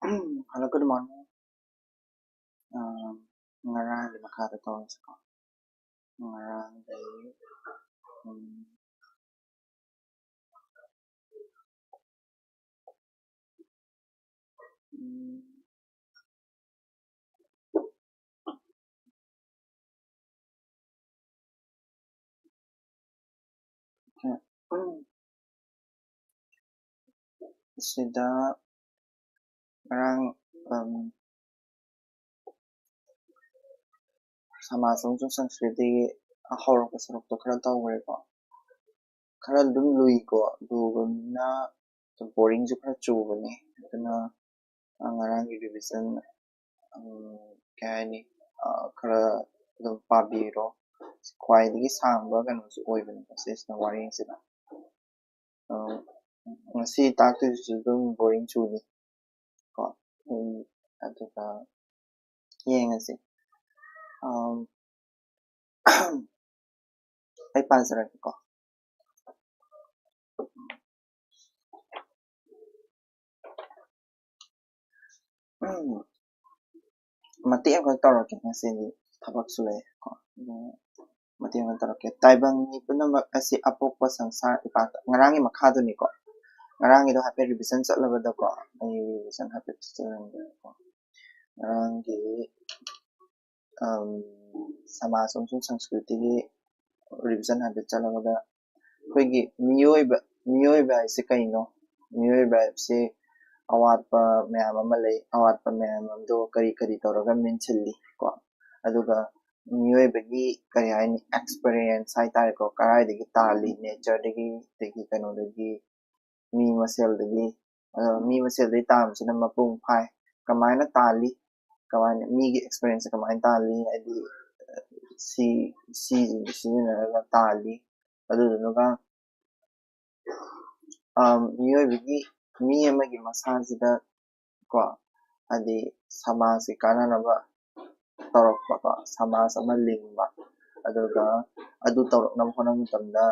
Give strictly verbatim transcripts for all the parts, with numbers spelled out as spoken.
Hello, good morning. ꯑꯥ, ꯉꯔꯥꯡꯒꯤ ꯃꯈꯥꯗ ꯇꯧꯔꯁꯤꯀꯣ꯫ ꯉꯔꯥꯡꯗꯩ, ꯎꯝ, ꯎꯝ, ꯎꯝ, ꯁꯤꯗ ꯉꯔꯥꯡ, ꯎꯝ, ꯁꯃꯥꯖ ꯑꯃꯁꯨꯡ ꯁꯪꯁꯀ꯭ꯔꯤꯇꯤꯒꯤ ꯍꯧꯔꯛꯄ ꯁꯔꯨꯛꯇꯣ ꯈꯔ ꯇꯧꯈ꯭ꯔꯦꯀꯣ꯫ ꯈꯔ ꯑꯗꯨꯝ ꯂꯨꯏꯀꯣ, ꯂꯨꯕꯅꯤꯅ ꯑꯗꯨꯝ ꯕꯣꯔꯤꯡꯁꯨ ꯈꯔ ꯆꯨꯕꯅꯦ꯫ ꯑꯗꯨꯅ, ꯑ, ꯉꯔꯥꯡꯒꯤ ꯔꯤꯚꯤꯖꯟ, ꯎꯝ, ꯀꯩ ꯍꯥꯏꯅꯤ, ꯑ, ꯈꯔ ꯑꯗꯨꯝ ꯄꯥꯕꯤꯔꯣ꯫ ꯈ꯭ꯋꯥꯏꯗꯒꯤ ꯁꯥꯡꯕ ꯀꯩꯅꯣꯁꯨ ꯑꯣꯏꯕꯅꯦꯀꯣ ꯁꯤꯁꯤꯅ, ꯋꯥꯔꯤꯁꯤꯅ꯫ ꯑ, ꯉꯁꯤ ꯇꯥꯛꯇꯣꯏꯁꯤꯁꯨ ꯑꯗꯨꯝ ꯕꯣꯔꯤꯡ ꯆꯨꯅꯤ ꯀꯣ꯫ ꯎꯝ, ꯑꯗꯨꯒ ꯌꯦꯡꯉꯁꯤ꯫ ꯑꯝ, ꯑꯩ ꯄꯥꯖꯔꯛꯀꯦꯀꯣ꯫ ꯎꯝ, ꯃꯇꯦꯛ ꯑꯃꯈꯛ ꯇꯧꯔꯛꯀꯦ, ꯉꯁꯤꯗꯤ ꯊꯕꯛꯁꯨ ꯂꯩ ꯀꯣ꯫ ꯑꯗꯨꯅ ꯃꯇꯦꯛ ꯑꯃ ꯇꯧꯔꯛꯀꯦ꯫ ꯇꯥꯏꯕꯪ ꯃꯤ ꯄꯨꯝꯅꯃꯛ ꯑꯁꯤ ꯑꯄꯣꯛꯄ ꯁꯪꯁꯥꯔ ꯏꯄꯥꯛꯇ꯫ ꯉꯔꯥꯡꯒꯤ ꯃꯈꯥꯗꯨꯅꯤꯀꯣ꯫ ꯉꯔꯥꯡꯒꯤꯗꯣ ꯍꯥꯏꯐꯦꯠ ꯔꯤꯚꯤꯖꯟ ꯆꯠꯂꯕꯗꯀꯣ꯫ ꯑꯩ ꯔꯤꯚꯤꯖꯟ ꯍꯥꯏꯐꯦꯠ ꯆꯠꯆꯔꯝꯒꯦꯀꯣ꯫ ꯉꯔꯥꯡꯒꯤ, ꯑꯝ, ꯁꯃꯥꯖ ꯑꯃꯁꯨꯡ ꯁꯪꯁꯀ꯭ꯔꯤꯇꯤꯒꯤ ꯔꯤꯚꯤꯖꯟ ꯍꯥꯏꯐꯦꯠ ꯆꯠꯂꯕꯗ, ꯑꯩꯈꯣꯏꯒꯤ ꯃꯤꯑꯣꯏꯕ, ꯃꯤꯑꯣꯏꯕ ꯍꯥꯏꯁꯦ ꯀꯩꯅꯣ? ꯃꯤꯑꯣꯏꯕ ꯍꯥꯏꯕꯁꯤ ꯑꯋꯥꯠꯄ ꯃꯌꯥꯝ ꯑꯃ ꯂꯩ꯫ ꯑꯋꯥꯠꯄ ꯃꯌꯥꯝ ꯑꯗꯣ ꯀꯔꯤ ꯀꯔꯤ ꯇꯧꯔꯒ ꯃꯦꯟꯁꯤꯜꯂꯤ ꯀꯣ? ꯑꯗꯨꯒ ꯃꯤꯑꯣꯏꯕꯒꯤ, ꯀꯔꯤ ꯍꯥꯏꯅꯤ, ꯑꯦꯛꯁꯄꯤꯔꯤꯌꯦꯟꯁ ꯍꯥꯏꯇꯥꯔꯦꯀꯣ, ꯀꯗꯥꯏꯗꯒꯤ ꯇꯥꯜꯂꯤ, ꯅꯦꯆꯔꯗꯒꯤ, ꯑꯗꯒꯤ ꯀꯩꯅꯣꯗꯒꯤ, ꯃꯤ ꯃꯁꯦꯜꯗꯒꯤ, ꯑꯗꯣ ꯃꯤ ꯃꯁꯦꯜꯗꯒꯤ ꯇꯥꯟꯕꯁꯤꯅ ꯃꯄꯨꯡ ꯐꯥꯏ꯫ ꯀꯃꯥꯏꯅ ꯇꯥꯜꯂꯤ? ꯀꯃꯥꯏꯅ, ꯃꯤꯒꯤ ꯑꯦꯛꯁꯄꯤꯔꯤꯌꯦꯟꯁꯁꯦ ꯀꯃꯥꯏꯅ ꯇꯥꯜꯂꯤ? ꯍꯥꯏꯗꯤ, ꯁꯤ, ꯁꯤꯁꯤꯡꯁꯦ ꯁꯤꯖꯤꯟꯅꯔꯒ ꯇꯥꯜꯂꯤ꯫ ꯑꯗꯨꯗꯨꯒ, ꯑꯝ, ꯃꯤꯑꯣꯏꯕꯒꯤ, ꯃꯤ ꯑꯃꯒꯤ ꯃꯁꯥꯁꯤꯗ ꯀꯣ, ꯍꯥꯏꯗꯤ ꯁꯃꯥꯖꯀꯤ ꯀꯥꯟꯅꯅꯕ ꯇꯧꯔꯛꯄꯀꯣ, ꯁꯃꯥꯖ ꯑꯃ ꯂꯤꯡꯕ꯫ ꯑꯗꯨꯒ ꯑꯗꯨ ꯇꯧꯔꯛꯅꯕ ꯍꯣꯠꯅꯕ ꯃꯇꯝꯗ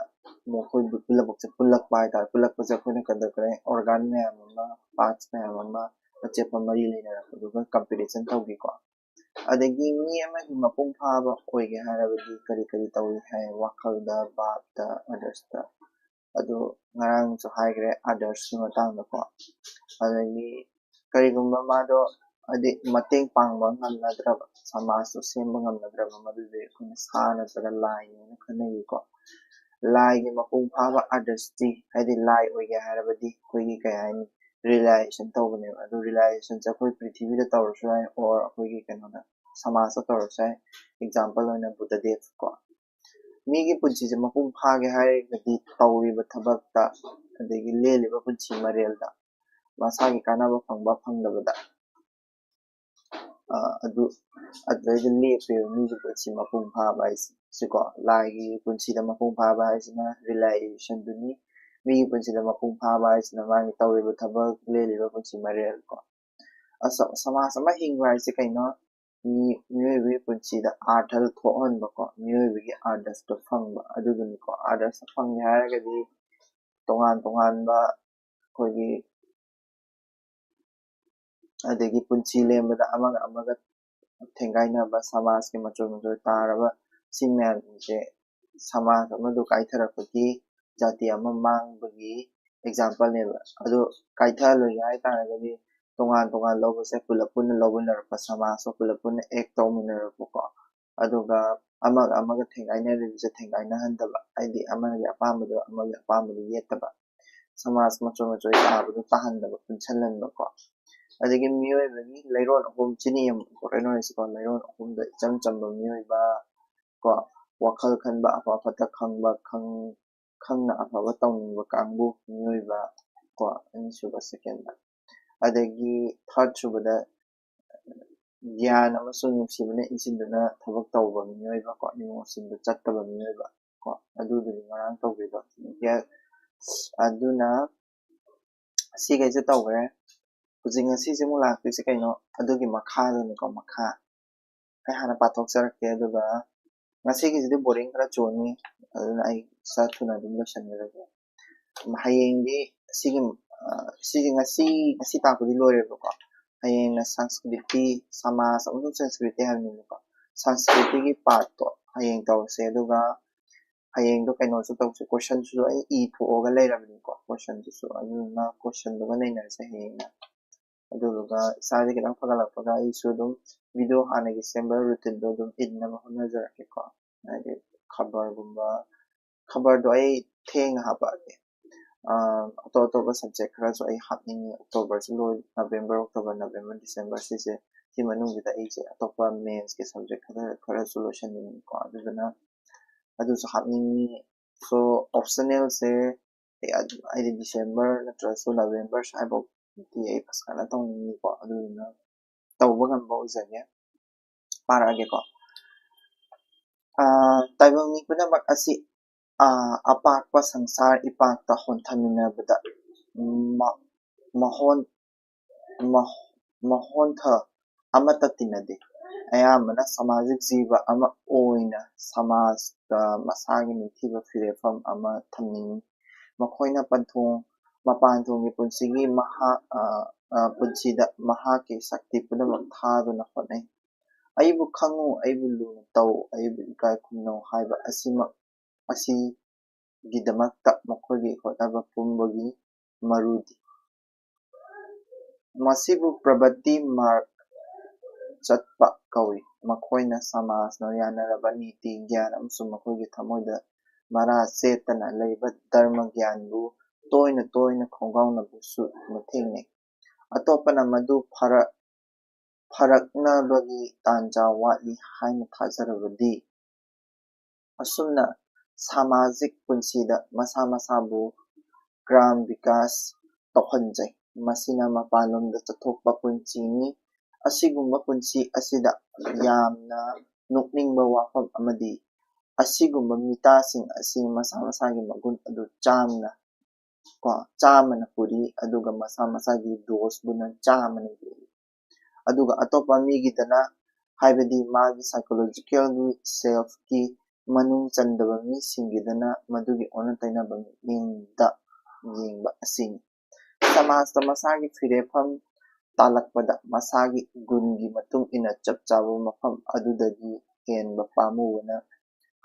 ꯃꯈꯣꯏ ꯄꯨꯝꯅꯃꯛꯁꯦ ꯄꯨꯜꯂꯛꯄ ꯍꯥꯏꯇꯥꯔꯦ꯫ ꯄꯨꯜꯂꯛꯄꯁꯦ ꯑꯩꯈꯣꯏꯅ ꯀꯩꯗꯧꯈ꯭ꯔꯦ? ꯑꯣꯔꯒꯥꯟ ꯃꯌꯥꯝ ꯑꯃ, ꯄꯥꯔꯠꯁ ꯃꯌꯥꯝ ꯑꯃ, ꯑꯆꯦꯠꯄ ꯃꯔꯤ ꯂꯩꯅꯔꯛꯄꯗꯨꯒ comparison ꯇꯧꯒꯦꯀꯣ꯫ ꯑꯗꯒꯤ ꯃꯤ ꯑꯃꯒꯤ ꯃꯄꯨꯡ ꯐꯥꯕ ꯑꯣꯏꯒꯦ ꯍꯥꯏꯔꯕꯗꯤ ꯀꯔꯤ ꯀꯔꯤ ꯇꯧꯏ ꯍꯥꯏ? ꯋꯥꯈꯜꯗ, ꯚꯥꯕꯇ, others ꯇ꯫ ꯑꯗꯨ ꯉꯔꯥꯡꯁꯨ ꯍꯥꯏꯈ꯭ꯔꯦ others ꯀꯤ ꯃꯇꯥꯡꯗꯀꯣ꯫ ꯑꯗꯒꯤ ꯀꯔꯤꯒꯨꯝꯕ ꯃꯥꯗꯣ ꯍꯥꯏꯗꯤ ꯃꯇꯦꯡ ꯄꯥꯡꯕ ꯉꯝꯅꯗ꯭ꯔꯕ, ꯁꯃꯥꯖꯇꯣ ꯁꯦꯝꯕ ꯉꯝꯅꯗ꯭ꯔꯕ, ꯃꯗꯨꯗꯤ ꯑꯩꯈꯣꯏꯅ ꯁꯥ ꯅꯠꯇ꯭ꯔꯒ ꯂꯥꯏꯅꯦꯅ ꯈꯟꯅꯩꯀꯣ꯫ ꯂꯥꯏꯒꯤ ꯃꯄꯨꯡ ꯐꯥꯕ others ꯇꯤ, ꯍꯥꯏꯗꯤ ꯂꯥꯏ ꯑꯣꯏꯒꯦ ꯍꯥꯏꯔꯕꯗꯤ ꯑꯩꯈꯣꯏꯒꯤ ꯀꯩ ꯍꯥꯏꯅꯤ, realization ꯇꯧꯕꯅꯦꯕ꯫ ꯑꯗꯨ realization ꯁꯦ ꯑꯩꯈꯣꯏ ꯄ꯭ꯔꯤꯊꯤꯕꯤꯗ ꯇꯧꯔꯁꯨ ꯌꯥꯏ, or ꯑꯩꯈꯣꯏꯒꯤ ꯀꯩꯅꯣꯗ, ꯁꯃꯥꯖꯇ ꯇꯧꯔꯁꯨ ꯌꯥꯏ꯫ Example ꯑꯣꯏꯅ ꯕꯨꯙꯗꯦꯕ ꯀꯣ꯫ ꯃꯤꯒꯤ ꯄꯨꯟꯁꯤꯁꯦ ꯃꯄꯨꯡ ꯐꯥꯒꯦ ꯍꯥꯏꯔꯒꯗꯤ ꯇꯧꯔꯤꯕ ꯊꯕꯛꯇ, ꯑꯗꯒꯤ ꯂꯦꯜꯂꯤꯕ ꯄꯨꯟꯁꯤ ꯃꯔꯦꯜꯗ, ꯃꯁꯥꯒꯤ ꯀꯥꯟꯅꯕ ꯐꯪꯕ ꯐꯪꯗꯕꯗ, ꯑ, ꯑꯗꯨ, ꯑꯗꯨꯗꯩꯗ ꯂꯦꯞꯄꯦꯕ ꯃꯤꯒꯤ ꯄꯨꯟꯁꯤ ꯃꯄꯨꯡ ꯐꯥꯕ ꯍꯥꯏꯁꯦ꯫ ꯁꯤꯀꯣ, ꯂꯥꯏꯒꯤ ꯄꯨꯟꯁꯤꯗ ꯃꯄꯨꯡ ꯐꯥꯕ ꯍꯥꯏꯁꯤꯅ realization ꯗꯨꯅꯤ꯫ ꯃꯤꯒꯤ ꯄꯨꯟꯁꯤꯗ ꯃꯄꯨꯡ ꯐꯥꯕ ꯍꯥꯏꯁꯤꯅ ꯃꯥꯒꯤ ꯇꯧꯔꯤꯕ ꯊꯕꯛ, ꯂꯦꯜꯂꯤꯕ ꯄꯨꯟꯁꯤ ꯃꯔꯦꯜ ꯀꯣ꯫ ꯑꯁ, ꯁꯃꯥꯖ ꯑꯃ ꯍꯤꯡꯕ ꯍꯥꯏꯁꯦ ꯀꯩꯅꯣ? ꯃꯤ, ꯃꯤꯑꯣꯏꯕꯒꯤ ꯄꯨꯟꯁꯤꯗ ꯑꯥꯔꯊ ꯊꯣꯛꯍꯟꯕꯀꯣ, ꯃꯤꯑꯣꯏꯕꯒꯤ others ꯇꯣ ꯐꯪꯕ, ꯑꯗꯨꯗꯨꯅꯤꯀꯣ꯫ Others ꯇꯣ ꯐꯪꯒꯦ ꯍꯥꯏꯔꯒꯗꯤ ꯇꯣꯉꯥꯟ ꯇꯣꯉꯥꯟꯕ ꯑꯩꯈꯣꯏꯒꯤ, ꯑꯗꯒꯤ ꯄꯨꯟꯁꯤ ꯂꯦꯟꯕꯗ ꯑꯃꯒ ꯑꯃꯒ ꯊꯦꯡꯒꯥꯏꯅꯕ, ꯁꯃꯥꯖꯀꯤ ꯃꯆꯣꯏ ꯃꯆꯣꯏ ꯇꯥꯔꯕ ꯁꯤ ꯃꯌꯥꯝꯁꯤꯡꯁꯦ ꯁꯃꯥꯖ ꯑꯃꯗ ꯀꯥꯏꯊꯔꯛꯄꯒꯤ, ꯖꯥꯇꯤ ꯑꯃ ꯃꯥꯡꯕꯒꯤ example ꯅꯦꯕ꯫ ꯑꯗꯨ ꯀꯥꯏꯊꯍꯜꯂꯣꯏꯒꯦ ꯍꯥꯏ ꯇꯥꯔꯒꯗꯤ ꯇꯣꯉꯥꯟ ꯇꯣꯉꯥꯟ ꯂꯧꯕꯁꯦ ꯄꯨꯂꯞ ꯄꯨꯟꯅ ꯂꯧꯃꯤꯟꯅꯔꯛꯄ, ꯁꯃꯥꯖꯇꯣ ꯄꯨꯂꯞ ꯄꯨꯟꯅ act ꯇꯧꯃꯤꯟꯅꯔꯛꯄꯀꯣ꯫ ꯑꯗꯨꯒ ꯑꯃꯒ ꯑꯃꯒ ꯊꯦꯡꯒꯥꯏꯅꯔꯤꯕꯁꯦ ꯊꯦꯡꯒꯥꯏꯅꯍꯟꯗꯕ, ꯍꯥꯏꯗꯤ ꯑꯃꯒꯤ ꯑꯄꯥꯝꯕꯗꯣ ꯑꯃꯒꯤ ꯑꯄꯥꯝꯕꯗꯣ ꯌꯦꯠꯇꯕ, ꯁꯃꯥꯖ ꯃꯆꯣꯏ ꯃꯆꯣꯏ ꯇꯥꯕꯗꯣ ꯇꯥꯍꯟꯗꯕ, ꯄꯨꯟꯁꯤꯜꯍꯟꯕꯀꯣ꯫ ꯑꯗꯒꯤ ꯃꯤꯑꯣꯏꯕꯒꯤ ꯂꯩꯔꯣꯟ ꯑꯍꯨꯝ, ꯁꯤꯅꯤ ꯌꯥꯝ important ꯑꯣꯏꯔꯤꯁꯤꯀꯣ꯫ ꯂꯩꯔꯣꯟ ꯑꯍꯨꯝꯗ ꯏꯆꯝ ꯆꯝꯕ ꯃꯤꯑꯣꯏꯕ ꯀꯣ, ꯋꯥꯈꯜ ꯈꯟꯕ, ꯑꯐ ꯐꯠꯇ ꯈꯪꯕ, ꯈꯪ-, ꯈꯪꯅ ꯑꯐꯕ ꯇꯧꯅꯤꯡꯕ ꯀꯥꯡꯕꯨ ꯃꯤꯑꯣꯏꯕ ꯀꯣ, ꯑꯅꯤꯁꯨꯕ, second ꯗ꯫ ꯑꯗꯒꯤ third ꯁꯨꯕꯗ ꯒ꯭ꯌꯥꯟ ꯑꯃꯁꯨꯡ ꯅꯨꯡꯁꯤꯕꯅ ꯏꯟꯁꯤꯟꯗꯨꯅ ꯊꯕꯛ ꯇꯧꯕ ꯃꯤꯑꯣꯏꯕ ꯀꯣ, ꯏꯃꯣꯁꯟꯗ ꯆꯠꯇꯕ ꯃꯤꯑꯣꯏꯕ ꯀꯣ, ꯑꯗꯨꯗꯨꯅꯤ ꯉꯔꯥꯡ ꯇꯧꯈ꯭ꯔꯤꯗꯣ꯫ ꯒ꯭ꯌꯥ-, ꯑꯗꯨꯅ ꯁꯤꯈꯩꯁꯦ ꯇꯧꯈ꯭ꯔꯦ꯫ ꯍꯧꯖꯤꯛ ꯉꯁꯤꯁꯦ ꯑꯃꯨꯛ ꯂꯥꯛꯇꯣꯏꯁꯦ ꯀꯩꯅꯣ? ꯑꯗꯨꯒꯤ ꯃꯈꯥꯗꯅꯤꯀꯣ, ꯃꯈꯥ꯫ ꯑꯩ ꯍꯥꯟꯅ ꯄꯥꯊꯣꯛꯆꯔꯛꯀꯦ, ꯑꯗꯨꯒ ꯉꯁꯤꯒꯤꯁꯤꯗꯤ boring ꯈꯔ ꯆꯨꯅꯤ, ꯑꯗꯨꯅ ꯑꯩ ꯈꯔ ꯊꯨꯅ ꯑꯗꯨꯝ ꯂꯣꯏꯁꯤꯟꯖꯔꯒꯦ꯫ ꯍꯌꯦꯡꯗꯤ ꯁꯤꯒꯤ ꯁꯤꯁꯦ ꯉꯁꯤ ꯉꯁꯤ ꯇꯥꯛꯄꯗꯤ ꯂꯣꯏꯔꯦꯕꯀꯣ꯫ ꯍꯌꯦꯡꯅ ꯁꯪꯁꯀ꯭ꯔꯤꯇꯤ, ꯁꯃꯥꯖ ꯑꯃꯁꯨꯡ ꯁꯪꯁꯀ꯭ꯔꯤꯇꯤ ꯍꯥꯏꯕꯅꯦꯕꯀꯣ꯫ ꯁꯪꯁꯀ꯭ꯔꯤꯇꯤꯒꯤ ꯄꯥꯔꯠꯇꯣ ꯍꯌꯦꯡ ꯇꯧꯔꯁꯦ꯫ ꯑꯗꯨꯒ ꯍꯌꯦꯡꯗꯣ ꯀꯩꯅꯣꯁꯨ ꯇꯧꯁꯦ, ꯀꯣꯏꯁꯟꯁꯨ ꯑꯩ ꯏ ꯊꯣꯛꯑꯒ ꯂꯩꯔꯕꯅꯤꯀꯣ, ꯀꯣꯏꯁꯟꯗꯨꯁꯨ꯫ ꯑꯗꯨꯗꯨꯅ ꯀꯣꯏꯁꯟꯗꯨꯒ ꯅꯩꯅꯔꯁꯦ ꯍꯌꯦꯡꯅ꯫ ꯑꯗꯨꯗꯨꯒ ꯏꯁꯥꯁꯦ ꯈꯤꯇꯪ ꯐꯒꯠꯂꯛꯄꯒ ꯑꯩꯁꯨ ꯑꯗꯨꯝ ꯚꯤꯗꯤꯑꯣ ꯍꯥꯟꯅꯒꯤ ꯁꯦꯝꯕ ꯔꯨꯇꯤꯟꯗꯣ ꯑꯗꯨꯝ ꯏꯟꯅꯕ ꯍꯣꯠꯅꯖꯔꯛꯀꯦꯀꯣ꯫ ꯍꯥꯏꯗꯤ ꯈꯕꯔꯒꯨꯝꯕ, ꯈꯕꯔꯗꯣ ꯑꯩ ꯊꯦꯡꯅ ꯍꯥꯄꯛꯑꯒꯦ꯫ ꯑꯇꯣꯞ ꯑꯇꯣꯞꯄ ꯁꯕꯖꯦꯛ ꯈꯔꯁꯨ ꯑꯩ ꯍꯥꯞꯅꯤꯡꯉꯤ꯫ ꯑꯣꯛꯇꯣꯕꯔꯁꯤ ꯂꯣꯏ, ꯅꯕꯦꯝꯕꯔ, ꯑꯣꯛꯇꯣꯕꯔ, ꯅꯕꯦꯝꯕꯔ, ꯗꯤꯁꯦꯝꯕꯔ, ꯁꯤꯁꯦ, ꯁꯤ ꯃꯅꯨꯡꯁꯤꯗ ꯑꯩꯁꯦ ꯑꯇꯣꯞꯄ ꯃꯦꯟꯁꯀꯤ ꯁꯕꯖꯦꯛ ꯈꯔ ꯈꯔꯁꯨ ꯂꯣꯏꯁꯤꯟꯅꯤꯡꯉꯤꯀꯣ꯫ ꯑꯗꯨꯗꯨꯅ ꯑꯗꯨꯁꯨ ꯍꯥꯞꯅꯤꯡꯉꯤ꯫ ꯁꯣ ꯑꯣꯞꯁꯅꯦꯜꯁꯦ ꯑꯩ ꯑꯗꯨꯝ, ꯑꯩꯗꯤ ꯗꯤꯁꯦꯝꯕꯔ ꯅꯠꯇ꯭ꯔꯁꯨ ꯅꯕꯦꯝꯕꯔ ꯁ꯭ꯋꯥꯏꯐꯥꯎꯗꯤ ꯑꯩ ꯐꯖꯅ ꯇꯧꯅꯤꯡꯉꯤꯀꯣ꯫ ꯑꯗꯨꯗꯨꯅ ꯇꯧꯕ ꯉꯝꯕ ꯑꯣꯏꯖꯒꯦ꯫ ꯄꯥꯔꯛꯑꯒꯦꯀꯣ꯫ ꯇꯥꯏꯕꯪ ꯃꯤ ꯄꯨꯝꯅꯃꯛ ꯑꯁꯤ ꯑꯄꯥꯛꯄ ꯁꯪꯁꯥꯔ ꯏꯄꯥꯛꯇ ꯍꯣꯟꯊꯃꯤꯟꯅꯕꯗ ꯃꯍꯣꯟ ꯃꯍꯣꯟꯊ ꯑꯃꯠꯇ ꯇꯤꯟꯅꯗꯦ꯫ ꯑꯌꯥꯝꯕꯅ ꯁꯃꯥꯖꯤꯛ ꯖꯤꯕ ꯑꯃ ꯑꯣꯏꯅ ꯁꯃꯥꯖꯇ ꯃꯁꯥꯒꯤ ꯅꯤꯡꯊꯤꯕ ꯐꯤꯔꯦꯞꯐꯝ ꯑꯃ ꯊꯝꯅꯤꯡꯏ꯫ ꯃꯈꯣꯏꯅ ꯄꯟꯊꯨꯡ ꯃꯄꯥꯟ ꯊꯣꯡꯒꯤ ꯄꯨꯟꯁꯤꯒꯤ ꯃꯍꯥꯛ ꯄꯨꯟꯁꯤꯗ ꯃꯍꯥꯛꯀꯤ ꯁꯛꯇꯤ ꯄꯨꯝꯅꯃꯛ ꯊꯥꯗꯨꯅ ꯍꯣꯠꯅꯩ꯫ "ꯑꯩꯕꯨ ꯈꯪꯉꯨ, ꯑꯩꯕꯨ ꯂꯨꯅ ꯇꯧ, ꯑꯩꯕꯨ ꯏꯀꯥꯏ ꯈꯨꯝꯅꯧ" ꯍꯥꯏꯕ ꯑꯁꯤꯃꯛ ꯑꯁꯤꯒꯤꯗꯃꯛꯇ ꯃꯈꯣꯏꯒꯤ ꯍꯣꯠꯅꯕ ꯄꯨꯝꯕꯒꯤ ꯃꯔꯨꯗꯤ꯫ ꯃꯁꯤꯕꯨ ꯄ꯭ꯔꯕꯇꯤ ꯃꯥꯔꯛ ꯆꯠꯄ ꯀꯧꯏ꯫ ꯃꯈꯣꯏꯅ ꯁꯃꯥꯖꯅ ꯌꯥꯅꯔꯕ ꯅꯤꯇꯤ, ꯒ꯭ꯌꯥꯟ ꯑꯃꯁꯨꯡ ꯃꯈꯣꯏꯒꯤ ꯊꯃꯣꯏꯗ ꯃꯔꯥ ꯆꯦꯠꯇꯅ ꯂꯩꯕ ꯙꯔꯃ ꯒ꯭ꯌꯥꯟꯕꯨ ꯇꯣꯏꯅ ꯇꯣꯏꯅ ꯈꯣꯡꯒꯥꯎꯅꯕꯁꯨ ꯊꯦꯡꯅꯩ꯫ ꯑꯇꯣꯞꯄꯅ ꯃꯗꯨ ꯐꯔꯛ ꯐꯔꯛꯅꯕꯒꯤ ꯇꯥꯟꯖꯥ ꯋꯥꯠꯂꯤ ꯍꯥꯏꯅ ꯊꯥꯖꯔꯕꯗꯤ꯫ ꯑꯁꯨꯝꯅ ꯁꯃꯥꯖꯤꯛ ꯄꯨꯟꯁꯤꯗ ꯃꯁꯥ ꯃꯁꯥꯕꯨ ꯒ꯭ꯔꯥꯝ ꯕꯤꯀꯥꯁ ꯇꯧꯍꯟꯖꯩ꯫ ꯃꯁꯤꯅ ꯃꯄꯥꯟꯂꯣꯝꯗ ꯆꯠꯊꯣꯛꯄ ꯄꯨꯟꯁꯤꯅꯤ꯫ ꯑꯁꯤꯒꯨꯝꯕ ꯄꯨꯟꯁꯤ ꯑꯁꯤꯗ ꯌꯥꯝꯅ ꯅꯣꯛꯅꯤꯡꯕ ꯋꯥꯐꯝ ꯑꯃꯗꯤ ꯑꯁꯤꯒꯨꯝꯕ ꯃꯤꯇꯥꯁꯤꯡ ꯑꯁꯤ ꯃꯁꯥ ꯃꯁꯥꯒꯤ ꯃꯒꯨꯟ ꯑꯗꯨ ꯆꯥꯝꯅ ꯀꯣ, ꯆꯥꯝꯃꯅ ꯄꯨꯔꯤ, ꯑꯗꯨꯒ ꯃꯁꯥ ꯃꯁꯥꯒꯤ ꯗꯣꯁꯕꯨꯅ ꯆꯥꯝꯃꯅ ꯌꯦꯜꯂꯤ꯫ ꯑꯗꯨꯒ ꯑꯇꯣꯞꯄ ꯃꯤꯒꯤꯗꯅ, ꯍꯥꯏꯕꯗꯤ ꯃꯥꯒꯤ psychological self ꯀꯤ ꯃꯅꯨꯡ ꯆꯟꯗꯕ ꯃꯤꯁꯤꯡꯒꯤꯗꯅ ꯃꯗꯨꯒꯤ ꯑꯣꯟꯅ ꯇꯩꯅꯕ ꯃꯤꯠꯌꯦꯡꯗ ꯌꯦꯡꯕ ꯑꯁꯤꯅꯤ꯫ ꯁꯃꯥꯖꯇ ꯃꯁꯥꯒꯤ ꯐꯤꯔꯦꯞꯐꯝ ꯇꯥꯜꯂꯛꯄꯗ ꯃꯁꯥꯒꯤ ꯒꯨꯟꯒꯤ ꯃꯇꯨꯡ ꯏꯟꯅ ꯆꯞ ꯆꯥꯕ ꯃꯐꯝ ꯑꯗꯨꯗꯒꯤ ꯍꯦꯟꯕ ꯄꯥꯝꯃꯨꯕꯅ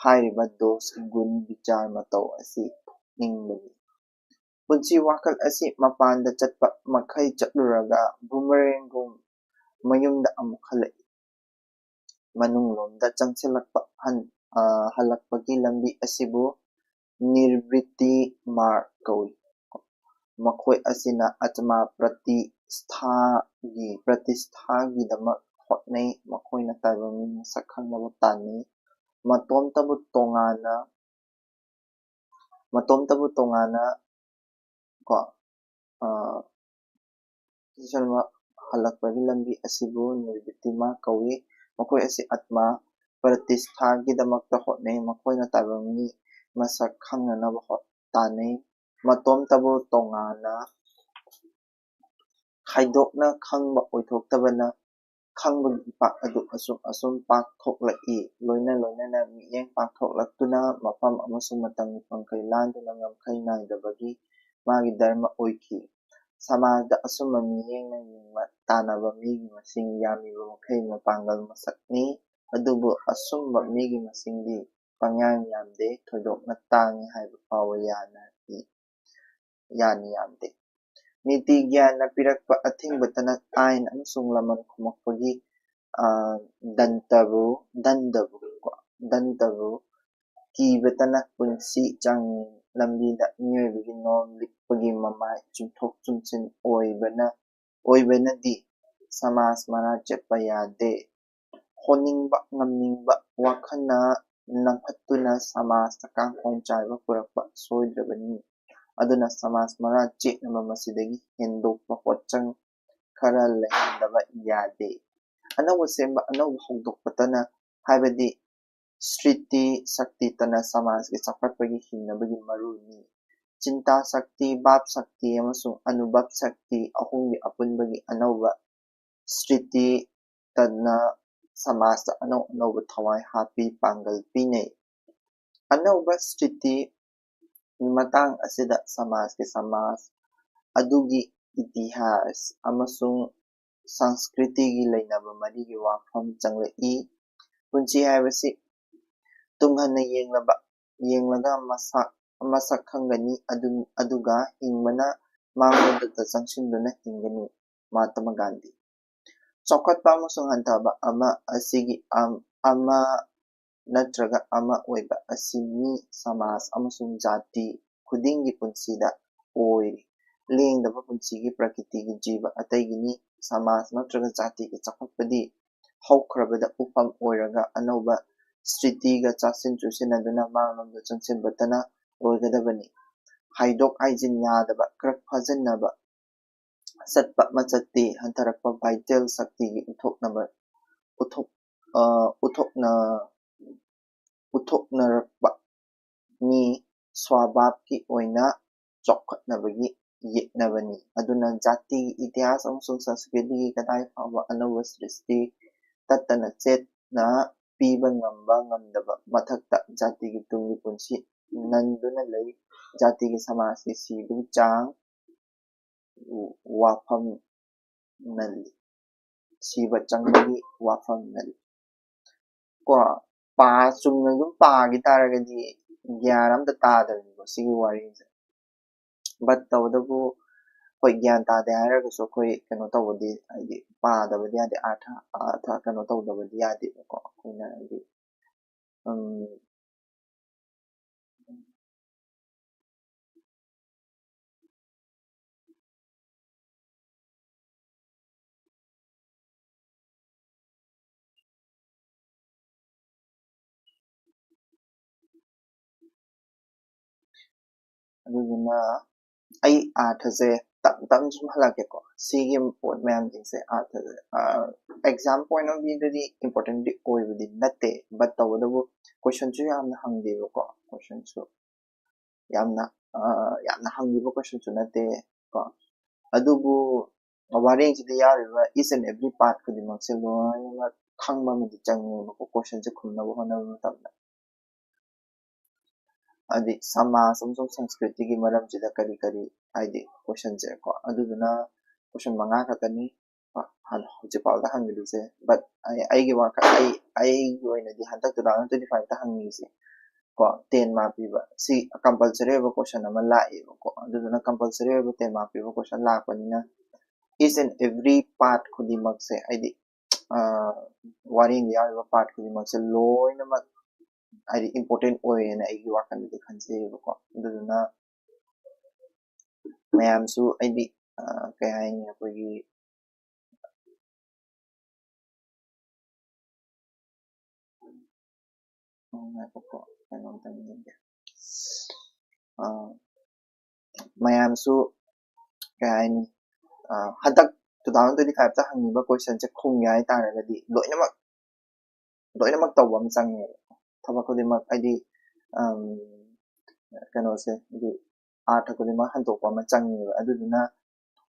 ꯍꯥꯏꯔꯤꯕ ꯗꯣꯁꯀꯤ ꯒꯨꯟ ꯕꯤꯆꯥꯔ ꯃꯇꯧ ꯑꯁꯤ ꯄꯨꯛꯅꯤꯡꯕꯅꯤ꯫ ꯄꯨꯟꯁꯤ ꯋꯥꯈꯜ ꯑꯁꯤ ꯃꯄꯥꯟꯗ ꯆꯠꯄ ꯃꯈꯩ ꯆꯠꯂꯨꯔꯒ ꯕꯨꯃꯔꯦꯡꯒꯨꯝ ꯃꯌꯨꯝꯗ ꯑꯃꯨꯛ ꯍꯜꯂꯛꯏ꯫ ꯃꯅꯨꯡꯂꯣꯝꯗ ꯆꯪꯁꯤꯜꯂꯛꯄ ꯍꯟ-, ꯑ, ꯍꯜꯂꯛꯄꯒꯤ ꯂꯝꯕꯤ ꯑꯁꯤꯕꯨ ꯅꯤꯔꯕꯤꯇꯤ ꯃꯥꯔ ꯀꯧꯏ꯫ ꯃꯈꯣꯏ ꯑꯁꯤꯅ ꯑꯇꯃꯥ ꯄ꯭ꯔꯇꯤꯁꯊꯥꯒꯤ, ꯄ꯭ꯔꯇꯤꯁꯊꯥꯒꯤꯗꯃꯛ ꯍꯣꯠꯅꯩ꯫ ꯃꯈꯣꯏꯅ ꯇꯥꯏꯕꯪ ꯃꯤ ꯃꯁꯛ ꯈꯪꯅꯕ ꯇꯥꯟꯅꯩ꯫ ꯃꯇꯣꯝꯇꯕꯨ ꯇꯣꯉꯥꯟꯅ, ꯃꯇꯣꯝꯇꯕꯨ ꯇꯣꯉꯥꯟꯅ ꯀꯣ, ꯑ, ꯆꯪꯁꯤꯟꯕ ꯍꯜꯂꯛꯄꯒꯤ ꯂꯝꯕꯤ ꯑꯁꯤꯕꯨ ꯅꯤꯔꯕꯤꯇꯤꯃꯥ ꯀꯧꯏ꯫ ꯃꯈꯣꯏ ꯑꯁꯤ ꯑꯇꯃꯥ ꯄ꯭ꯔꯇꯤꯁꯊꯥꯒꯤꯗꯃꯛꯇ ꯍꯣꯠꯅꯩ꯫ ꯃꯈꯣꯏꯅ ꯇꯥꯏꯕꯪ ꯃꯤ ꯃꯁꯛ ꯈꯪꯅꯅꯕ ꯍꯣꯠ-, ꯇꯥꯟꯅꯩ꯫ ꯃꯇꯣꯝꯇꯕꯨ ꯇꯣꯉꯥꯟꯅ ꯈꯥꯏꯗꯣꯛꯅ ꯈꯪꯕ ꯑꯣꯏꯊꯣꯛꯇꯕꯅ ꯈꯪꯕꯒꯤ ꯏꯄꯥꯛ ꯑꯗꯨ ꯑꯁꯨꯝ ꯑꯁꯨꯝ ꯄꯥꯛꯊꯣꯛꯂꯛꯏ꯫ ꯂꯣꯏꯅ ꯂꯣꯏꯅꯅ ꯃꯤꯠꯌꯦꯡ ꯄꯥꯛꯊꯣꯛꯂꯛꯇꯨꯅ ꯃꯐꯝ ꯑꯃꯁꯨꯡ ꯃꯇꯝꯒꯤ ꯄꯪꯈꯩ ꯂꯥꯟꯗꯨꯅ ꯉꯝꯈꯩ ꯅꯥꯏꯗꯕꯒꯤ ꯃꯥꯒꯤ ꯙꯔꯃ ꯑꯣꯏꯈꯤ꯫ ꯁꯃꯥꯖꯗ ꯑꯆꯨꯝꯕ ꯃꯤꯠꯌꯦꯡꯅ ꯌꯦꯡꯕ ꯇꯥꯟꯅꯕ ꯃꯤꯒꯤ ꯃꯁꯤꯡ ꯌꯥꯝꯃꯤꯕ ꯃꯈꯩ ꯃꯄꯥꯡꯒꯜ ꯃꯁꯛꯅꯤ꯫ ꯑꯗꯨꯕꯨ ꯑꯆꯨꯝꯕ ꯃꯤꯒꯤ ꯃꯁꯤꯡꯗꯤ ꯄꯪꯌꯥꯝ ꯌꯥꯝꯗꯦ, ꯊꯣꯏꯗꯣꯛꯅ ꯇꯥꯡꯏ ꯍꯥꯏꯕ ꯐꯥꯎꯕ ꯌꯥꯅ-, ꯌꯥꯅꯤ ꯌꯥꯝꯗꯦ꯫ ꯅꯤꯇꯤ ꯒ꯭ꯌꯥꯟꯅ ꯄꯤꯔꯛꯄ ꯑꯊꯤꯡꯕꯇꯅ ꯑꯥꯏꯟ ꯑꯃꯁꯨꯡ ꯂꯃꯟ ꯈꯨꯝꯃꯛꯄꯒꯤ, ꯑ, ꯗꯟꯇꯕꯨ, ꯗꯟꯗꯕꯨ, ꯀꯣ, ꯗꯟꯇꯕꯨ ꯀꯤꯕꯇꯅ ꯄꯨꯟꯁꯤ ꯆꯪ ꯂꯝꯕꯤꯗ ꯃꯤꯑꯣꯏꯕꯒꯤ ꯅꯣꯝ ꯂꯤꯛꯄꯒꯤ ꯃꯃꯥꯏ ꯆꯨꯝꯊꯣꯛ ꯆꯨꯝꯁꯤꯟ ꯑꯣꯏꯕꯅ, ꯑꯣꯏꯕꯅꯗꯤ ꯁꯃꯥꯖ ꯃꯔꯥ ꯆꯠꯄ ꯌꯥꯗꯦ꯫ ꯍꯣꯅꯤꯡꯕ, ꯉꯝꯅꯤꯡꯕ ꯋꯥꯈꯜꯅ ꯅꯝꯍꯠꯇꯨꯅ ꯁꯃꯥꯖꯇ ꯀꯥꯡꯈꯣꯡ ꯆꯥꯏꯕ ꯄꯨꯔꯛꯄ ꯁꯣꯏꯗ꯭ꯔꯕꯅꯤ꯫ ꯑꯗꯨꯅ ꯁꯃꯥꯖ ꯃꯔꯥ ꯆꯦꯠꯅꯕ ꯃꯁꯤꯗꯒꯤ ꯍꯦꯟꯗꯣꯛꯄ ꯄꯣꯠꯆꯪ ꯈꯔ ꯂꯩꯍꯟꯗꯕ ꯌꯥꯗꯦ꯫ ꯑꯅꯧꯕ ꯁꯦꯝꯕ, ꯑꯅꯧꯕ ꯍꯧꯗꯣꯛꯄꯇꯅ, ꯍꯥꯏꯕꯗꯤ ꯁ꯭ꯔꯤꯇꯤ ꯁꯛꯇꯤꯇꯅ ꯁꯃꯥꯖꯀꯤ ꯆꯥꯎꯈꯠꯄꯒꯤ ꯍꯤꯡꯅꯕꯒꯤ ꯃꯔꯨꯅꯤ꯫ ꯆꯤꯟꯇꯥ ꯁꯛꯇꯤ, ꯚꯥꯕ ꯁꯛꯇꯤ ꯑꯃꯁꯨꯡ ꯑꯅꯨꯚꯕ ꯁꯛꯇꯤ ꯑꯍꯨꯝꯒꯤ ꯑꯄꯨꯟꯕꯒꯤ ꯑꯅꯧꯕ ꯁ꯭ꯔꯤꯇꯤꯇꯅ ꯁꯃꯥꯖꯇ ꯑꯅꯧ ꯑꯅꯧꯕ ꯊꯋꯥꯏ ꯍꯥꯞꯄꯤ, ꯄꯥꯡꯒꯜ ꯄꯤꯅꯩ꯫ ꯑꯅꯧꯕ ꯁ꯭ꯔꯤꯇꯤ ꯃꯇꯥꯡ ꯑꯁꯤꯗ ꯁꯃꯥꯖꯀꯤ ꯁꯃꯥꯖ ꯑꯗꯨꯒꯤ ꯏꯇꯤꯍꯥꯁ ꯑꯃꯁꯨꯡ ꯁꯪꯁꯀ꯭ꯔꯤꯇꯤꯒꯤ ꯂꯩꯅꯕ ꯃꯔꯤꯒꯤ ꯋꯥꯐꯝ ꯆꯪꯂꯛꯏ꯫ ꯄꯨꯟꯁꯤ ꯍꯥꯏꯕꯁꯤ ꯇꯨꯡ ꯍꯟꯅ ꯌꯦꯡꯂꯕ, ꯌꯦꯡꯂꯒ ꯃꯁꯛ, ꯃꯁꯛ ꯈꯪꯒꯅꯤ, ꯑꯗꯨ-, ꯑꯗꯨꯒ ꯍꯤꯡꯕꯅ ꯃꯥꯡꯂꯣꯝꯗ ꯆꯪꯁꯤꯟꯗꯨꯅ ꯍꯤꯡꯒꯅꯤ꯫ ꯃꯍꯥꯇꯃꯥ ꯒꯥꯟꯙꯤ꯫ ꯆꯥꯎꯈꯠꯄ ꯑꯃꯁꯨꯡ ꯍꯟꯊꯕ ꯑꯃ ꯑꯁꯤꯒꯤ ꯑꯝ-, ꯑꯃ ꯅꯠꯇ꯭ꯔꯒ ꯑꯃ ꯑꯣꯏꯕ ꯑꯁꯤ ꯃꯤ, ꯁꯃꯥꯖ ꯑꯃꯁꯨꯡ ꯖꯥꯇꯤ ꯈꯨꯗꯤꯡꯒꯤ ꯄꯨꯟꯁꯤꯗ ꯑꯣꯏꯔꯤ꯫ ꯂꯦꯡꯗꯕ ꯄꯨꯟꯁꯤꯒꯤ ꯄ꯭ꯔꯀꯤꯇꯤꯒꯤ ꯖꯤꯕ ꯑꯇꯩꯒꯤꯅꯤ꯫ ꯁꯃꯥꯖ ꯅꯠꯇ꯭ꯔꯒ ꯖꯥꯇꯤꯒꯤ ꯆꯥꯎꯈꯠꯄꯗꯤ ꯍꯧꯈ꯭ꯔꯕꯗ ꯎꯐꯝ ꯑꯣꯏꯔꯒ ꯑꯅꯧꯕ ꯁ꯭ꯔꯤꯇꯤꯒ ꯆꯥꯁꯤꯟ ꯆꯨꯁꯤꯟꯅꯗꯨꯅ ꯃꯥꯡꯂꯣꯝꯗ ꯆꯪꯁꯤꯟꯕꯇꯅ ꯑꯣꯏꯒꯗꯕꯅꯤ꯫ ꯍꯥꯏꯗꯣꯛ ꯍꯥꯏꯖꯤꯟ ꯌꯥꯗꯕ, ꯀ꯭ꯔꯛ ꯐꯥꯖꯤꯟꯅꯕ, ꯆꯠꯄ ꯃꯆꯠꯇꯤ ꯍꯟꯊꯔꯛꯄ, ꯚꯥꯏꯇꯦꯜ ꯁꯛꯇꯤꯒꯤ ꯎꯠꯊꯣꯛꯅꯕ, ꯎꯠꯊꯣꯛ-, ꯑ, ꯎꯠꯊꯣꯛꯅ-, ꯎꯠꯊꯣꯛꯅꯔꯛꯄ ꯃꯤ ꯁ꯭ꯋꯥꯚꯥꯕꯀꯤ ꯑꯣꯏꯅ ꯆꯥꯎꯈꯠꯅꯕꯒꯤ ꯌꯦꯛꯅꯕꯅꯤ꯫ ꯑꯗꯨꯅ ꯖꯥꯇꯤꯒꯤ ꯏꯇꯤꯍꯥꯁ ꯑꯃꯁꯨꯡ ꯁꯪꯁꯀ꯭ꯔꯤꯇꯤꯒꯤ ꯀꯗꯥꯏ ꯐꯥꯎꯕ ꯑꯅꯧꯕ ꯁ꯭ꯔꯤꯁꯇꯤ ꯇꯠꯇꯅ ꯆꯦꯠꯅ ꯄꯤꯕ ꯉꯝꯕ ꯉꯝꯗꯕ, ꯃꯊꯛꯇ ꯖꯥꯇꯤꯒꯤ ꯇꯨꯡꯒꯤ ꯄꯨꯟꯁꯤ ꯅꯟꯗꯨꯅ ꯂꯩ꯫ ꯖꯥꯇꯤꯒꯤ ꯁꯃꯥꯖꯀꯤ ꯁꯤꯕꯒꯤ ꯆꯥꯡ ꯋꯥꯐꯝ ꯅꯜꯂꯤ꯫ ꯁꯤꯕ ꯆꯪꯕꯒꯤ ꯋꯥꯐꯝ ꯅꯜꯂꯤ꯫ ꯀꯣ, ꯄꯥ-, ꯆꯨꯝꯅ ꯑꯗꯨꯝ ꯄꯥꯈꯤ ꯇꯥꯔꯒꯗꯤ ꯒ꯭ꯌꯥꯟ ꯑꯝꯇ ꯇꯥꯗꯕꯅꯤꯀꯣ ꯁꯤꯒꯤ ꯋꯥꯔꯤꯁꯦ꯫ But ꯇꯧꯕꯇꯕꯨ ꯑꯩꯈꯣꯏ ꯒ꯭ꯌꯥꯟ ꯇꯥꯗꯦ ꯍꯥꯏꯔꯒꯁꯨ ꯑꯩꯈꯣꯏ ꯀꯩꯅꯣ ꯇꯧꯕꯗꯤ, ꯍꯥꯏꯗꯤ ꯄꯥꯗꯕꯗꯤ ꯌꯥꯗꯦ, ꯑꯥꯔꯊ, ꯑꯥꯔꯊ ꯀꯩꯅꯣ ꯇꯧꯗꯕꯗꯤ ꯌꯥꯗꯦꯕꯀꯣ꯫ ꯑꯩꯈꯣꯏꯅ ꯍꯥꯏꯗꯤ, ꯎꯝ, ꯑꯗꯨꯗꯨꯅ ꯑꯩ ꯑꯥꯔꯊꯁꯦ ꯇꯞ ꯇꯞꯅ ꯁꯨꯝ ꯍꯜꯂꯛꯀꯦꯀꯣ꯫ ꯁꯤꯒꯤ ꯄꯣꯠ ꯃꯌꯥꯝꯁꯤꯡꯁꯦ ꯑꯥꯔꯊꯁꯦ, ꯑ, exam point of viewꯗꯗꯤ importantꯗꯤ ꯑꯣꯏꯕꯗꯤ ꯅꯠꯇꯦ, but ꯇꯧꯕꯇꯕꯨ questionꯁꯨ ꯌꯥꯝꯅ ꯍꯪꯗꯦꯕꯀꯣ, questionꯁꯨ ꯌꯥꯝꯅ, ꯑ, ꯌꯥꯝꯅ ꯍꯪꯈꯤꯕ questionꯁꯨ ꯅꯠꯇꯦ ꯀꯣ꯫ ꯑꯗꯨꯕꯨ ꯋꯥꯔꯦꯡꯁꯤꯗ ꯌꯥꯎꯔꯤꯕ each and every part ꯈꯨꯗꯤꯡꯃꯛꯁꯦ ꯂꯣꯏꯅꯃꯛ ꯈꯪꯕ ꯑꯃꯗꯤ ꯆꯪꯉꯦꯕꯀꯣ, questionꯁꯦ ꯈꯨꯝꯅꯕ ꯍꯣꯠꯅꯕ ꯃꯇꯝꯗ꯫ ꯍꯥꯏꯗꯤ ꯁꯃꯥꯖ ꯑꯃꯁꯨꯡ ꯁꯪꯁꯀ꯭ꯔꯤꯇꯤꯒꯤ ꯃꯔꯝꯁꯤꯗ ꯀꯔꯤ ꯀꯔꯤ, ꯍꯥꯏꯗꯤ ꯀꯣꯏꯁꯟꯁꯦ ꯀꯣ, ꯑꯗꯨꯗꯨꯅ ꯀꯣꯏꯁꯟ ꯃꯉꯥ ꯈꯛꯇꯅꯤ ꯍꯧꯖꯤꯛꯐꯥꯎꯗ ꯍꯪꯉꯤꯕꯁꯦ꯫ But ꯑꯩ ꯑꯩꯒꯤ ꯋꯥꯈꯜ ꯑꯩ ꯑꯩꯒꯤ ꯑꯣꯏꯅꯗꯤ ꯍꯟꯗꯛ two thousand twenty five ꯇ ꯍꯪꯉꯤꯁꯦ ꯀꯣ, ten mark ꯄꯤꯕ ꯁꯤ compulsory ꯑꯣꯏꯕ ꯀꯣꯏꯁꯟ ꯑꯃ ꯂꯥꯛꯑꯦꯕꯀꯣ꯫ ꯑꯗꯨꯗꯨꯅ compulsory ꯑꯣꯏꯕ ten mark ꯄꯤꯕ ꯀꯣꯏꯁꯟ ꯂꯥꯛꯄꯅꯤꯅ each and every part ꯈꯨꯗꯤꯡꯃꯛꯁꯦ, ꯍꯥꯏꯗꯤ ꯋꯥꯔꯦꯡꯗ ꯌꯥꯎꯔꯤꯕ part ꯈꯨꯗꯤꯡꯃꯛꯁꯦ ꯂꯣꯏꯅꯃꯛ ꯍꯥꯏꯗꯤ important ꯑꯣꯏꯌꯦꯅ ꯑꯩꯒꯤ ꯋꯥꯈꯜꯗꯗꯤ ꯈꯟꯖꯩꯌꯦꯕꯀꯣ꯫ ꯑꯗꯨꯗꯨꯅ ꯃꯌꯥꯝꯁꯨ ꯑꯩꯗꯤ ꯀꯩ ꯍꯥꯏꯅꯤ, ꯑꯩꯈꯣꯏꯒꯤ ꯉꯥꯏꯈꯣꯀꯣ, ꯀꯩꯅꯣꯝꯇꯪ ꯌꯦꯡꯒꯦ꯫ ꯃꯌꯥꯝꯁꯨ ꯀꯩ ꯍꯥꯏꯅꯤ, ꯍꯟꯗꯛ two thousand twenty five ꯇ ꯍꯪꯉꯤꯕ ꯀꯣꯏꯁꯟꯁꯦ ꯈꯨꯝꯒꯦ ꯍꯥꯏꯇꯥꯔꯒꯗꯤ ꯂꯣꯏꯅꯃꯛ ꯂꯣꯏꯅꯃꯛ ꯇꯧꯕ ꯑꯃ ꯆꯪꯉꯦꯕ꯫ ꯊꯕꯛ ꯈꯨꯗꯤꯡꯃꯛ ꯍꯥꯏꯗꯤ ꯀꯩꯅꯣꯁꯦ, ꯍꯥꯏꯗꯤ ꯑꯥꯔꯊ ꯈꯨꯗꯤꯡꯃꯛ ꯍꯟꯗꯣꯛꯄ ꯑꯃ ꯆꯪꯉꯦꯕ꯫ ꯑꯗꯨꯗꯨꯅ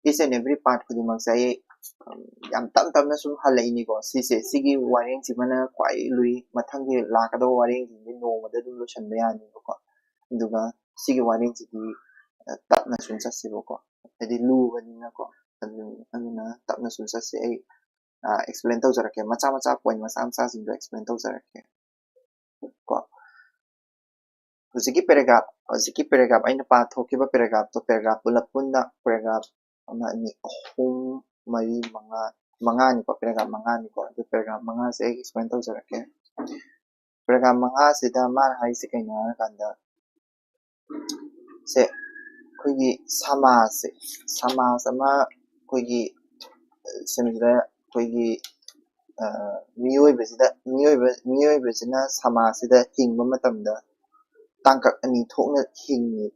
each and every part ꯈꯨꯗꯤꯡꯃꯛꯁꯦ ꯑꯩ ꯌꯥꯝ ꯇꯞ ꯇꯞꯅ ꯁꯨꯝ ꯍꯜꯂꯛꯏꯅꯤꯀꯣ꯫ ꯁꯤꯁꯦ, ꯁꯤꯒꯤ ꯋꯥꯔꯦꯡꯁꯤꯃꯅ ꯈ꯭ꯋꯥꯏ ꯂꯨꯏ꯫ ꯃꯊꯪꯒꯤ ꯂꯥꯛꯀꯗꯧꯕ ꯋꯥꯔꯦꯡꯁꯤꯡꯗꯤ ꯅꯣꯡꯃꯗ ꯑꯗꯨꯝ ꯂꯣꯏꯁꯤꯟꯕ ꯌꯥꯅꯤꯕꯀꯣ꯫ ꯑꯗꯨꯒ ꯁꯤꯒꯤ ꯋꯥꯔꯦꯡꯁꯤꯗꯤ ꯇꯞꯅ ꯁꯨꯝ ꯆꯠꯁꯦꯕꯀꯣ, ꯍꯥꯏꯗꯤ ꯂꯨꯕꯅꯤꯅꯀꯣ꯫ ꯑꯗꯨꯅ ꯇꯞꯅ ꯁꯨꯝ ꯆꯠꯁꯦ꯫ ꯑꯩ explain ꯇꯧꯖꯔꯛꯀꯦ, ꯃꯆꯥ ꯃꯆꯥ point ꯃꯆꯥ ꯃꯆꯥꯁꯤꯡꯗꯣ explain ꯇꯧꯖꯔꯛꯀꯦ ꯀꯣ꯫ ꯍꯧꯖꯤꯛꯀꯤ paragraph, ꯍꯧꯖꯤꯛꯀꯤ paragraph ꯑꯩꯅ ꯄꯥꯊꯣꯛꯈꯤꯕ paragraphꯇꯣ, paragraph ꯄꯨꯂꯞ ꯄꯨꯟꯅ paragraph ꯑꯃ, ꯑꯅꯤ, ꯑꯍꯨꯝ, ꯃꯔꯤ, ꯃꯉꯥ, ꯃꯉꯥꯅꯤꯀꯣ, paragraph ꯃꯉꯥꯅꯤꯀꯣ꯫ ꯑꯗꯨ paragraph ꯃꯉꯥꯁꯦ ꯑꯩ explain ꯇꯧꯖꯔꯛꯀꯦ꯫ Paragraph ꯃꯉꯥꯁꯤꯗ ꯃꯥꯅ ꯍꯥꯏꯔꯤꯁꯦ ꯀꯩꯅꯣ ꯍꯥꯏꯔꯀꯥꯟꯗ, ꯁꯦ ꯑꯩꯈꯣꯏꯒꯤ ꯁꯃꯥꯖꯁꯦ, ꯁꯃꯥꯖ ꯑꯃ ꯑꯩꯈꯣꯏꯒꯤ ꯁꯤꯗ ꯑꯩꯈꯣꯏꯒꯤ ꯃꯤꯑꯣꯏꯕꯁꯤꯗ, ꯃꯤꯑꯣꯏꯕ ꯃꯤꯑꯣꯏꯕꯁꯤꯅ ꯁꯃꯥꯖꯁꯤꯗ ꯍꯤꯡꯕ ꯃꯇꯝꯗ ꯇꯥꯡꯀꯛ ꯑꯅꯤ ꯊꯣꯛꯅ ꯍꯤꯡꯉꯤ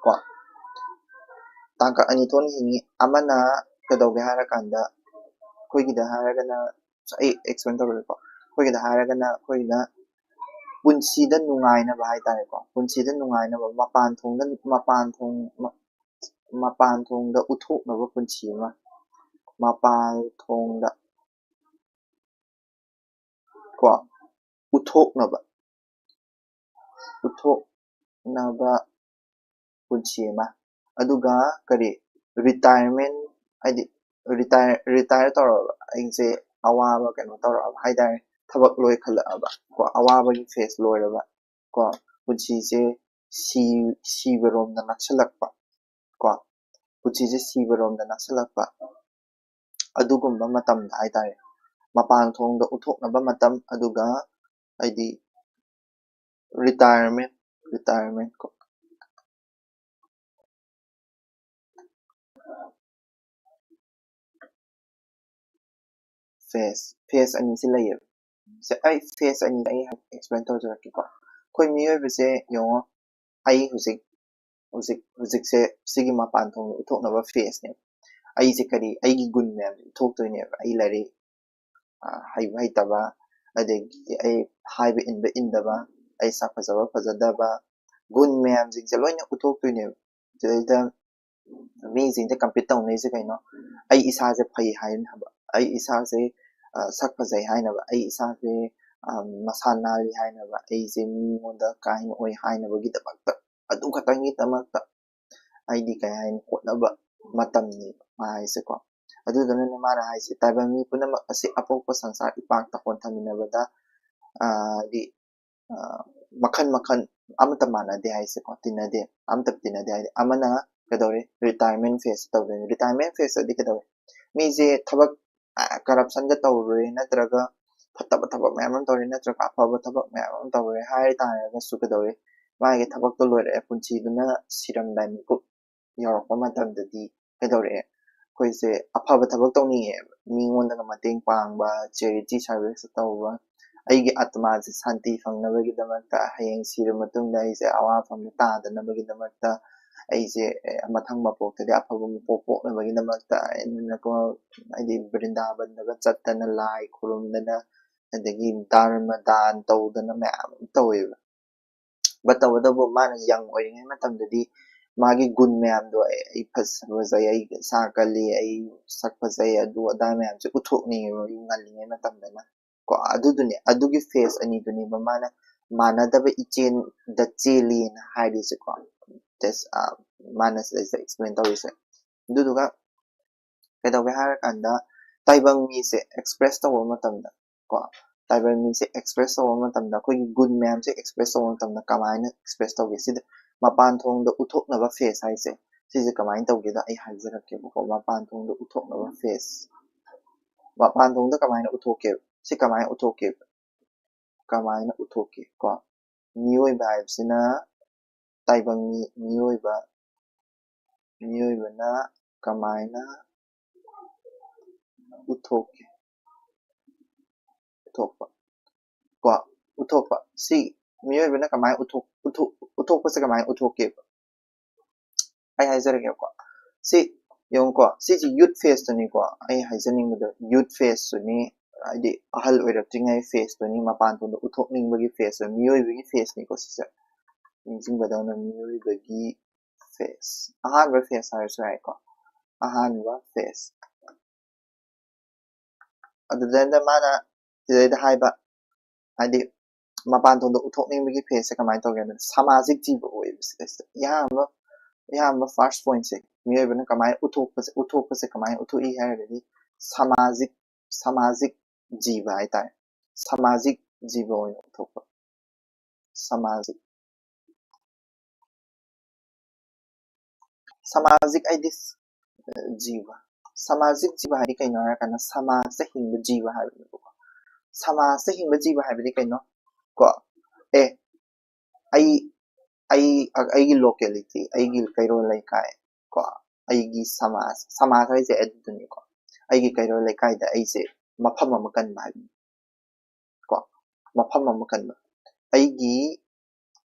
ꯀꯣ꯫ ꯇꯥꯡꯀꯛ ꯑꯅꯤ ꯊꯣꯛꯅ ꯍꯤꯡꯉꯤ꯫ ꯑꯃꯅ ꯀꯩꯗꯧꯒꯦ ꯍꯥꯏꯔꯀꯥꯟꯗ, ꯑꯩꯈꯣꯏꯒꯤꯗ ꯍꯥꯏꯔꯒꯅ, ꯑꯩ explain ꯇꯧꯔꯒꯦꯀꯣ꯫ ꯑꯩꯈꯣꯏꯒꯤꯗ ꯍꯥꯏꯔꯒꯅ, ꯑꯩꯈꯣꯏꯒꯤꯅ ꯄꯨꯟꯁꯤꯗ ꯅꯨꯡꯉꯥꯏꯅꯕ ꯍꯥꯏꯇꯥꯔꯦꯀꯣ, ꯄꯨꯟꯁꯤꯗ ꯅꯨꯡꯉꯥꯏꯅꯕ, ꯃꯄꯥꯟ ꯊꯣꯡꯗ, ꯃꯄꯥꯟ ꯊꯣꯡ ꯃꯄꯥꯟ ꯊꯣꯡꯗ ꯎꯠꯊꯣꯛꯅꯕ ꯄꯨꯟꯁꯤ ꯑꯃ, ꯃꯄꯥꯟ ꯊꯣꯡꯗ ꯀꯣ ꯎꯠꯊꯣꯛꯅꯕ, ꯎꯠꯊꯣꯛ ꯅꯨꯡꯉꯥꯏꯊꯣꯛꯅꯕ ꯄꯨꯟꯁꯤ ꯑꯃ꯫ ꯑꯗꯨꯒ ꯀꯔꯤ, retirement, ꯍꯥꯏꯗꯤ retire retire ꯇꯧꯔꯕ, ꯑꯩꯁꯦ ꯑꯋꯥꯕ ꯀꯩꯅꯣ ꯇꯧꯔꯛꯑꯕ ꯍꯥꯏꯇꯥꯔꯦ, ꯊꯕꯛ ꯂꯣꯏꯈꯠꯂꯛꯑꯕ ꯀꯣ, ꯑꯋꯥꯕꯒꯤ phase ꯂꯣꯏꯔꯕ ꯀꯣ, ꯄꯨꯟꯁꯤꯁꯦ ꯁꯤ ꯁꯤꯕꯔꯣꯝꯗ ꯅꯛꯁꯜꯂꯛꯄ ꯀꯣ, ꯄꯨꯟꯁꯤꯁꯦ ꯁꯤꯕꯔꯣꯝꯗ ꯅꯛꯁꯜꯂꯛꯄ, ꯑꯗꯨꯒꯨꯝꯕ ꯃꯇꯝꯗ ꯍꯥꯏꯇꯥꯔꯦ, ꯃꯄꯥꯟ ꯊꯣꯡꯗ ꯎꯠꯊꯣꯛꯅꯕ ꯃꯇꯝ꯫ ꯑꯗꯨꯒ ꯍꯥꯏꯗꯤ retirement retirement ꯀꯣ, phase phase ꯑꯅꯤꯁꯤ ꯂꯩꯌꯦꯕ꯫ ꯁꯦ, ꯑꯩ phase ꯑꯅꯤ ꯑꯩ explain ꯇꯧꯖꯔꯛꯀꯦꯀꯣ꯫ ꯑꯩꯈꯣꯏ ꯃꯤꯑꯣꯏꯕꯁꯦ ꯌꯦꯡꯉꯣ, ꯑꯩ ꯍꯧꯖꯤꯛ ꯍꯧꯖꯤꯛ ꯍꯧꯖꯤꯛꯁꯦ ꯁꯤꯒꯤ ꯃꯄꯥꯟ ꯊꯣꯡꯗ ꯎꯠꯊꯣꯛꯅꯕ phase ꯅꯦꯕ꯫ ꯑꯩꯁꯦ ꯀꯔꯤ, ꯑꯩꯒꯤ ꯒꯨꯟ ꯃꯌꯥꯝꯁꯦ ꯎꯠꯊꯣꯛꯇꯣꯏꯅꯦꯕ꯫ ꯑꯩ ꯂꯥꯏꯔꯤꯛ, ꯑ, ꯍꯩꯕ ꯍꯩꯇꯕ, ꯑꯗꯒꯤ ꯑꯩ ꯍꯥꯏꯕ ꯏꯟꯕ ꯏꯟꯗꯕ, ꯑꯩ ꯁꯛ ꯐꯖꯕ ꯐꯖꯗꯕ, ꯒꯨꯟ ꯃꯌꯥꯝꯁꯤꯡꯁꯦ ꯂꯣꯏꯅ ꯎꯠꯊꯣꯛꯇꯣꯏꯅꯦꯕ꯫ ꯁꯤꯗꯩꯗ ꯃꯤꯁꯤꯡꯁꯦ compete ꯇꯧꯅꯩꯁꯦ ꯀꯩꯅꯣ? ꯑꯩ ꯏꯁꯥꯁꯦ ꯐꯩ ꯍꯥꯏꯅꯕ, ꯑꯩ ꯏꯁꯥꯁꯦ, ꯑ, ꯁꯛ ꯐꯖꯩ ꯍꯥꯏꯅꯕ, ꯑꯩ ꯏꯁꯥꯁꯦ, ꯑ, ꯃꯁꯥ ꯅꯥꯜꯂꯤ ꯍꯥꯏꯅꯕ, ꯑꯩꯁꯦ ꯃꯤꯉꯣꯟꯗ ꯀꯥ ꯍꯦꯟꯅ ꯑꯣꯏ ꯍꯥꯏꯅꯕꯒꯤꯗꯃꯛꯇ, ꯑꯗꯨ ꯈꯛꯇꯪꯒꯤꯗꯃꯛꯇ ꯑꯩꯗꯤ ꯀꯩ ꯍꯥꯏꯅꯤ, ꯍꯣꯠꯅꯕ ꯃꯇꯝꯅꯤ ꯃꯥ ꯍꯥꯏꯁꯦꯀꯣ꯫ ꯑꯗꯨꯗꯨꯅꯅꯦ ꯃꯥꯅ ꯍꯥꯏꯁꯦ, "ꯇꯥꯏꯕꯪ ꯃꯤ ꯄꯨꯝꯅꯃꯛ ꯑꯁꯤ ꯑꯄꯣꯛꯄ ꯁꯪꯁꯥꯔ ꯏꯄꯥꯛꯇ ꯍꯣꯟꯊꯃꯤꯟꯅꯕꯗ, ꯑ, ꯍꯥꯏꯗꯤ, ꯑ, ꯃꯈꯜ ꯃꯈꯜ ꯑꯃꯠꯇ ꯃꯥꯟꯅꯗꯦ" ꯍꯥꯏꯁꯦꯀꯣ, ꯇꯤꯟꯅꯗꯦ, ꯑꯃꯠꯇ ꯇꯤꯟꯅꯗꯦ ꯍꯥꯏꯗꯤ꯫ ꯑꯃꯅ ꯀꯩꯗꯧꯔꯦ? Retirement phase ꯇꯧꯗꯣꯏꯅꯦ꯫ Retirement phase ꯑꯗꯤ ꯀꯩꯗꯧꯔꯦ? ꯃꯤꯁꯦ ꯊꯕꯛ, ꯑ, corruption ꯒ ꯇꯧꯔꯨꯔꯦ, ꯅꯠꯇ꯭ꯔꯒ ꯐꯠꯇꯕ ꯊꯕꯛ ꯃꯌꯥꯝ ꯑꯃ ꯇꯧꯔꯦ, ꯅꯠꯇ꯭ꯔꯒ ꯑꯐꯕ ꯊꯕꯛ ꯃꯌꯥꯝ ꯑꯃ ꯇꯧꯔꯦ ꯍꯥꯏ ꯇꯥꯔꯒꯁꯨ ꯀꯩꯗꯧꯔꯦ? ꯃꯥꯒꯤ ꯊꯕꯛꯇꯣ ꯂꯣꯏꯔꯛꯑꯦ, ꯄꯨꯟꯁꯤꯗꯨꯅ ꯁꯤꯔꯝꯗꯥꯏ ꯃꯤꯀꯨꯞ ꯌꯧꯔꯛꯄ ꯃꯇꯝꯗꯗꯤ ꯀꯩꯗꯧꯔꯛꯑꯦ? ꯑꯩꯈꯣꯏꯁꯦ ꯑꯐꯕ ꯊꯕꯛ ꯇꯧꯅꯤꯡꯉꯦꯕ, ꯃꯤꯉꯣꯟꯗꯒ ꯃꯇꯦꯡ ꯄꯥꯡꯕ, charity service ꯇꯧꯕ, ꯑꯩꯒꯤ ꯑꯥꯇꯃꯥꯁꯦ ꯁꯥꯟꯇꯤ ꯐꯪꯅꯕꯒꯤꯗꯃꯛꯇ, ꯍꯌꯦꯡ ꯁꯤꯔ ꯃꯇꯨꯡꯗ ꯑꯩꯁꯦ ꯑꯋꯥꯐꯝꯗ ꯇꯥꯗꯅꯕꯒꯤꯗꯃꯛꯇ, ꯑꯩꯁꯦ, ꯑꯦ, ꯃꯊꯪ ꯃꯄꯣꯛꯇꯗꯤ ꯑꯐꯕ ꯃꯄꯣꯛ ꯄꯣꯛꯅꯕꯒꯤꯗꯃꯛꯇ ꯑꯩꯅꯀꯣ, ꯍꯥꯏꯗꯤ ꯕ꯭ꯔꯤꯟꯗꯥꯕꯟꯗꯒ ꯆꯠꯇꯅ, ꯂꯥꯏ ꯈꯨꯔꯨꯝꯗꯅ, ꯑꯗꯒꯤ ꯙꯔꯃ ꯗꯥꯟ ꯇꯧꯗꯅ ꯃꯌꯥꯝ ꯑꯃ ꯇꯧꯋꯦꯕ꯫ But ꯇꯧꯕꯇꯕꯨ ꯃꯥꯅ young ꯑꯣꯏꯔꯤꯉꯩ ꯃꯇꯝꯗꯗꯤ ꯃꯥꯒꯤ ꯒꯨꯟ ꯃꯌꯥꯝꯗꯣ, ꯑꯩ, ꯑꯩ ꯐꯖ-, ꯐꯖꯩ, ꯑꯩ ꯁꯥ ꯀꯜꯂꯤ, ꯑꯩ ꯁꯛ ꯐꯖꯩ, ꯑꯗꯨ ꯑꯗꯥ ꯃꯌꯥꯝꯁꯦ ꯎꯠꯊꯣꯛꯅꯤꯡꯉꯦꯕ ꯉꯜꯂꯤꯉꯩ ꯃꯇꯝꯗꯅ ꯀꯣ꯫ ꯑꯗꯨꯗꯨꯅꯦ, ꯑꯗꯨꯒꯤ phase ꯑꯅꯤꯗꯨꯅꯦꯕ ꯃꯥꯅ ꯃꯥꯟꯅꯗꯕ ꯏꯆꯦꯟꯗ ꯆꯦꯜꯂꯤꯅ ꯍꯥꯏꯔꯤꯁꯦꯀꯣ꯫ That's, ꯑ, ꯃꯥꯅ ꯁꯤꯗꯩꯁꯤꯗ explain ꯇꯧꯔꯤꯁꯦ꯫ ꯑꯗꯨꯗꯨꯒ ꯀꯩꯗꯧꯒꯦ ꯍꯥꯏꯔꯀꯥꯟꯗ, ꯇꯥꯏꯕꯪ ꯃꯤꯁꯦ express ꯇꯧꯕ ꯃꯇꯝꯗ ꯀꯣ, ꯇꯥꯏꯕꯪ ꯃꯤꯁꯦ express ꯇꯧꯕ ꯃꯇꯝꯗ, ꯑꯩꯈꯣꯏꯒꯤ ꯒꯨꯟ ꯃꯌꯥꯝꯁꯦ express ꯇꯧꯕ ꯃꯇꯝꯗ ꯀꯃꯥꯏꯅ express ꯇꯧꯒꯦ? ꯁꯤꯗ ꯃꯄꯥꯟ ꯊꯣꯡꯗ ꯎꯠꯊꯣꯛꯅꯕ face ꯍꯥꯏꯁꯦ, ꯁꯤꯁꯦ ꯀꯃꯥꯏꯅ ꯇꯧꯒꯦꯗ ꯑꯩ ꯍꯥꯏꯖꯔꯛꯀꯦꯕꯀꯣ꯫ ꯃꯄꯥꯟ ꯊꯣꯡꯗ ꯎꯠꯊꯣꯛꯅꯕ face, ꯃꯄꯥꯟ ꯊꯣꯡꯗ ꯀꯃꯥꯏꯅ ꯎꯠꯊꯣꯛꯀꯦ? ꯁꯤ ꯀꯃꯥꯏꯅ ꯎꯠꯊꯣꯛꯀꯦ? ꯀꯃꯥꯏꯅ ꯎꯠꯊꯣꯛꯀꯦ ꯀꯣ? ꯃꯤꯑꯣꯏꯕ ꯍꯥꯏꯕꯁꯤꯅ ꯇꯥꯏꯕꯪ ꯃꯤ, ꯃꯤꯑꯣꯏꯕ, ꯃꯤꯑꯣꯏꯕꯅ ꯀꯃꯥꯏꯅ ꯎꯠꯊꯣꯛꯀꯦ? ꯎꯠꯊꯣꯛꯄ ꯀꯣ, ꯎꯠꯊꯣꯛꯄ꯫ ꯁꯤ ꯃꯤꯑꯣꯏꯕꯅ ꯀꯃꯥꯏꯅ ꯎꯠꯊꯣꯛ-, ꯎꯠꯊꯣꯛ-, ꯎꯠꯊꯣꯛꯄꯁꯦ ꯀꯃꯥꯏꯅ ꯎꯠꯊꯣꯛꯀꯦꯕ? ꯑꯩ ꯍꯥꯏꯖꯔꯒꯦꯀꯣ꯫ ꯁꯤ ꯌꯦꯡꯉꯨꯀꯣ, ꯁꯤꯁꯤ youth face ꯇꯨꯅꯤꯀꯣ꯫ ꯑꯩ ꯍꯥꯏꯖꯅꯤꯡꯕꯗ youth face ꯇꯨꯅꯤ, ꯍꯥꯏꯗꯤ ꯑꯍꯜ ꯑꯣꯏꯔꯛꯇ꯭ꯔꯤꯉꯩ face ꯇꯨꯅꯤ, ꯃꯄꯥꯟ ꯊꯣꯡꯗ ꯎꯠꯊꯣꯛꯅꯤꯡꯕꯒꯤ face ꯇꯨ, ꯃꯤꯑꯣꯏꯕꯒꯤ face ꯅꯤꯀꯣ ꯁꯤꯁꯦ꯫ ꯅꯤꯡꯁꯤꯡꯕꯗꯧꯅ ꯃꯤꯑꯣꯏꯕꯒꯤ face, ꯑꯍꯥꯟꯕ face ꯍꯥꯏꯔꯁꯨ ꯌꯥꯏꯀꯣ, ꯑꯍꯥꯟꯕ face꯫ ꯑꯗꯨꯗꯩꯗ ꯃꯥꯅ ꯁꯤꯗꯩꯗ ꯍꯥꯏꯕ, ꯍꯥꯏꯗꯤ ꯃꯄꯥꯟ ꯊꯣꯡꯗ ꯎꯠꯊꯣꯛꯅꯤꯡꯕꯒꯤ face ꯁꯦ ꯀꯃꯥꯏꯅ ꯇꯧꯒꯦ ꯍꯥꯏꯕꯗ, ꯁꯃꯥꯖꯤꯛ ꯖꯤꯕ ꯑꯣꯏꯕ ꯁꯤꯗꯩꯁꯤꯗ꯫ ꯑꯌꯥꯝꯕ, ꯑꯌꯥꯝꯕ first point ꯁꯦ, ꯃꯤꯑꯣꯏꯕꯅ ꯀꯃꯥꯏꯅ ꯎꯠꯊꯣꯛꯄꯁꯦ, ꯎꯠꯊꯣꯛꯄꯁꯦ ꯀꯃꯥꯏꯅ ꯎꯠꯊꯣꯛꯏ ꯍꯥꯏꯔꯒꯗꯤ, ꯁꯃꯥꯖꯤꯛ, ꯁꯃꯥꯖꯤꯛ ꯖꯤꯕ ꯍꯥꯏꯇꯥꯔꯦ꯫ ꯁꯃꯥꯖꯤꯛ ꯖꯤꯕ ꯑꯣꯏꯅ ꯎꯠꯊꯣꯛꯄ꯫ ꯁꯃꯥꯖꯤꯛ꯫ ꯁꯃꯥꯖꯤꯛ ꯍꯥꯏꯗꯤ, ꯑ, ꯖꯤꯕ꯫ ꯁꯃꯥꯖꯤꯛ ꯖꯤꯕ ꯍꯥꯏꯗꯤ ꯀꯩꯅꯣ ꯍꯥꯏꯔꯀꯥꯟꯗ, ꯁꯃꯥꯖꯇ ꯍꯤꯡꯕ ꯖꯤꯕ ꯍꯥꯏꯕꯅꯦꯕꯀꯣ꯫ ꯁꯃꯥꯖꯇ ꯍꯤꯡꯕ ꯖꯤꯕ ꯍꯥꯏꯕꯗꯤ ꯀꯩꯅꯣ? ꯀꯣ, ꯑꯦ, ꯑꯩ, ꯑꯩ, ꯑ-, ꯑꯩꯒꯤ locality, ꯑꯩꯒꯤ ꯀꯩꯔꯣꯜ ꯂꯩꯀꯥꯏ, ꯀꯣ, ꯑꯩꯒꯤ ꯁꯃꯥꯖ, ꯁꯃꯥꯖ ꯍꯥꯏꯁꯦ ꯑꯗꯨꯗꯨꯅꯤꯀꯣ꯫ ꯑꯩꯒꯤ ꯀꯩꯔꯣꯜ ꯂꯩꯀꯥꯏꯗ ꯑꯩꯁꯦ ꯃꯐꯝ ꯑꯃ ꯀꯟꯕ ꯍꯥꯏꯕꯅꯤ꯫ ꯀꯣ, ꯃꯐꯝ ꯑꯃ ꯀꯟꯕ꯫ ꯑꯩꯒꯤ,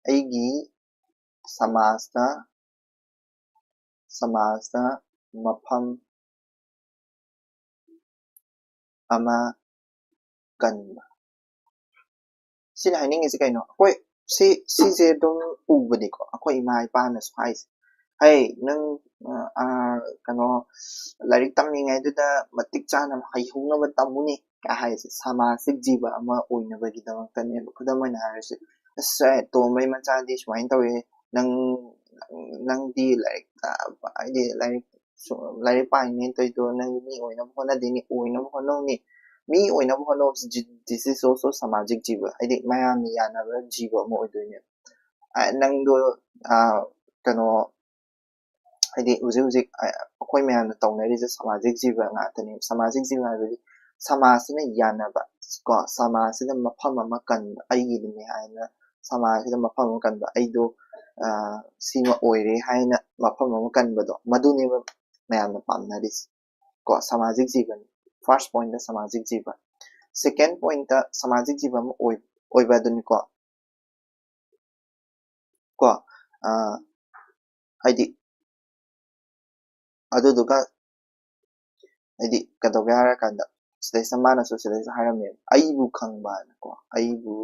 ꯑꯩꯒꯤ ꯁꯃꯥꯖꯇ, ꯁꯃꯥꯖꯇ ꯃꯐꯝ ꯑꯃ ꯀꯟꯕ꯫ ꯁꯤꯅ ꯍꯥꯏꯅꯤꯡꯉꯤꯁꯤ ꯀꯩꯅꯣ? ꯑꯩꯈꯣꯏ ꯁꯤ, ꯁꯤꯁꯦ ꯑꯗꯨꯝ ꯎꯕꯅꯤꯀꯣ, ꯑꯩꯈꯣꯏ ꯏꯃꯥ ꯏꯄꯥꯅꯁꯨ ꯍꯥꯏꯁꯦ꯫ "ꯍꯩ, ꯅꯪ, ꯑ, ꯑ, ꯀꯩꯅꯣ, ꯂꯥꯏꯔꯤꯛ ꯇꯝꯂꯤꯉꯩꯗꯨꯗ ꯃꯇꯤꯛ ꯆꯥꯅ ꯍꯩꯍꯧꯅꯕ ꯇꯝꯃꯨꯅꯦ" ꯀꯥꯏ ꯍꯥꯏꯔꯤꯁꯦ ꯁꯃꯥꯖꯤꯛ ꯖꯤꯕ ꯑꯃ ꯑꯣꯏꯅꯕꯒꯤꯗꯃꯛꯇꯅꯦꯕ꯫ ꯈꯨꯗꯝ ꯑꯣꯏꯅ ꯍꯥꯏꯔꯁꯦ, "ꯑꯁ, ꯇꯣꯝꯕꯩ ꯃꯆꯥꯗꯤ ꯁꯨꯃꯥꯏꯅ ꯇꯧꯋꯦ, ꯅꯪ, ꯅꯪꯗꯤ ꯂꯥꯏꯔꯤꯛ, ꯑ, ꯍꯥꯏꯗꯤ ꯂꯥꯏꯔꯤꯛ ꯁꯨ-, ꯂꯥꯏꯔꯤꯛ ꯄꯥꯏꯅꯦꯅ ꯇꯧꯔꯤꯗꯣ ꯅꯪ ꯃꯤ ꯑꯣꯏꯅꯕ ꯍꯣꯠꯅꯗꯦꯅꯦ, ꯑꯣꯏꯅꯕ ꯍꯣꯠꯅꯧꯅꯦ"꯫ ꯃꯤ ꯑꯣꯏꯅꯕ ꯍꯣꯠꯅꯧ, this is also ꯁꯃꯥꯖꯤꯛ ꯖꯤꯕ, ꯍꯥꯏꯗꯤ ꯃꯌꯥꯝꯅ ꯌꯥꯅꯕ ꯖꯤꯕ ꯑꯃ ꯑꯣꯏꯗꯣꯏꯅꯦꯕ꯫ ꯑ, ꯅꯪꯗꯣ, ꯑ, ꯀꯩꯅꯣ, ꯍꯥꯏꯗꯤ ꯍꯧꯖꯤꯛ ꯍꯧꯖꯤꯛ ꯑ-, ꯑꯩꯈꯣꯏ ꯃꯌꯥꯝꯅ ꯇꯧꯅꯔꯤꯁꯦ ꯁꯃꯥꯖꯤꯛ ꯖꯤꯕ ꯉꯥꯛꯇꯅꯦꯕ꯫ ꯁꯃꯥꯖꯤꯛ ꯖꯤꯕ ꯍꯥꯏꯕꯗꯤ ꯁꯃꯥꯖꯁꯤꯅ ꯌꯥꯅꯕ, ꯀꯣ, ꯁꯃꯥꯖꯁꯤꯗ ꯃꯐꯝ ꯑꯃ ꯀꯟꯕ, ꯑꯩꯒꯤꯗꯨꯅꯦ ꯍꯥꯏꯅ ꯁꯃꯥꯖꯁꯤꯗ ꯃꯐꯝ ꯑꯃ ꯀꯟꯕ, ꯑꯩꯗꯣ, ꯑ, ꯁꯤꯃ ꯑꯣꯏꯔꯦ ꯍꯥꯏꯅ ꯃꯐꯝ ꯑꯃ ꯀꯟꯕꯗꯣ, ꯃꯗꯨꯅꯦꯕ ꯃꯌꯥꯝꯅ ꯄꯥꯝꯅꯔꯤꯁꯦ꯫ ꯀꯣ, ꯁꯃꯥꯖꯤꯛ ꯖꯤꯕꯅꯤ꯫ First pointꯇ ꯁꯃꯥꯖꯤꯛ ꯖꯤꯕ꯫ Second pointꯇ ꯁꯃꯥꯖꯤꯛ ꯖꯤꯕ ꯑꯃ ꯑꯣꯏ-, ꯑꯣꯏꯕ ꯑꯗꯨꯅꯤꯀꯣ꯫ ꯀꯣ, ꯑ, ꯍꯥꯏꯗꯤ, ꯑꯗꯨꯗꯨꯒ, ꯍꯥꯏꯗꯤ, ꯀꯩꯗꯧꯒꯦ ꯍꯥꯏꯔꯀꯥꯟꯗ, ꯁꯤꯗꯩꯁꯤꯗ ꯃꯥꯅꯁꯨ ꯁꯤꯗꯩꯁꯤꯗ ꯍꯥꯏꯔꯝꯃꯦꯕ, "ꯑꯩꯕꯨ ꯈꯪꯕ" ꯍꯥꯏꯅꯀꯣ, "ꯑꯩꯕꯨ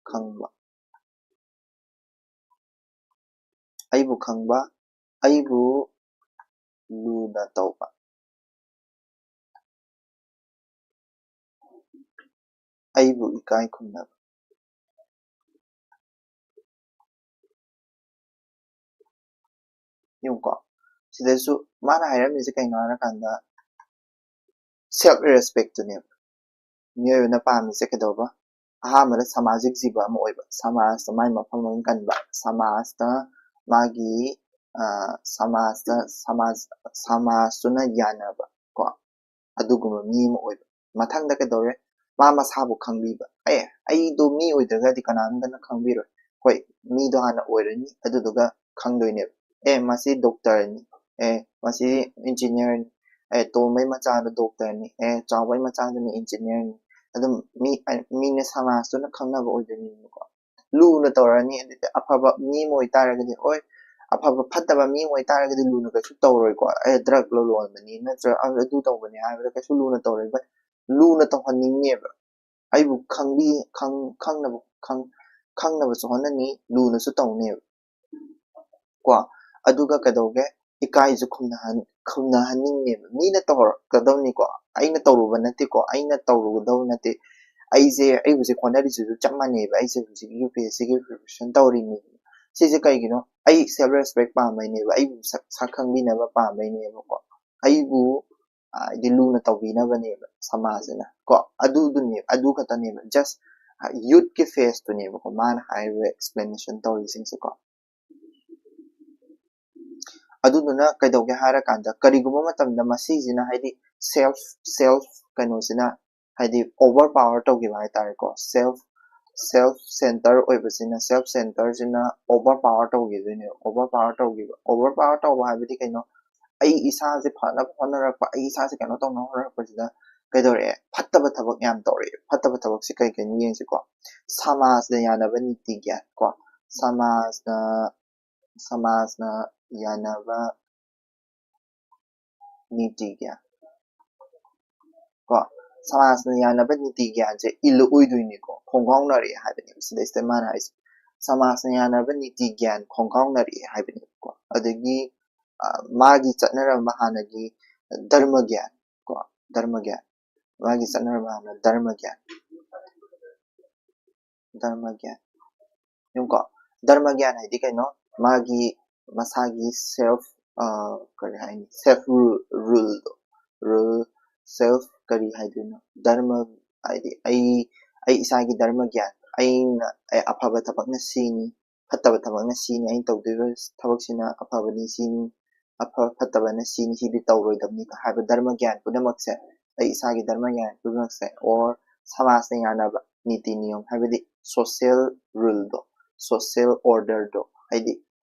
ꯈꯪꯕ, ꯑꯩꯕꯨ ꯈꯪꯕ, ꯑꯩꯕꯨ ꯂꯨꯅ ꯇꯧꯕ, ꯑꯩꯕꯨ ꯏꯀꯥꯏ ꯈꯨꯝꯅꯕ"꯫ ꯌꯦꯡꯉꯨꯀꯣ, ꯁꯤꯗꯁꯨ ꯃꯥꯅ ꯍꯥꯏꯔꯝꯃꯤꯁꯦ ꯀꯩꯅꯣ ꯍꯥꯏꯔꯀꯥꯟꯗ, self respectꯇꯨꯅꯦꯕ꯫ ꯃꯤꯑꯣꯏꯕꯅ ꯄꯥꯝꯃꯤꯁꯦ ꯀꯩꯗꯧꯕ? ꯑꯍꯥꯟꯕꯗ ꯁꯃꯥꯖꯤꯛ ꯖꯤꯕ ꯑꯃ ꯑꯣꯏꯕ, ꯁꯃꯥꯖꯇ ꯃꯥꯏ ꯃꯐꯝ ꯑꯃ ꯀꯟꯕ, ꯁꯃꯥꯖꯇ ꯃꯥꯒꯤ, ꯑ, ꯁꯃꯥꯖꯇ, ꯁꯃꯥꯖ-, ꯁꯃꯥꯖꯇꯨꯅ ꯌꯥꯅꯕ, ꯀꯣ, ꯑꯗꯨꯒꯨꯝꯕ ꯃꯤ ꯑꯃ ꯑꯣꯏꯕ꯫ ꯃꯊꯪꯗ ꯀꯩꯗꯧꯔꯦ? ꯃꯥ ꯃꯁꯥꯕꯨ ꯈꯪꯕꯤꯕ꯫ ꯑꯦ, ꯑꯩꯗꯣ ꯃꯤ ꯑꯣꯏꯗ꯭ꯔꯒꯗꯤ ꯀꯅꯥꯝꯇꯅ ꯈꯪꯕꯤꯔꯣꯏ꯫ ꯍꯣꯏ, ꯃꯤꯗꯣ ꯍꯥꯟꯅ ꯑꯣꯏꯔꯅꯤ, ꯑꯗꯨꯗꯨꯒ ꯈꯪꯗꯣꯏꯅꯦꯕ꯫ ꯑꯦ, ꯃꯁꯤ doctorꯅꯤ, ꯑꯦ, ꯃꯁꯤ engineerꯅꯤ, ꯑꯦ, ꯇꯣꯝꯕꯩ ꯃꯆꯥꯗꯣ doctorꯅꯤ, ꯑꯦ, ꯆꯥꯎꯕꯩ ꯃꯆꯥꯗꯨꯅ engineerꯅꯤ꯫ ꯑꯗꯨꯝ ꯃꯤ, ꯑ, ꯃꯤꯅ ꯁꯃꯥꯖꯇꯨꯅ ꯈꯪꯅꯕ ꯑꯣꯏꯗꯣꯏꯅꯦꯕꯀꯣ꯫ ꯂꯨꯅ ꯇꯧꯔꯅꯤ, ꯑꯗꯨꯗꯤ ꯑꯐꯕ ꯃꯤ ꯑꯃ ꯑꯣꯏꯇꯥꯔꯒꯗꯤ, ꯍꯣꯏ, ꯑꯐꯕ ꯐꯠꯇꯕ ꯃꯤ ꯑꯃ ꯑꯣꯏꯇꯥꯔꯒꯗꯤ ꯂꯨꯅ ꯀꯩꯁꯨ ꯇꯧꯔꯣꯏꯀꯣ꯫ ꯑꯦ, drug ꯂꯂꯣꯟꯕꯅꯤ, ꯅꯠꯇ꯭ꯔꯒ ꯑꯗꯨ ꯇꯧꯕꯅꯤ ꯍꯥꯏꯕꯗ ꯀꯩꯁꯨ ꯂꯨꯅ ꯇꯧꯔꯣꯏ, but ꯂꯨꯅ ꯇꯧꯍꯟꯅꯤꯡꯉꯦꯕ꯫ ꯑꯩꯕꯨ ꯈꯪꯕꯤ-, ꯈꯪ-, ꯈꯪꯅꯕ, ꯈꯪ-, ꯈꯪꯅꯕꯁꯨ ꯍꯣꯠꯅꯅꯤ, ꯂꯨꯅꯁꯨ ꯇꯧꯅꯦꯕ꯫ ꯀꯣ, ꯑꯗꯨꯒ ꯀꯩꯗꯧꯒꯦ? ꯏꯀꯥꯏꯁꯨ ꯈꯨꯝꯅꯍꯟ ꯈꯨꯝꯅꯍꯟꯅꯤꯡꯉꯦꯕ꯫ ꯃꯤꯅ ꯇꯧꯔꯛꯀꯗꯧꯅꯤꯀꯣ, ꯑꯩꯅ ꯇꯧꯔꯨꯕ ꯅꯠꯇꯦꯀꯣ, ꯑꯩꯅ ꯇꯧꯔꯨꯒꯗꯧ ꯅꯠꯇꯦ꯫ ꯑꯩꯁꯦ, ꯑꯩ ꯍꯧꯖꯤꯛ ꯍꯣꯠꯅꯔꯤꯁꯤꯁꯨ ꯆꯞ ꯃꯥꯟꯅꯩꯕ꯫ ꯑꯩꯁꯦ ꯍꯧꯖꯤꯛ UPSCꯒꯤ preparation ꯇꯧꯔꯤꯅꯤ꯫ ꯁꯤꯁꯦ ꯀꯩꯒꯤꯅꯣ? ꯑꯩ self respect ꯄꯥꯝꯕꯩꯅꯦꯕ, ꯑꯩꯕꯨ ꯁꯛ ꯁꯛ ꯈꯪꯕꯤꯅꯕ ꯄꯥꯝꯕꯩꯅꯦꯕꯀꯣ꯫ ꯑꯩꯕꯨ ꯍꯥꯏꯗꯤ ꯂꯨꯅ ꯇꯧꯕꯤꯅꯕꯅꯦꯕ ꯁꯃꯥꯖꯁꯤꯅ ꯀꯣ꯫ ꯑꯗꯨꯗꯨꯅꯦꯕ, ꯑꯗꯨ ꯈꯛꯇꯅꯦꯕ꯫ Just youthꯀꯤ phaseꯇꯨꯅꯦꯕꯀꯣ ꯃꯥꯅ ꯍꯥꯏꯔꯤꯕ explanation ꯇꯧꯔꯤꯁꯤꯡꯁꯦꯀꯣ꯫ ꯑꯗꯨꯗꯨꯅ ꯀꯩꯗꯧꯒꯦ ꯍꯥꯏꯔꯀꯥꯟꯗ, ꯀꯔꯤꯒꯨꯝꯕ ꯃꯇꯝꯗ ꯃꯁꯤꯁꯤꯅ ꯍꯥꯏꯗꯤ self self ꯀꯩꯅꯣꯁꯤꯅ ꯍꯥꯏꯗꯤ overpower ꯇꯧꯈꯤꯕ ꯍꯥꯏꯇꯥꯔꯦꯀꯣ꯫ Self self center ꯑꯣꯏꯕꯁꯤꯅ, self centerꯁꯤꯅ overpower ꯇꯧꯈꯤꯗꯣꯏꯅꯦꯕ꯫ Overpower ꯇꯧꯈꯤꯕ, overpower ꯇꯧꯕ ꯍꯥꯏꯕꯗꯤ ꯀꯩꯅꯣ? ꯑꯩ ꯏꯁꯥꯁꯦ ꯐꯅꯕ ꯍꯣꯠꯅꯔꯛꯄ, ꯑꯩ ꯏꯁꯥꯁꯦ ꯀꯩꯅꯣ ꯇꯧꯅꯕ ꯍꯣꯠꯅꯔꯛꯄꯁꯤꯗ ꯀꯩꯗꯧꯔꯛꯑꯦ? ꯐꯠꯇꯕ ꯊꯕꯛ ꯌꯥꯝ ꯇꯧꯔꯛꯑꯦ꯫ ꯐꯠꯇꯕ ꯊꯕꯛꯁꯦ ꯀꯩ ꯀꯩꯅꯣ ꯌꯦꯡꯁꯤꯀꯣ꯫ ꯁꯃꯥꯖꯅ ꯌꯥꯅꯕ ꯅꯤꯇꯤ ꯒ꯭ꯌꯥꯟ ꯀꯣ꯫ ꯁꯃꯥꯖꯅ ꯁꯃꯥꯖꯅ ꯌꯥꯅꯕ ꯅꯤꯇꯤ ꯒ꯭ꯌꯥꯟ ꯀꯣ꯫ ꯁꯃꯥꯖꯅ ꯌꯥꯅꯕ ꯅꯤꯇꯤ ꯒ꯭ꯌꯥꯟꯁꯦ ꯏꯜꯂꯛꯑꯣꯏꯗꯣꯏꯅꯤꯀꯣ꯫ ꯈꯣꯡꯒꯥꯎꯅꯔꯛꯑꯦ ꯍꯥꯏꯕꯅꯦꯕ ꯁꯤꯗꯩꯁꯤꯗ ꯃꯥꯅ ꯍꯥꯏꯁꯦ꯫ ꯁꯃꯥꯖꯅ ꯌꯥꯅꯕ ꯅꯤꯇꯤ ꯒ꯭ꯌꯥꯟ ꯈꯣꯡꯒꯥꯎꯅꯔꯛꯑꯦ ꯍꯥꯏꯕꯅꯦꯕꯀꯣ꯫ ꯑꯗꯒꯤ, ꯑ, ꯃꯥꯒꯤ ꯆꯠꯅꯔꯝꯕ ꯍꯥꯟꯅꯒꯤ ꯙꯔꯃ ꯒ꯭ꯌꯥꯟ ꯀꯣ, ꯙꯔꯃ ꯒ꯭ꯌꯥꯟ꯫ ꯃꯥꯒꯤ ꯆꯠꯅꯔꯝꯕ ꯍꯥꯟꯅ ꯙꯔꯃ ꯒ꯭ꯌꯥꯟ꯫ ꯙꯔꯃ ꯒ꯭ꯌꯥꯟ꯫ ꯌꯦꯡꯉꯨꯀꯣ, ꯙꯔꯃ ꯒ꯭ꯌꯥꯟ ꯍꯥꯏꯗꯤ ꯀꯩꯅꯣ? ꯃꯥꯒꯤ ꯃꯁꯥꯒꯤ self, ꯑ, ꯀꯔꯤ ꯍꯥꯏꯅꯤ? Self rule, ruleꯗꯣ꯫ Rule, self ꯀꯔꯤ ꯍꯥꯏꯗꯣꯏꯅꯣ? ꯙꯔꯃ ꯍꯥꯏꯗꯤ ꯑꯩ, ꯑꯩ ꯏꯁꯥꯒꯤ ꯙꯔꯃ ꯒ꯭ꯌꯥꯟ, ꯑꯩꯅ, ꯑꯩ ꯑꯐꯕ ꯊꯕꯛꯅ ꯁꯤꯅꯤ, ꯐꯠꯇꯕ ꯊꯕꯛꯅ ꯁꯤꯅꯤ, ꯑꯩꯅ ꯇꯧꯗꯣꯏꯕ ꯊꯕꯛꯁꯤꯅ ꯑꯐꯕꯅꯤ ꯁꯤꯅꯤ, ꯑꯐ ꯐꯠꯇꯕꯅ ꯁꯤꯅꯤ, ꯁꯤꯗꯤ ꯇꯧꯔꯣꯏꯗꯕꯅꯤ ꯍꯥꯏꯕ ꯙꯔꯃ ꯒ꯭ꯌꯥꯟ ꯄꯨꯝꯅꯃꯛꯁꯦ, ꯑꯩ ꯏꯁꯥꯒꯤ ꯙꯔꯃ ꯒ꯭ꯌꯥꯟ ꯄꯨꯝꯅꯃꯛꯁꯦ, or ꯁꯃꯥꯖꯅ ꯌꯥꯅꯕ ꯅꯤꯇꯤ ꯅꯤꯌꯣꯝ, ꯍꯥꯏꯕꯗꯤ social ruleꯗꯣ, social orderꯗꯣ, ꯍꯥꯏꯗꯤ,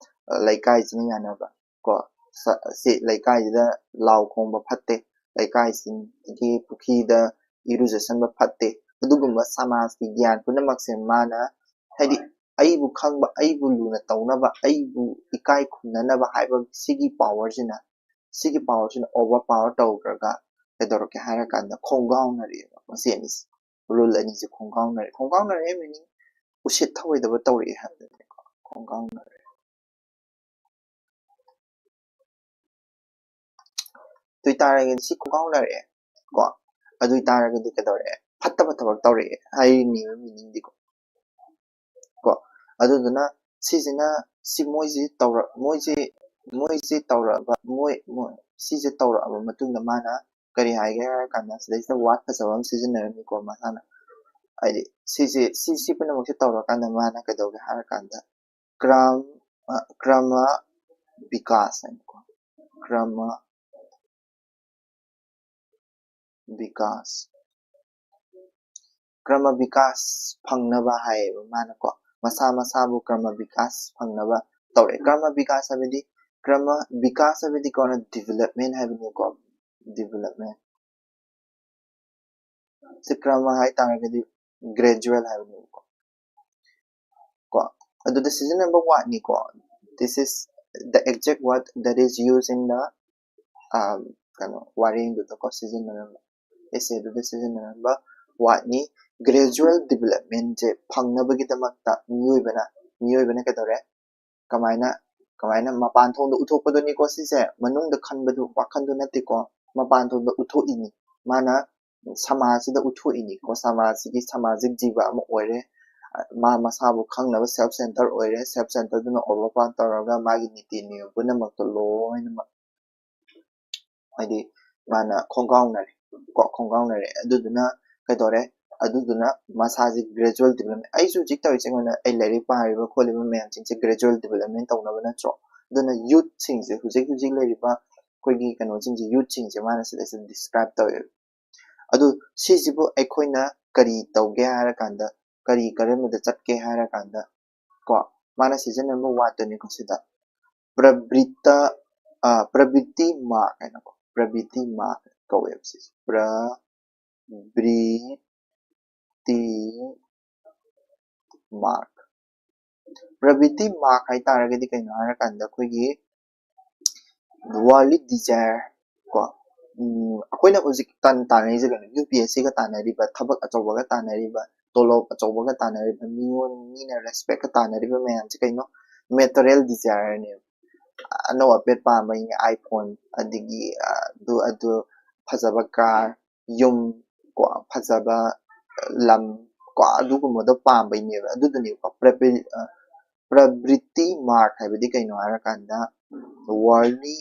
ꯑ, ꯂꯩꯀꯥꯏꯁꯤꯅ ꯌꯥꯅꯕ ꯀꯣ, ꯁ-, ꯁꯤ ꯂꯩꯀꯥꯏꯁꯤꯗ ꯂꯥꯎ ꯈꯣꯡꯕ ꯐꯠꯇꯦ, ꯂꯩꯀꯥꯏꯁꯤꯒꯤ ꯄꯨꯈ꯭ꯔꯤꯗ ꯏꯔꯨꯖꯁꯟꯕ ꯐꯠꯇꯦ꯫ ꯑꯗꯨꯒꯨꯝꯕ ꯁꯃꯥꯖꯀꯤ ꯒ꯭ꯌꯥꯟ ꯄꯨꯝꯅꯃꯛꯁꯦ ꯃꯥꯅ, ꯍꯥꯏꯗꯤ, ꯑꯩꯕꯨ ꯈꯪꯕ, ꯑꯩꯕꯨ ꯂꯨꯅ ꯇꯧꯅꯕ, ꯑꯩꯕꯨ ꯏꯀꯥꯏ ꯈꯨꯝꯅꯅꯕ ꯍꯥꯏꯕ ꯁꯤꯒꯤ powerꯁꯤꯅ, ꯁꯤꯒꯤ powerꯁꯤꯅ overpower ꯇꯧꯈ꯭ꯔꯒ ꯀꯩꯗꯧꯔꯛꯀꯦ ꯍꯥꯏꯔꯀꯥꯟꯗ ꯈꯣꯡꯒꯥꯎꯅꯔꯛꯑꯦꯕ ꯃꯁꯤ ꯑꯅꯤꯁꯦ꯫ Rule ꯑꯅꯤꯁꯦ ꯈꯣꯡꯒꯥꯎꯅꯔꯦ꯫ ꯈꯣꯡꯒꯥꯎꯅꯔꯦ meaning ꯎꯁꯤꯠ ꯊꯑꯣꯏꯗꯕ ꯇꯧꯔꯛꯑꯦ ꯍꯥꯏꯕꯅꯦꯀꯣ꯫ ꯈꯣꯡꯒꯥꯎꯅꯔꯦ꯫ ꯑꯗꯨ ꯑꯣꯏꯇꯥꯔꯒꯗꯤ ꯁꯤ ꯈꯣꯡꯒꯥꯎꯅꯔꯛꯑꯦ ꯀꯣ꯫ ꯑꯗꯨ ꯑꯣꯏꯇꯥꯔꯒꯗꯤ ꯀꯩꯗꯧꯔꯛꯑꯦ? ꯐꯠꯇꯕ ꯊꯕꯛ ꯇꯧꯔꯛꯑꯦ ꯍꯥꯏꯔꯤꯅꯦꯕ meaning ꯗꯤꯀꯣ꯫ ꯀꯣ꯫ ꯑꯗꯨꯗꯨꯅ ꯁꯤꯁꯤꯅ ꯁꯤ ꯃꯣꯏꯁꯤ ꯇꯧꯔ ꯃꯣꯏꯁꯤ ꯃꯣꯏꯁꯤ ꯇꯧꯔꯛꯑꯕ ꯃꯣꯏ ꯃꯣꯏ ꯁꯤꯁꯦ ꯇꯧꯔꯛꯑꯕ ꯃꯇꯨꯡꯗ ꯃꯥꯅ ꯀꯔꯤ ꯍꯥꯏꯒꯦ ꯍꯥꯏꯔ ꯀꯥꯟꯗ ꯁꯤꯗꯩꯁꯤꯗ word ꯐꯖꯕ ꯑꯃ ꯁꯤꯖꯤꯟꯅꯔꯝꯃꯤꯀꯣ ꯃꯁꯥꯅ꯫ ꯍꯥꯏꯗꯤ ꯁꯤꯁꯦ ꯁꯤ ꯁꯤ ꯄꯨꯝꯅꯃꯛꯁꯦ ꯇꯧꯔꯀꯥꯟꯗ ꯃꯥꯅ ꯀꯩꯗꯧꯒꯦ ꯍꯥꯏꯔ ꯀꯥꯟꯗ ꯀ꯭ꯔꯝ ꯑ, ꯀ꯭ꯔꯃ ꯕꯤꯀꯥꯁ ꯍꯥꯏꯅꯀꯣ꯫ ꯀ꯭ꯔꯃ ꯕꯤꯀꯥꯁ꯫ ꯀ꯭ꯔꯃ ꯕꯤꯀꯥꯁ ꯐꯪꯅꯕ ꯍꯥꯏꯌꯦꯕ ꯃꯥꯅꯀꯣ꯫ ꯃꯁꯥ ꯃꯁꯥꯕꯨ ꯀ꯭ꯔꯃ ꯕꯤꯀꯥꯁ ꯐꯪꯅꯕ ꯇꯧꯔꯦ꯫ ꯀ꯭ꯔꯃ ꯕꯤꯀꯥꯁ ꯍꯥꯏꯕꯗꯤ ꯀ꯭ꯔꯃ ꯕꯤꯀꯥꯁ ꯍꯥꯏꯕꯗꯤ ꯀꯣꯟꯅ development ꯍꯥꯏꯕꯅꯤꯀꯣ꯫ Development꯫ ꯁꯤ ꯀ꯭ꯔꯃ ꯍꯥꯏꯇꯥꯔꯒꯗꯤ gradual ꯍꯥꯏꯕꯅꯦꯕꯀꯣ꯫ ꯀꯣ꯫ ꯑꯗꯨꯗ ꯁꯤꯖꯤꯟꯅꯕ word ꯅꯤꯀꯣ꯫ This is the exact word that is used in the, um, ꯀꯩꯅꯣ, ꯋꯥꯔꯦꯡꯗꯨꯗꯀꯣ ꯁꯤꯖꯤꯟꯅꯔꯝꯕ꯫ Essay ꯗꯨꯗ ꯁꯤꯖꯤꯟꯅꯔꯝꯕ word ꯅꯤ꯫ Gradual development ꯁꯦ ꯐꯪꯅꯕꯒꯤꯗꯃꯛꯇ ꯃꯤꯑꯣꯏꯕꯅ, ꯃꯤꯑꯣꯏꯕꯅ ꯀꯩꯗꯧꯔꯦ? ꯀꯃꯥꯏꯅ, ꯀꯃꯥꯏꯅ ꯃꯄꯥꯟ ꯊꯣꯡꯗ ꯎꯠꯊꯣꯛꯄꯗꯨꯅꯤꯀꯣ ꯁꯤꯁꯦ꯫ ꯃꯅꯨꯡꯗ ꯈꯟꯕꯗꯨ, ꯋꯥꯈꯟꯗꯨ ꯅꯠꯇꯦꯀꯣ꯫ ꯃꯄꯥꯟ ꯊꯣꯡꯗ ꯎꯠꯊꯣꯛꯏꯅꯤ꯫ ꯃꯥꯅ ꯁꯃꯥꯖꯁꯤꯗ ꯎꯠꯊꯣꯛꯏꯅꯤꯀꯣ꯫ ꯁꯃꯥꯖꯁꯤꯒꯤ ꯁꯃꯥꯖꯤꯛ ꯖꯤꯕ ꯑꯃ ꯑꯣꯏꯔꯦ꯫ ꯃꯥ ꯃꯁꯥꯕꯨ ꯈꯪꯅꯕ self center ꯑꯣꯏꯔꯦ꯫ Self center ꯗꯨꯅ overpower ꯇꯧꯔꯒ ꯃꯥꯒꯤ ꯅꯤꯇꯤ ꯅꯤꯌꯣꯝ ꯄꯨꯝꯅꯃꯛꯇꯣ ꯂꯣꯏꯅꯃꯛ ꯍꯥꯏꯗꯤ ꯃꯥꯅ ꯈꯣꯡꯒꯥꯎꯅꯔꯦ ꯀꯣ, ꯈꯣꯡꯒꯥꯎꯅꯔꯦ꯫ ꯑꯗꯨꯗꯨꯅ ꯀꯩꯗꯧꯔꯦ? ꯑꯗꯨꯗꯨꯅ ꯃꯁꯥꯁꯦ gradual development, ꯑꯩꯁꯨ ꯍꯧꯖꯤꯛ ꯇꯧꯔꯤꯁꯦ ꯑꯩꯉꯣꯟꯗ ꯑꯩ ꯂꯥꯏꯔꯤꯛ ꯄꯥꯔꯤꯕ ꯈꯣꯠꯂꯤꯕ ꯃꯌꯥꯝꯁꯤꯡꯁꯦ gradual development ꯇꯧꯅꯕ ꯅꯠꯇ꯭ꯔꯣ? ꯑꯗꯨꯅ youth ꯁꯤꯡꯁꯦ, ꯍꯧꯖꯤꯛ ꯍꯧꯖꯤꯛ ꯂꯩꯔꯤꯕ ꯑꯩꯈꯣꯏꯒꯤ ꯀꯩꯅꯣꯁꯤꯡꯁꯦ, youth ꯁꯤꯡꯁꯦ ꯃꯥꯅ ꯁꯤꯗꯩꯁꯤꯗ describe ꯇꯧꯋꯦꯕ꯫ ꯑꯗꯨ ꯁꯤꯁꯤꯕꯨ ꯑꯩꯈꯣꯏꯅ ꯀꯔꯤ ꯇꯧꯒꯦ ꯍꯥꯏꯔꯀꯥꯟꯗ, ꯀꯔꯤ ꯀꯔꯝꯕꯗ ꯆꯠꯀꯦ ꯍꯥꯏꯔꯀꯥꯟꯗ ꯀꯣ, ꯃꯥꯅ ꯁꯤꯖꯤꯟꯅꯔꯝꯕ word ꯇꯨꯅꯤꯀꯣ ꯁꯤꯗ꯫ ꯄ꯭ꯔꯕ꯭ꯔꯤꯇ, ꯑ, ꯄ꯭ꯔꯕ꯭ꯔꯤꯇꯤ ꯃꯥꯔꯛ ꯍꯥꯏꯅꯀꯣ꯫ ꯄ꯭ꯔꯕ꯭ꯔꯤꯇꯤ ꯃꯥꯔꯛ ꯀꯧꯋꯦꯕ ꯁꯤꯁꯦ꯫ ꯄ꯭ꯔꯕ꯭ꯔꯤꯇꯤ ꯃꯥꯔꯛ꯫ ꯄ꯭ꯔꯕ꯭ꯔꯤꯇꯤ ꯃꯥꯔꯛ ꯍꯥꯏꯇꯥꯔꯒꯗꯤ ꯀꯩꯅꯣ ꯍꯥꯏꯔꯀꯥꯟꯗ ꯑꯩꯈꯣꯏꯒꯤ worldly desire ꯀꯣ, ꯎꯝ, ꯑꯩꯈꯣꯏꯅ ꯍꯧꯖꯤꯛ ꯇꯥꯟ-, ꯇꯥꯟꯅꯔꯤꯁꯦ ꯀꯩꯅꯣ? UPSC ꯒ ꯇꯥꯟꯅꯔꯤꯕ, ꯊꯕꯛ ꯑꯆꯧꯕꯒ ꯇꯥꯟꯅꯔꯤꯕ, ꯇꯣꯂꯣꯞ ꯑꯆꯧꯕꯒ ꯇꯥꯟꯅꯔꯤꯕ, ꯃꯤꯉꯣꯟ, ꯃꯤꯅ respect ꯀ ꯇꯥꯟꯅꯔꯤꯕ ꯃꯌꯥꯝꯁꯦ ꯀꯩꯅꯣ? Material desire ꯅꯦꯕ꯫ ꯑꯅꯧ ꯑꯄꯦꯠ ꯄꯥꯝꯕꯩꯅꯦ, iPhone, ꯑꯗꯒꯤ ꯑꯗꯨ ꯑꯗꯨ ꯐꯖꯕ car, ꯌꯨꯝ, ꯀꯣ, ꯐꯖꯕ ꯂꯝ, ꯀꯣ, ꯑꯗꯨꯒꯨꯝꯕꯗꯣ ꯄꯥꯝꯕꯩꯅꯦꯕ꯫ ꯑꯗꯨꯗꯨꯅꯦꯕꯀꯣ, ꯄ꯭ꯔꯕ꯭ꯔꯤ-, ꯑ, ꯄ꯭ꯔꯕ꯭ꯔꯤꯇꯤ ꯃꯥꯔꯛ ꯍꯥꯏꯕꯗꯤ ꯀꯩꯅꯣ ꯍꯥꯏꯔꯀꯥꯟꯗ, worldly,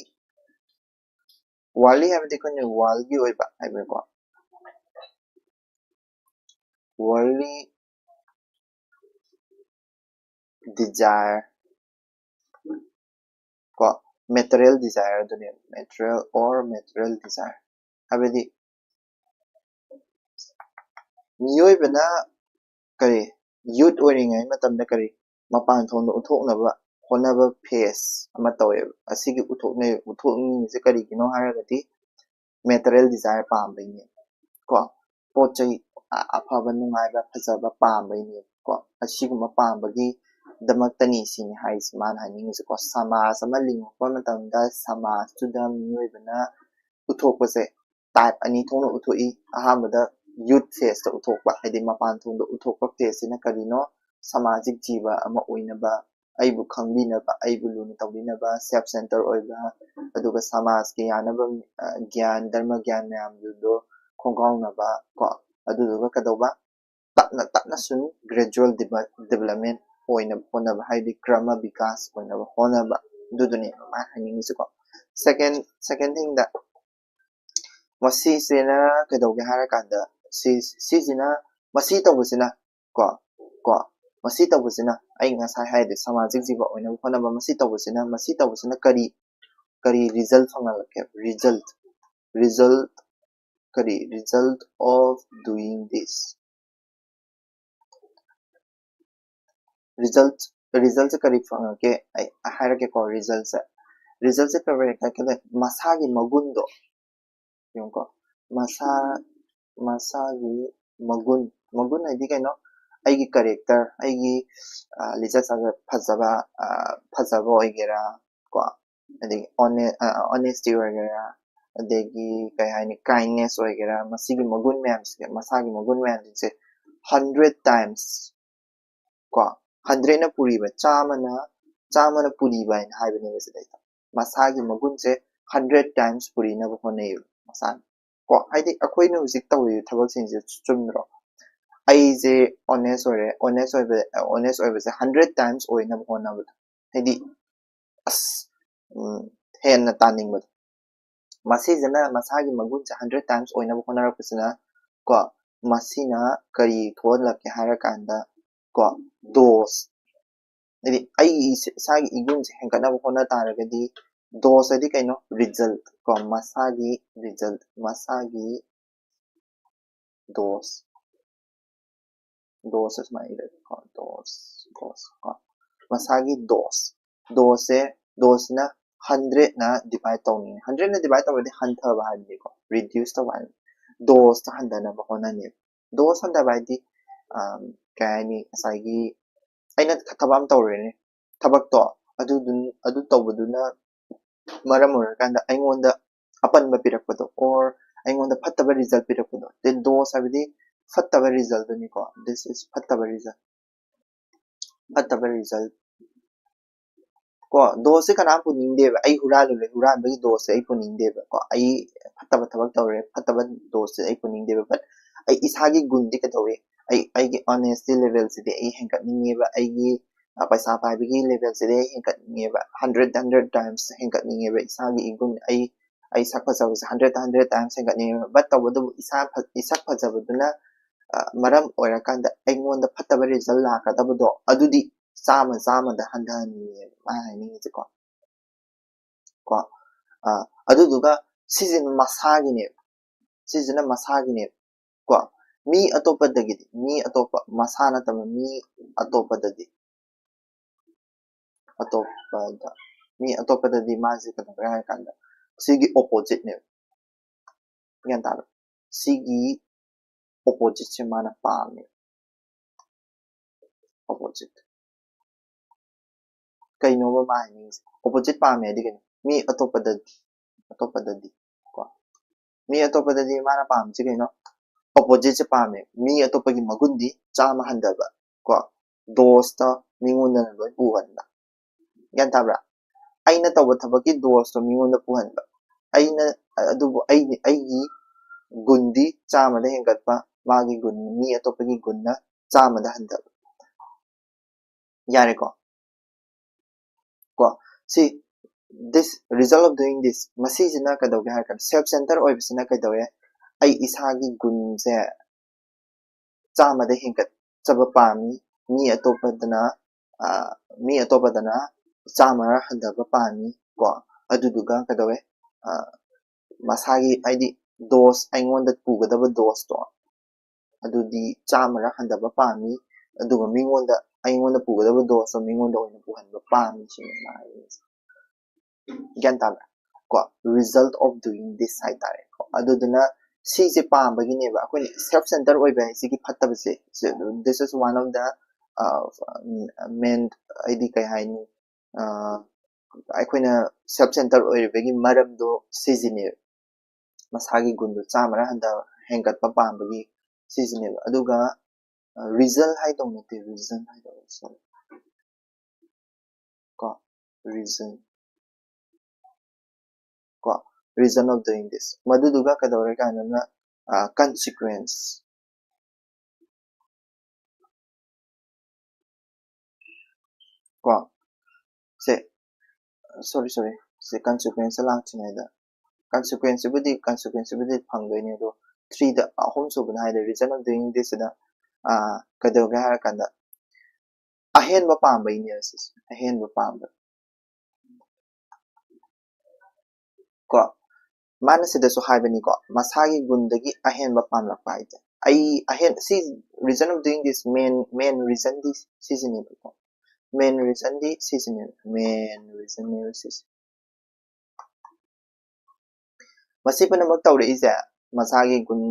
worldly ꯍꯥꯏꯕꯗꯤ ꯑꯩꯈꯣꯏꯅ worldꯒꯤ ꯑꯣꯏꯕ ꯍꯥꯏꯕꯀꯣ, worldly desire, ꯀꯣ, material desire ꯑꯗꯨꯅꯦꯕ, material or material desire ꯍꯥꯏꯕꯗꯤ ꯃꯤꯑꯣꯏꯕꯅ ꯀꯔꯤ, youth ꯑꯣꯏꯔꯤꯉꯩ ꯃꯇꯝꯗ ꯀꯔꯤ, ꯃꯄꯥꯟ ꯊꯣꯡꯗ ꯎꯠꯊꯣꯛꯅꯕ ꯍꯣꯠꯅꯕ phase ꯑꯃ ꯇꯧꯋꯦꯕ꯫ ꯑꯁꯤꯒꯤ ꯎꯠꯊꯣꯛꯅ-, ꯎꯠꯊꯣꯛꯅꯤꯡꯉꯤꯁꯦ ꯀꯔꯤꯒꯤꯅꯣ ꯍꯥꯏꯔꯒꯗꯤ material desire ꯄꯥꯝꯕꯩꯅꯦ, ꯀꯣ, ꯄꯣꯠ ꯆꯩ ꯑ-, ꯑꯐꯕ, ꯅꯨꯡꯉꯥꯏꯕ, ꯐꯖꯕ ꯄꯥꯝꯕꯩꯅꯦ, ꯀꯣ, ꯑꯁꯤꯒꯨꯝꯕ ꯄꯥꯝꯕꯒꯤꯗꯃꯛꯇꯅꯤ ꯁꯤꯅꯤ ꯍꯥꯏꯁꯦ ꯃꯥꯅ ꯍꯥꯏꯅꯤꯡꯉꯤꯁꯦ, ꯀꯣ꯫ ꯁꯃꯥꯖ ꯑꯃ ꯂꯤꯡꯉꯛꯄ ꯃꯇꯝꯗ ꯁꯃꯥꯖꯇꯨꯗ ꯃꯤꯑꯣꯏꯕꯅ ꯎꯠꯊꯣꯛꯄꯁꯦ type ꯑꯅꯤ ꯊꯣꯛꯅ ꯎꯠꯊꯣꯛꯏ꯫ ꯑꯍꯥꯟꯕꯗ youth phaseꯇ ꯎꯠꯊꯣꯛꯄ, ꯍꯥꯏꯗꯤ ꯃꯄꯥꯟ ꯊꯣꯡꯗ ꯎꯠꯊꯣꯛꯄ phaseꯁꯤꯅ ꯀꯔꯤꯅꯣ? ꯁꯃꯥꯖꯤꯛ ꯖꯤꯕ ꯑꯃ ꯑꯣꯏꯅꯕ, ꯑꯩꯕꯨ ꯈꯪꯕꯤꯅꯕ, ꯑꯩꯕꯨ ꯂꯨꯅ ꯇꯧꯕꯤꯅꯕ, self centre ꯑꯣꯏꯕ, ꯑꯗꯨꯒ ꯁꯃꯥꯖꯀꯤ ꯌꯥꯅꯕ, ꯑ, ꯒ꯭ꯌꯥꯟ, ꯙꯔꯃ ꯒ꯭ꯌꯥꯟ ꯃꯌꯥꯝꯗꯨꯗꯣ ꯈꯣꯡꯒꯥꯎꯅꯕ, ꯀꯣ, ꯑꯗꯨꯗꯨꯒ ꯀꯩꯗꯧꯕ? ꯇꯞꯅ ꯇꯞꯅ ꯁꯨꯝ gradual development ꯑꯣꯏꯅꯕ ꯍꯣꯠꯅꯕ, ꯍꯥꯏꯗꯤ ꯀ꯭ꯔꯃ ꯕꯤꯀꯥꯁ ꯑꯣꯏꯅꯕ ꯍꯣꯠꯅꯕ, ꯑꯗꯨꯗꯨꯅꯦꯕ ꯃꯥꯅ ꯍꯥꯏꯅꯤꯡꯉꯤꯁꯦꯀꯣ꯫ Second, second thingꯗ ꯃꯁꯤꯁꯤꯅ ꯀꯩꯗꯧꯒꯦ ꯍꯥꯏꯔꯀꯥꯟꯗ, ꯁꯤ-, ꯁꯤꯁꯤꯅ, ꯃꯁꯤ ꯇꯧꯕꯁꯤꯅ, ꯀꯣ, ꯀꯣ, ꯃꯁꯤ ꯇꯧꯕꯁꯤꯅ, ꯑꯩ ꯉꯁꯥꯏ ꯍꯥꯏꯗꯤ ꯁꯃꯥꯖꯤꯛ ꯖꯤꯕ ꯑꯣꯏꯅꯕ ꯍꯣꯠꯅꯕ, ꯃꯁꯤ ꯇꯧꯕꯁꯤꯅ, ꯃꯁꯤ ꯇꯧꯕꯁꯤꯅ ꯀꯔꯤ, ꯀꯔꯤ result ꯐꯪꯍꯜꯂꯛꯀꯦ? Result, result, ꯀꯔꯤ, result of doing this, result, resultꯁꯦ ꯀꯔꯤ ꯐꯪꯉꯛꯀꯦ? ꯑꯩ ꯍꯥꯏꯔꯛꯀꯦꯀꯣ, resultꯁꯦ, resultꯁꯦ ꯀꯔꯤ ꯍꯥꯏꯔꯛꯀꯦ? ꯃꯁꯥꯒꯤ ꯃꯒꯨꯟꯗꯣ ꯌꯦꯡꯉꯨꯀꯣ, ꯃꯁꯥ, ꯃꯁꯥꯒꯤ ꯃꯒꯨꯟ, ꯃꯒꯨꯟ ꯍꯥꯏꯗꯤ ꯀꯩꯅꯣ? ꯑꯩꯒꯤ character, ꯑꯩꯒꯤ, ꯑ, ꯂꯤꯆꯠ ꯁꯥꯖꯠ ꯐꯖꯕ, ꯑ, ꯐꯖꯕ ꯑꯣꯏꯒꯦꯔꯥ, ꯀꯣ, ꯑꯗꯒꯤ ꯑꯣꯅꯦ-, ꯑ, honesty ꯑꯣꯏꯒꯦꯔꯥ, ꯑꯗꯒꯤ ꯀꯩ ꯍꯥꯏꯅꯤ, kindness ꯑꯣꯏꯒꯦꯔꯥ, ꯃꯁꯤꯒꯤ ꯃꯒꯨꯟ ꯃꯌꯥꯝꯁꯦ, ꯃꯁꯥꯒꯤ ꯃꯒꯨꯟ ꯃꯌꯥꯝꯁꯤꯡꯁꯦ hundred times, ꯀꯣ, hundredꯅ ꯄꯨꯔꯤꯕ, ꯆꯥꯝꯃꯅ ꯆꯥꯝꯃꯅ ꯄꯨꯔꯤꯕ ꯍꯥꯏꯅ ꯍꯥꯏꯕꯅꯦꯕ ꯁꯤꯗꯩꯗ꯫ ꯃꯁꯥꯒꯤ ꯃꯒꯨꯟꯁꯦ hundred times ꯄꯨꯔꯤꯅꯕ ꯍꯣꯠꯅꯩꯌꯦꯕ ꯃꯁꯥꯅ꯫ ꯀꯣ, ꯍꯥꯏꯗꯤ ꯑꯩꯈꯣꯏꯅ ꯍꯧꯖꯤꯛ ꯇꯧꯔꯤꯕ ꯊꯕꯛꯁꯤꯡꯁꯦ ꯆꯨꯝꯗ꯭ꯔꯣ? ꯑꯩꯁꯦ honest ꯑꯣꯏꯔꯦ, honest ꯑꯣꯏꯕ, honest ꯑꯣꯏꯕꯁꯦ hundred times ꯑꯣꯏꯅꯕ ꯍꯣꯠꯅꯕꯗꯣ, ꯍꯥꯏꯗꯤ ꯑꯁ, ꯎꯝ, ꯍꯦꯟꯅ ꯇꯥꯅꯤꯡꯕꯗꯣ꯫ ꯃꯁꯤꯁꯤꯅ ꯃꯁꯥꯒꯤ ꯃꯒꯨꯟꯁꯦ hundred times ꯑꯣꯏꯅꯕ ꯍꯣꯠꯅꯔꯛꯄꯁꯤꯅ, ꯀꯣ, ꯃꯁꯤꯅ ꯀꯔꯤ ꯊꯣꯛꯍꯜꯂꯛꯀꯦ ꯍꯥꯏꯔꯀꯥꯟꯗ, ꯀꯣ, dose, ꯍꯥꯏꯗꯤ ꯑꯩ ꯏꯁ-, ꯏꯁꯥꯒꯤ ꯏꯒꯨꯟꯁꯦ ꯍꯦꯟꯒꯠꯅꯕ ꯍꯣꯠꯅ ꯇꯥꯔꯒꯗꯤ, dose ꯍꯥꯏꯗꯤ ꯀꯩꯅꯣ? Result, ꯀꯣ, ꯃꯁꯥꯒꯤ result, ꯃꯁꯥꯒꯤ dose, dose ꯁꯨꯃꯥꯏꯅ ꯏꯔꯒꯦꯀꯣ, dose, dose, ꯀꯣ, ꯃꯁꯥꯒꯤ dose, dose ꯁꯦ, dose ꯁꯤꯅ hundred ꯅ divide ꯇꯧꯅꯤꯡꯉꯦ꯫ Hundred ꯅ divide ꯇꯧꯔꯗꯤ ꯍꯟꯊꯕ ꯍꯥꯏꯕꯅꯤꯀꯣ, reduce ꯇꯧꯕ ꯍꯥꯏꯕꯅꯤ꯫ Dose ꯇ ꯍꯟꯊꯅꯕ ꯍꯣꯠꯅꯅꯦꯕ꯫ Dose ꯍꯟꯊꯕ ꯍꯥꯏꯗꯤ, ꯑꯝ, ꯀꯩ ꯍꯥꯏꯅꯤ, ꯉꯁꯥꯏꯒꯤ ꯑꯩꯅ ꯊꯕꯛ ꯑꯃ ꯇꯧꯔꯦꯅꯦ, ꯊꯕꯛꯇꯣ ꯑꯗꯨꯗꯨ, ꯑꯗꯨ ꯇꯧꯕꯗꯨꯅ ꯃꯔꯝ ꯑꯣꯏꯔꯀꯥꯟꯗ ꯑꯩꯉꯣꯟꯗ ꯑꯄꯟꯕ ꯄꯤꯔꯛꯄꯗꯣ, or ꯑꯩꯉꯣꯟꯗ ꯐꯠꯇꯕ result ꯄꯤꯔꯛꯄꯗꯣ꯫ Then dose ꯍꯥꯏꯕꯗꯤ ꯐꯠꯇꯕ result ꯗꯨꯅꯤꯀꯣ꯫ This is ꯐꯠꯇꯕ result, ꯐꯠꯇꯕ result꯫ ꯀꯣ, dose ꯁꯦ ꯀꯅꯥꯝ ꯄꯨꯅꯤꯡꯗꯦꯕ꯫ ꯑꯩ ꯍꯨꯔꯥꯜꯂꯨꯔꯦ, ꯍꯨꯔꯥꯟꯕꯒꯤ dose ꯁꯦ ꯑꯩ ꯄꯨꯅꯤꯡꯗꯦꯕ꯫ ꯀꯣ, ꯑꯩ ꯐꯠꯇꯕ ꯊꯕꯛ ꯇꯧꯔꯦ, ꯐꯠꯇꯕ dose ꯁꯦ ꯑꯩ ꯄꯨꯅꯤꯡꯗꯦꯕ꯫ But ꯑꯩ ꯏꯁꯥꯒꯤ ꯒꯨꯟꯗꯤ ꯀꯩꯗꯧꯏ? ꯑꯩ, ꯑꯩꯒꯤ honesty level ꯁꯤꯗꯤ ꯑꯩ ꯍꯦꯟꯒꯠꯅꯤꯡꯉꯦꯕ꯫ ꯑꯩꯒꯤ, ꯑ, ꯄꯩꯁꯥ ꯄꯥꯏꯕꯒꯤ level ꯁꯤꯗꯤ ꯑꯩ ꯍꯦꯟꯒꯠꯅꯤꯡꯉꯦꯕ꯫ Hundred, hundred times ꯍꯦꯟꯒꯠꯅꯤꯡꯉꯦꯕ ꯏꯁꯥꯒꯤ ꯏꯒꯨꯟ, ꯑꯩ, ꯑꯩ ꯁꯛ ꯐꯖꯕꯁꯦ hundred, hundred times ꯍꯦꯟꯒꯠꯅꯤꯡꯉꯦꯕ꯫ But ꯇꯧꯕꯇꯕꯨ ꯏꯁꯥ ꯐ-, ꯏꯁꯛ ꯐꯖꯕꯗꯨꯅ, ꯑ, ꯃꯔꯝ ꯑꯣꯏꯔꯀꯥꯟꯗ ꯑꯩꯉꯣꯟꯗ ꯐꯠꯇꯕ result ꯂꯥꯛꯀꯗꯕꯗꯣ, ꯑꯗꯨꯗꯤ ꯆꯥꯝꯃ, ꯆꯥꯝꯃꯗ ꯍꯟꯊꯍꯟꯅꯤꯡꯉꯦꯕ ꯃꯥ ꯍꯥꯏꯅꯤꯡꯉꯤꯁꯦꯀꯣ꯫ ꯀꯣ, ꯑ, ꯑꯗꯨꯗꯨꯒ ꯁꯤꯁꯤꯅ ꯃꯁꯥꯒꯤꯅꯦꯕ, ꯁꯤꯁꯤꯅ ꯃꯁꯥꯒꯤꯅꯦꯕ꯫ ꯀꯣ, ꯃꯤ ꯑꯇꯣꯞꯄꯗꯒꯤꯗꯤ, ꯃꯤ ꯑꯇꯣꯞꯄ, ꯃꯁꯥ ꯅꯠꯇꯕ ꯃꯤ ꯑꯇꯣꯞꯄꯗꯗꯤ, ꯑꯇꯣꯞꯄꯗ, ꯃꯤ ꯑꯇꯣꯞꯄꯗꯗꯤ ꯃꯥꯁꯦ ꯀꯩꯗꯧꯒꯦ ꯍꯥꯏꯔ ꯀꯥꯟꯗ ꯁꯤꯒꯤ opposite ꯅꯦꯕ꯫ ꯒ꯭ꯌꯥꯟ ꯇꯥꯕ꯭ꯔꯥ? ꯁꯤꯒꯤ opposite ꯁꯦ ꯃꯥꯅ ꯄꯥꯝꯃꯦ꯫ Opposite꯫ ꯀꯩꯅꯣꯕ ꯃꯥ ꯍꯥꯏꯅꯤꯡꯉꯤꯁꯦ? Opposite ꯄꯥꯝꯃꯦ ꯍꯥꯏꯗꯤ ꯀꯩꯅꯣ? ꯃꯤ ꯑꯇꯣꯞꯄꯗꯗꯤ, ꯑꯇꯣꯞꯄꯗꯗꯤ, ꯀꯣ꯫ ꯃꯤ ꯑꯇꯣꯞꯄꯗꯗꯤ ꯃꯥꯅ ꯄꯥꯝꯃꯤꯁꯦ ꯀꯩꯅꯣ? Opposite ꯁꯦ ꯄꯥꯝꯃꯦ꯫ ꯃꯤ ꯑꯇꯣꯞꯄꯒꯤ ꯃꯒꯨꯟꯗꯤ ꯆꯥꯝꯃ ꯍꯟꯊꯕ, ꯀꯣ꯫ Dose ꯇ ꯃꯤꯉꯣꯟꯗꯅ ꯂꯣꯏ ꯎꯍꯟꯕ꯫ ꯒ꯭ꯌꯥꯟ ꯇꯥꯕ꯭ꯔꯥ? ꯑꯩꯅ ꯇꯧꯕ ꯊꯕꯛꯀꯤ ꯗꯣꯁꯇꯣ ꯃꯤꯉꯣꯟꯗ ꯄꯨꯍꯟꯕ꯫ ꯑꯩꯅ ꯑꯗꯨꯕꯨ ꯑꯩꯒꯤ ꯑꯩꯒꯤ ꯒꯨꯟꯗꯤ ꯆꯥꯝꯃꯗ ꯍꯦꯟꯒꯠꯄ, ꯃꯥꯒꯤ ꯒꯨꯟ, ꯃꯤ ꯑꯇꯣꯞꯄꯒꯤ ꯒꯨꯟꯅ ꯆꯥꯝꯃꯗ ꯍꯟꯊꯕ꯫ ꯌꯥꯔꯦꯀꯣ? ꯀꯣ, ꯁꯤ, this, result of doing this, ꯃꯁꯤꯁꯤꯅ ꯀꯩꯗꯧꯒꯦ ꯍꯥꯏꯔ ꯀꯥꯟꯗ, ꯁꯦꯜꯐ ꯁꯦꯟꯇꯔ ꯑꯣꯏꯕꯁꯤꯅ ꯀꯩꯗꯧꯋꯦ? ꯑꯩ ꯏꯁꯥꯒꯤ ꯒꯨꯟꯁꯦ ꯆꯥꯝꯃꯗ ꯍꯦꯟꯒꯠꯆꯕ ꯄꯥꯝꯃꯤ, ꯃꯤ ꯑꯇꯣꯞꯄꯗꯅ, ꯑ, ꯃꯤ ꯑꯇꯣꯞꯄꯗꯅ ꯆꯥꯝꯃꯔ ꯍꯟꯊꯕ ꯄꯥꯝꯃꯤ꯫ ꯀꯣ, ꯑꯗꯨꯗꯨꯒ ꯀꯩꯗꯧꯋꯦ? ꯑ, ꯃꯁꯥꯒꯤ, ꯍꯥꯏꯗꯤ, ꯗꯣꯁ, ꯑꯩꯉꯣꯟꯗ ꯄꯨꯒꯗꯕ ꯗꯣꯁꯇꯣ, ꯑꯗꯨꯗꯤ ꯆꯥꯝꯃꯔ ꯍꯟꯊꯕ ꯄꯥꯝꯃꯤ, ꯑꯗꯨꯒ ꯃꯤꯉꯣꯟꯗ, ꯑꯩꯉꯣꯟꯗ ꯄꯨꯒꯗꯕ ꯗꯣꯁꯇꯣ ꯃꯤꯉꯣꯟꯗ ꯑꯣꯏꯅ ꯄꯨꯍꯟꯕ ꯄꯥꯝꯃꯤ ꯁꯤꯅꯤ ꯃꯥ ꯍꯥꯏꯅꯤꯡꯉꯤꯁꯦ꯫ ꯒ꯭ꯌꯥꯟ ꯇꯥꯕ꯭ꯔꯥ? ꯀꯣ, result of doing this ꯍꯥꯏꯇꯥꯔꯦꯀꯣ꯫ ꯑꯗꯨꯗꯨꯅ ꯁꯤꯁꯦ ꯄꯥꯝꯕꯒꯤꯅꯦꯕ ꯑꯩꯈꯣꯏꯅ self centre ꯑꯣꯏꯕ ꯍꯥꯏꯁꯤꯒꯤ ꯐꯠꯇꯕꯁꯦ꯫ This is one of the, uh, main, ꯍꯥꯏꯗꯤ ꯀꯩ ꯍꯥꯏꯅꯤ, ꯑ, ꯑꯩꯈꯣꯏꯅ self centre ꯑꯣꯏꯔꯤꯕꯒꯤ ꯃꯔꯝꯗꯣ ꯁꯤꯁꯤꯅꯦꯕ꯫ ꯃꯁꯥꯒꯤ ꯒꯨꯟꯗꯣ ꯆꯥꯝꯃꯔ ꯍꯟꯊ-, ꯍꯦꯟꯒꯠꯄ ꯄꯥꯝꯕꯒꯤ ꯁꯤꯁꯤꯅꯦꯕ꯫ ꯑꯗꯨꯒ, ꯑ, result ꯍꯥꯏꯗꯧ ꯅꯠꯇꯦ, reason ꯍꯥꯏꯗꯧ, sorry꯫ ꯀꯣ, reason꯫ ꯀꯣ, reason of doing this꯫ ꯃꯗꯨꯗꯨꯒ ꯀꯩꯗꯧꯔꯦ ꯀꯥꯏꯅꯅ, ꯑ, consequence꯫ ꯀꯣ, ꯁꯦ, sorry, sorry, ꯁꯦ consequence ꯂꯥꯛꯇ꯭ꯔꯤꯉꯩꯗ, consequence ꯁꯤꯕꯨꯗꯤ, consequence ꯁꯤꯕꯨꯗꯤ ꯐꯪꯗꯣꯏꯅꯦ, ꯑꯗꯣ threeꯗ, ꯑꯍꯨꯝꯁꯨꯕꯗ ꯍꯥꯏꯗꯤ reason of doing this ꯁꯤꯗ, ꯑ, ꯀꯩꯗꯧꯒꯦ ꯍꯥꯏꯔ ꯀꯥꯟꯗ, ꯑꯍꯦꯟꯕ ꯄꯥꯝꯕꯩꯅꯦ ꯁꯤꯁꯦ, ꯑꯍꯦꯟꯕ ꯄꯥꯝꯕ꯫ ꯀꯣ, ꯃꯥꯅ ꯁꯤꯗꯁꯨ ꯍꯥꯏꯕꯅꯤꯀꯣ, ꯃꯁꯥꯒꯤ ꯒꯨꯟꯗꯒꯤ ꯑꯍꯦꯟꯕ ꯄꯥꯝꯂꯛꯄ ꯍꯥꯏꯁꯦ꯫ ꯑꯩ ꯑꯍꯦꯟ-, ꯁꯤ reason of doing this, main, main reasonꯗꯤ ꯁꯤꯁꯤꯅꯦꯕꯀꯣ, main reasonꯗꯤ ꯁꯤꯁꯤꯅꯦꯕ, main reasonꯅꯦꯕ ꯁꯤꯁꯦ꯫ ꯃꯁꯤ ꯄꯨꯝꯅꯃꯛ ꯇꯧꯔꯛꯏꯁꯦ ꯃꯁꯥꯒꯤ ꯒꯨꯟ,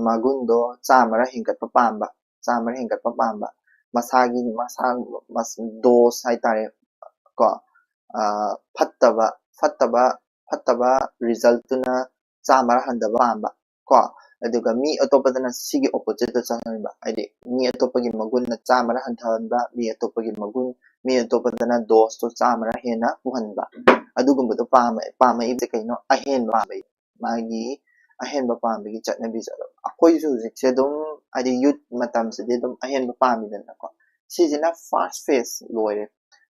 ꯃꯒꯨꯟꯗꯣ ꯆꯥꯝꯃꯔ ꯍꯦꯟꯒꯠꯄ ꯄꯥꯝꯕ, ꯆꯥꯝꯃꯔ ꯍꯦꯟꯒꯠꯄ ꯄꯥꯝꯕ, ꯃꯁꯥꯒꯤ, ꯃꯁꯥ, ꯃꯁ-, ꯗꯣꯁ ꯍꯥꯏꯇꯥꯔꯦ ꯀꯣ, ꯑ, ꯐꯠꯇꯕ, ꯐꯠꯇꯕ, ꯐꯠꯇꯕ resultꯇꯨꯅ ꯆꯥꯝꯃꯔ ꯍꯟꯊꯕ ꯄꯥꯝꯕ ꯀꯣ, ꯑꯗꯨꯒ ꯃꯤ ꯑꯇꯣꯞꯄꯗꯅ ꯁꯤꯒꯤ oppositeꯇ ꯆꯠꯍꯟꯕ, ꯍꯥꯏꯗꯤ ꯃꯤ ꯑꯇꯣꯞꯄꯒꯤ ꯃꯒꯨꯟꯅ ꯆꯥꯝꯃꯔ ꯍꯟꯊꯍꯟꯕ, ꯃꯤ ꯑꯇꯣꯞꯄꯒꯤ ꯃꯒꯨꯟ ꯃꯤ ꯑꯇꯣꯞꯄꯗꯅ ꯗꯣꯁꯇꯣ ꯆꯥꯝꯃꯔ ꯍꯦꯟꯅ ꯄꯨꯍꯟꯕ꯫ ꯑꯗꯨꯒꯨꯝꯕꯗꯣ ꯄꯥꯝꯃꯦ ꯄꯥꯝꯃꯛꯏꯕꯁꯦ ꯀꯩꯅꯣ? ꯑꯍꯦꯟꯕ ꯄꯥꯝꯕꯩ꯫ ꯃꯥꯒꯤ ꯑꯍꯦꯟꯕ ꯄꯥꯝꯕꯒꯤ ꯆꯠꯅꯕꯤꯁꯦ ꯑꯗꯨꯝ ꯑꯩꯈꯣꯏꯁꯨ ꯍꯧꯖꯤꯛꯁꯦ ꯑꯗꯨꯝ, ꯍꯥꯏꯗꯤ ꯌꯨꯠ ꯃꯇꯝꯁꯤꯗꯤ ꯑꯗꯨꯝ ꯑꯍꯦꯟꯕ ꯄꯥꯝꯃꯤꯗꯅꯀꯣ꯫ ꯁꯤꯁꯤꯅ ꯐꯥꯔꯁ ꯐꯦꯁ ꯂꯣꯏꯔꯦ꯫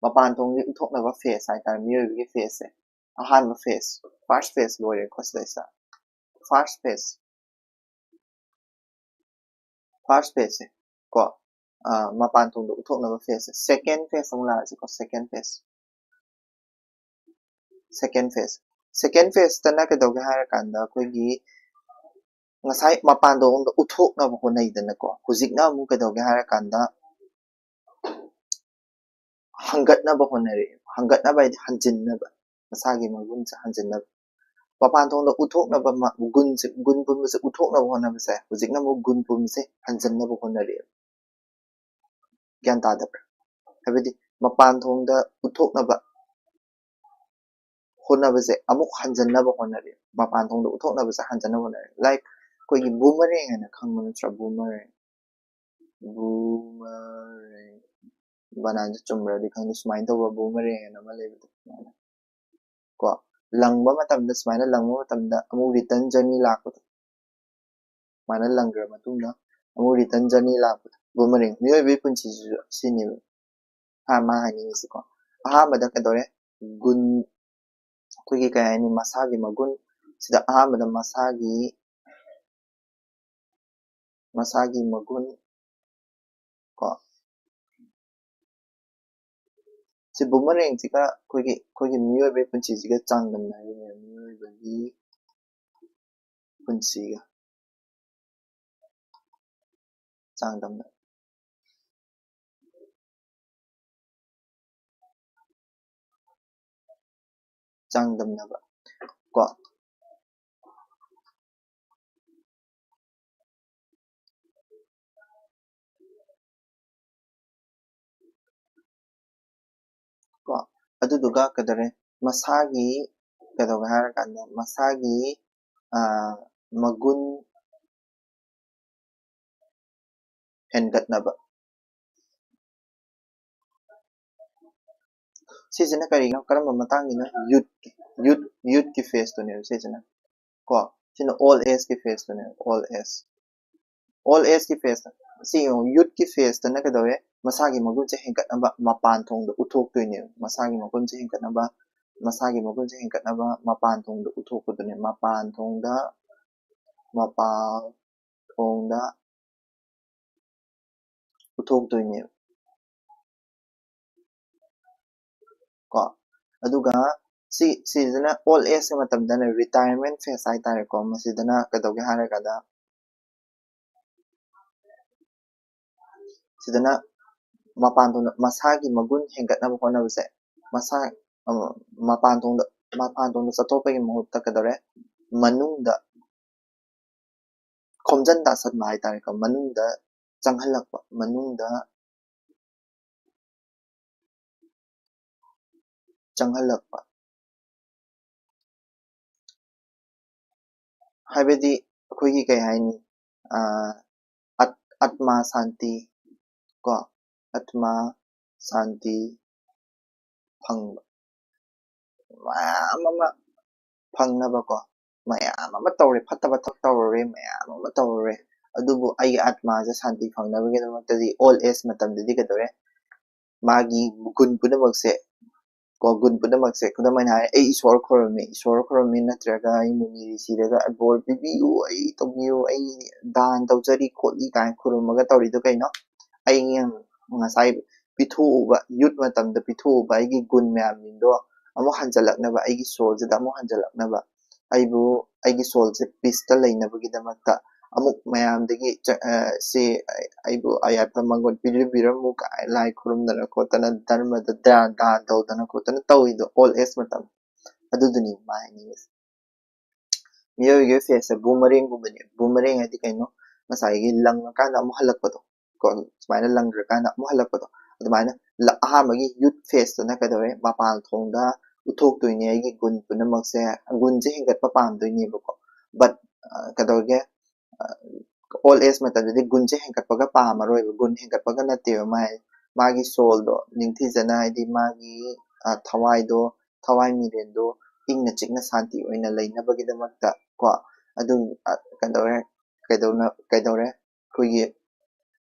ꯃꯄꯥꯟ ꯊꯣꯡꯒꯤ ꯎꯠꯊꯣꯛꯅꯕ ꯐꯦꯁ ꯍꯥꯏꯇꯥꯔꯦ, ꯃꯤꯑꯣꯏꯕꯒꯤ ꯐꯦꯁꯁꯦ꯫ ꯑꯍꯥꯟꯕ ꯐꯦꯁ, ꯐꯥꯔꯁ ꯐꯦꯁ ꯂꯣꯏꯔꯦꯀꯣ ꯁꯤꯗꯩꯁꯤꯗ꯫ ꯐꯥꯔꯁ ꯐꯦꯁ, ꯐꯥꯔꯁ ꯐꯦꯁꯁꯦ ꯀꯣ, ꯑ, ꯃꯄꯥꯟ ꯊꯣꯡꯗ ꯎꯠꯊꯣꯛꯅꯕ ꯐꯦꯁꯁꯦ꯫ ꯁꯦꯀꯦꯟ ꯐꯦꯁ ꯑꯃꯨꯛ ꯂꯥꯛꯑꯁꯤꯀꯣ, ꯁꯦꯀꯦꯟ ꯐꯦꯁ꯫ ꯁꯦꯀꯦꯟ ꯐꯦꯁ꯫ ꯁꯦꯀꯦꯟ ꯐꯦꯁꯇꯅ ꯀꯩꯗꯧꯒꯦ ꯍꯥꯏꯔꯀꯥꯟꯗ ꯑꯩꯈꯣꯏꯒꯤ ꯉꯁꯥꯏ ꯃꯄꯥꯟ ꯊꯣꯡꯗ ꯎꯠꯊꯣꯛꯅꯕ ꯍꯣꯠꯅꯩꯗꯅꯀꯣ꯫ ꯍꯧꯖꯤꯛꯅ ꯑꯃꯨꯛ ꯀꯩꯗꯧꯒꯦ ꯍꯥꯏꯔꯀꯥꯟꯗ ꯍꯪꯒꯠꯅꯕ ꯍꯣꯠꯅꯔꯛꯑꯦ꯫ ꯍꯪꯒꯠꯅꯕ ꯍꯥꯏꯗꯤ ꯍꯟꯖꯤꯟꯅꯕ, ꯃꯁꯥꯒꯤ ꯃꯒꯨꯟꯁꯦ ꯍꯟꯖꯤꯟꯅꯕ꯫ ꯃꯄꯥꯟ ꯊꯣꯡꯗ ꯎꯠꯊꯣꯛꯅꯕ ꯃ-, ꯒꯨꯟꯁꯦ, ꯒꯨꯟ ꯄꯨꯝꯕꯁꯦ ꯎꯠꯊꯣꯛꯅꯕ ꯍꯣꯠꯅꯕꯁꯦ ꯍꯧꯖꯤꯛꯅ ꯑꯃꯨꯛ ꯒꯨꯟ ꯄꯨꯝꯕꯁꯦ ꯍꯟꯖꯤꯟꯅꯕ ꯍꯣꯠꯅꯔꯛꯑꯦ꯫ ꯒ꯭ꯌꯥꯟ ꯇꯥꯗꯕ꯭ꯔꯥ? ꯍꯥꯏꯕꯗꯤ ꯃꯄꯥꯟ ꯊꯣꯡꯗ ꯎꯠꯊꯣꯛꯅꯕ ꯍꯣꯠꯅꯕꯁꯦ ꯑꯃꯨꯛ ꯍꯟꯖꯤꯟꯅꯕ ꯍꯣꯠꯅꯔꯛꯑꯦ꯫ ꯃꯄꯥꯟ ꯊꯣꯡꯗ ꯎꯠꯊꯣꯛꯅꯕꯁꯦ ꯍꯟꯖꯤꯟꯅꯕ ꯍꯣꯠꯅꯔꯛꯑꯦ꯫ Like ꯑꯩꯈꯣꯏꯒꯤ ꯕꯨꯃꯔꯦꯡ ꯍꯥꯏꯅ ꯈꯪꯕ ꯅꯠꯇ꯭ꯔꯥ? ꯕꯨꯃꯔꯦꯡ꯫ ꯕꯨꯃꯔꯦꯡ꯫ ꯕꯅꯥꯟꯁꯦ ꯆꯨꯝꯕ꯭ꯔꯗꯤ ꯈꯪꯗꯦ꯫ ꯁꯨꯃꯥꯏꯅ ꯇꯧꯕ ꯕꯨꯃꯔꯦꯡ ꯍꯥꯏꯅ ꯑꯃ ꯂꯩꯕꯗꯣ꯫ ꯁꯨꯃꯥꯏꯅ꯫ ꯀꯣ, ꯂꯪꯕ ꯃꯇꯝꯗ, ꯁꯨꯃꯥꯏꯅ ꯂꯪꯕ ꯃꯇꯝꯗ ꯑꯃꯨꯛ return journey ꯂꯥꯛꯄꯗꯣ꯫ ꯁꯨꯃꯥꯏꯅ ꯂꯪꯈ꯭ꯔ ꯃꯇꯨꯡꯗ ꯑꯃꯨꯛ return journey ꯂꯥꯛꯄꯗꯣ꯫ ꯕꯨꯃꯔꯦꯡ꯫ ꯃꯤꯑꯣꯏꯕꯒꯤ ꯄꯨꯟꯁꯤꯁꯤꯁꯨ ꯁꯤꯅꯦꯕ꯫ ꯍꯥ, ꯃꯥ ꯍꯥꯏꯅꯤꯡꯉꯤꯁꯤꯀꯣ꯫ ꯑꯍꯥꯟꯕꯗ ꯀꯩꯗꯧꯔꯦ? ꯒꯨꯟ, ꯑꯩꯈꯣꯏꯒꯤ ꯀꯩ ꯍꯥꯏꯅꯤ, ꯃꯁꯥꯒꯤ ꯃꯒꯨꯟ꯫ ꯁꯤꯗ ꯑꯍꯥꯟꯕꯗ ꯃꯁꯥꯒꯤ, ꯃꯁꯥꯒꯤ ꯃꯒꯨꯟ ꯀꯣ꯫ ꯁꯤ ꯕꯨꯃꯔꯦꯡꯁꯤꯒ ꯑꯩꯈꯣꯏꯒꯤ, ꯑꯩꯈꯣꯏꯒꯤ ꯃꯤꯑꯣꯏꯕꯒꯤ ꯄꯨꯟꯁꯤꯁꯤꯒ ꯆꯥꯡꯗꯝꯅꯔꯤꯅꯦ, ꯃꯤꯑꯣꯏꯕꯒꯤ ꯄꯨꯟꯁꯤꯒ ꯆꯥꯡꯗꯝꯅ-, ꯆꯥꯡꯗꯝꯅꯕ ꯀꯣ꯫ ꯀꯣ, ꯑꯗꯨꯗꯨꯒ ꯀꯩꯗꯧꯔꯦ? ꯃꯁꯥꯒꯤ, ꯀꯩꯗꯧꯒꯦ ꯍꯥꯏꯔꯀꯥꯟꯗ, ꯃꯁꯥꯒꯤ, ꯑ, ꯃꯒꯨꯟ ꯍꯦꯟꯒꯠꯅꯕ, ꯁꯤꯁꯤꯅ ꯀꯔꯤꯒꯤꯅꯣ? ꯀꯔꯝꯕ ꯃꯇꯥꯡꯒꯤꯅꯣ? Youth, youth, youth ꯀꯤ phase ꯇꯨꯅꯦꯕ ꯁꯤꯁꯤꯅ꯫ ꯀꯣ, ꯁꯤꯅ old age ꯀꯤ phase ꯇꯨꯅꯦꯕ, old age꯫ Old age ꯀꯤ phase ꯇ꯫ ꯁꯤ ꯌꯦꯡꯉꯨ, youth ꯀꯤ phase ꯇꯅ ꯀꯩꯗꯧꯋꯦ? ꯃꯁꯥꯒꯤ ꯃꯒꯨꯟꯁꯦ ꯍꯦꯟꯒꯠꯅꯕ ꯃꯄꯥꯟ ꯊꯣꯡꯗ ꯎꯠꯊꯣꯛꯇꯣꯏꯅꯦꯕ꯫ ꯃꯁꯥꯒꯤ ꯃꯒꯨꯟꯁꯦ ꯍꯦꯟꯒꯠꯅꯕ, ꯃꯁꯥꯒꯤ ꯃꯒꯨꯟꯁꯦ ꯍꯦꯟꯒꯠꯅꯕ ꯃꯄꯥꯟ ꯊꯣꯡꯗ ꯎꯠꯊꯣꯛꯄꯗꯨꯅꯦ꯫ ꯃꯄꯥꯟ ꯊꯣꯡꯗ, ꯃꯄꯥꯟ ꯊꯣꯡꯗ ꯎꯠꯊꯣꯛꯇꯣꯏꯅꯦꯕ꯫ ꯀꯣ, ꯑꯗꯨꯒ ꯁꯤ, ꯁꯤꯁꯤꯅ old age ꯃꯇꯝꯗꯅ retirement phase ꯍꯥꯏꯇꯥꯔꯦꯀꯣ꯫ ꯃꯁꯤꯗꯅ ꯀꯩꯗꯧꯒꯦ ꯍꯥꯏꯔꯒꯗ, ꯁꯤꯗꯅ ꯃꯄꯥꯟ ꯊꯣꯡꯗ ꯃꯁꯥꯒꯤ ꯃꯒꯨꯟ ꯍꯦꯟꯒꯠꯅꯕ ꯍꯣꯠꯅꯕꯁꯦ, ꯃꯁꯥ, ꯑ, ꯃꯄꯥꯟ ꯊꯣꯡꯗ, ꯃꯄꯥꯟ ꯊꯣꯡꯗ ꯆꯠꯊꯣꯛꯄꯒꯤ ꯃꯍꯨꯠꯇ ꯀꯩꯗꯧꯔꯦ? ꯃꯅꯨꯡꯗ ꯈꯣꯝꯖꯤꯟ ꯇꯥꯁꯟꯕ ꯍꯥꯏꯇꯥꯔꯦꯀꯣ, ꯃꯅꯨꯡꯗ ꯆꯪꯍꯜꯂꯛꯄ, ꯃꯅꯨꯡꯗ ꯆꯪꯍꯜꯂꯛꯄ꯫ ꯍꯥꯏꯕꯗꯤ ꯑꯩꯈꯣꯏꯒꯤ ꯀꯩ ꯍꯥꯏꯅꯤ, ꯑ, ꯑꯠ-, ꯑꯠꯃꯥ ꯁꯥꯟꯇꯤ ꯀꯣ, ꯑꯠꯃꯥ ꯁꯥꯟꯇꯤ ꯐꯪꯕ꯫ ꯃꯌꯥꯝ ꯑꯃ ꯐꯪꯅꯕꯀꯣ, ꯃꯌꯥꯝ ꯑꯃ ꯇꯧꯔꯦ, ꯐꯠꯇꯕ ꯊꯕꯛ ꯇꯧꯔꯨꯔꯦ, ꯃꯌꯥꯝ ꯑꯃ ꯇꯧꯔꯨꯔꯦ, ꯑꯗꯨꯕꯨ ꯑꯩꯒꯤ ꯑꯠꯃꯥꯁꯦ ꯁꯥꯟꯇꯤ ꯐꯪꯅꯕꯒꯤꯗꯃꯛꯇꯗꯤ old age ꯃꯇꯝꯗꯗꯤ ꯀꯩꯗꯧꯔꯦ? ꯃꯥꯒꯤ ꯒꯨꯟ ꯄꯨꯝꯅꯃꯛꯁꯦ ꯀꯣ, ꯒꯨꯟ ꯄꯨꯝꯅꯃꯛꯁꯦ, ꯈꯨꯗꯝ ꯑꯣꯏꯅ ꯍꯥꯏꯔꯦ, ꯑꯩ ꯏꯁꯣꯔ ꯈꯨꯔꯨꯝꯃꯤ, ꯏꯁꯣꯔ ꯈꯨꯔꯨꯝꯃꯤ ꯅꯠꯇ꯭ꯔꯒ ꯑꯩ ꯃꯨꯅꯤ ꯔꯤꯁꯤꯗꯒ ꯕꯣꯔ ꯄꯤꯕꯤꯌꯨ, ꯑꯩ ꯇꯧꯕꯤꯌꯨ, ꯑꯩ ꯗꯥꯟ ꯇꯧꯖꯔꯤ ꯈꯣꯠꯂꯤ ꯀꯥꯏꯅ ꯈꯨꯔꯨꯝꯃꯒ ꯇꯧꯔꯤꯗꯣ ꯀꯩꯅꯣ? ꯑꯩ ꯉꯁꯥꯏ ꯄꯤꯊꯣꯛꯎꯕ, youth ꯃꯇꯝꯗ ꯄꯤꯊꯣꯛꯎꯕ ꯑꯩꯒꯤ ꯒꯨꯟ ꯃꯌꯥꯝꯁꯤꯡꯗꯣ ꯑꯃꯨꯛ ꯍꯟꯖꯜꯂꯛꯅꯕ, ꯑꯩꯒꯤ ꯁꯣꯜꯁꯤꯗ ꯑꯃꯨꯛ ꯍꯟꯖꯜꯂꯛꯅꯕ, ꯑꯩꯕꯨ, ꯑꯩꯒꯤ ꯁꯣꯜꯁꯦ ꯄꯤꯁꯇ ꯂꯩꯅꯕꯒꯤꯗꯃꯛꯇ ꯑꯃꯨꯛ ꯃꯌꯥꯝꯗꯒꯤ ꯆ-, ꯑ, ꯁꯤ ꯑꯩꯕꯨ ꯑꯌꯥꯏꯐ ꯃꯪꯒꯣꯜ ꯄꯤꯕꯤꯔꯝꯃꯨ ꯀꯥꯏ ꯂꯥꯏ ꯈꯨꯔꯨꯝꯗꯅ ꯈꯣꯠꯇꯅ ꯙꯔꯃꯗ ꯗꯥꯟ, ꯗꯥꯟ ꯇꯧꯗꯅ ꯈꯣꯠꯇꯅ ꯇꯧꯔꯤꯗꯣ old age ꯃꯇꯝ꯫ ꯑꯗꯨꯗꯨꯅꯤ ꯃꯥ ꯍꯥꯏꯅꯤꯡꯉꯤꯁꯦ꯫ ꯃꯤꯑꯣꯏꯕꯒꯤ phaseꯁꯦ boomerangꯒꯨꯝꯕꯅꯦ꯫ Boomerang ꯍꯥꯏꯗꯤ ꯀꯩꯅꯣ? ꯉꯁꯥꯏꯒꯤ ꯂꯪꯉꯀꯥꯟꯗ ꯑꯃꯨꯛ ꯍꯜꯂꯛꯄꯗꯣ꯫ ꯀꯣ, ꯁꯨꯃꯥꯏꯅ ꯂꯪꯈ꯭ꯔꯀꯥꯟꯗ ꯑꯃꯨꯛ ꯍꯜꯂꯛꯄꯗꯣ꯫ ꯑꯗꯨꯃꯥꯏꯅ ꯂ-, ꯑꯍꯥꯟꯕꯒꯤ youth phaseꯇꯅ ꯀꯩꯗꯧꯔꯦ? ꯃꯄꯥꯟ ꯊꯣꯡꯗ ꯎꯠꯊꯣꯛꯇꯣꯏꯅꯦ ꯑꯩꯒꯤ ꯒꯨꯟ ꯄꯨꯝꯅꯃꯛꯁꯦ꯫ ꯒꯨꯟꯁꯦ ꯍꯦꯟꯒꯠꯄ ꯄꯥꯝꯗꯣꯏꯅꯦꯕꯀꯣ꯫ But, ꯑ, ꯀꯩꯗꯧꯔꯒꯦ? ꯑ, old age ꯃꯇꯝꯗꯗꯤ ꯒꯨꯟꯁꯦ ꯍꯦꯟꯒꯠꯄꯒ ꯄꯥꯝꯃꯔꯣꯏꯕ꯫ ꯒꯨꯟ ꯍꯦꯟꯒꯠꯄꯒ ꯅꯠꯇꯦꯕ ꯃꯥꯏ, ꯃꯥꯒꯤ ꯁꯣꯜꯗꯣ ꯅꯤꯡꯊꯤꯖꯅ, ꯍꯥꯏꯗꯤ ꯃꯥꯒꯤ ꯑ, ꯊꯋꯥꯏꯗꯣ, ꯊꯋꯥꯏ ꯃꯤꯔꯦꯟꯗꯣ ꯏꯪꯅ ꯆꯤꯛꯅ ꯁꯥꯟꯇꯤ ꯑꯣꯏꯅ ꯂꯩꯅꯕꯒꯤꯗꯃꯛꯇ ꯀꯣ, ꯑꯗꯨ, ꯑ, ꯀꯩꯗꯧꯔꯦ, ꯀꯩꯗꯧꯅ-, ꯀꯩꯗꯧꯔꯦ, ꯑꯩꯈꯣꯏꯒꯤ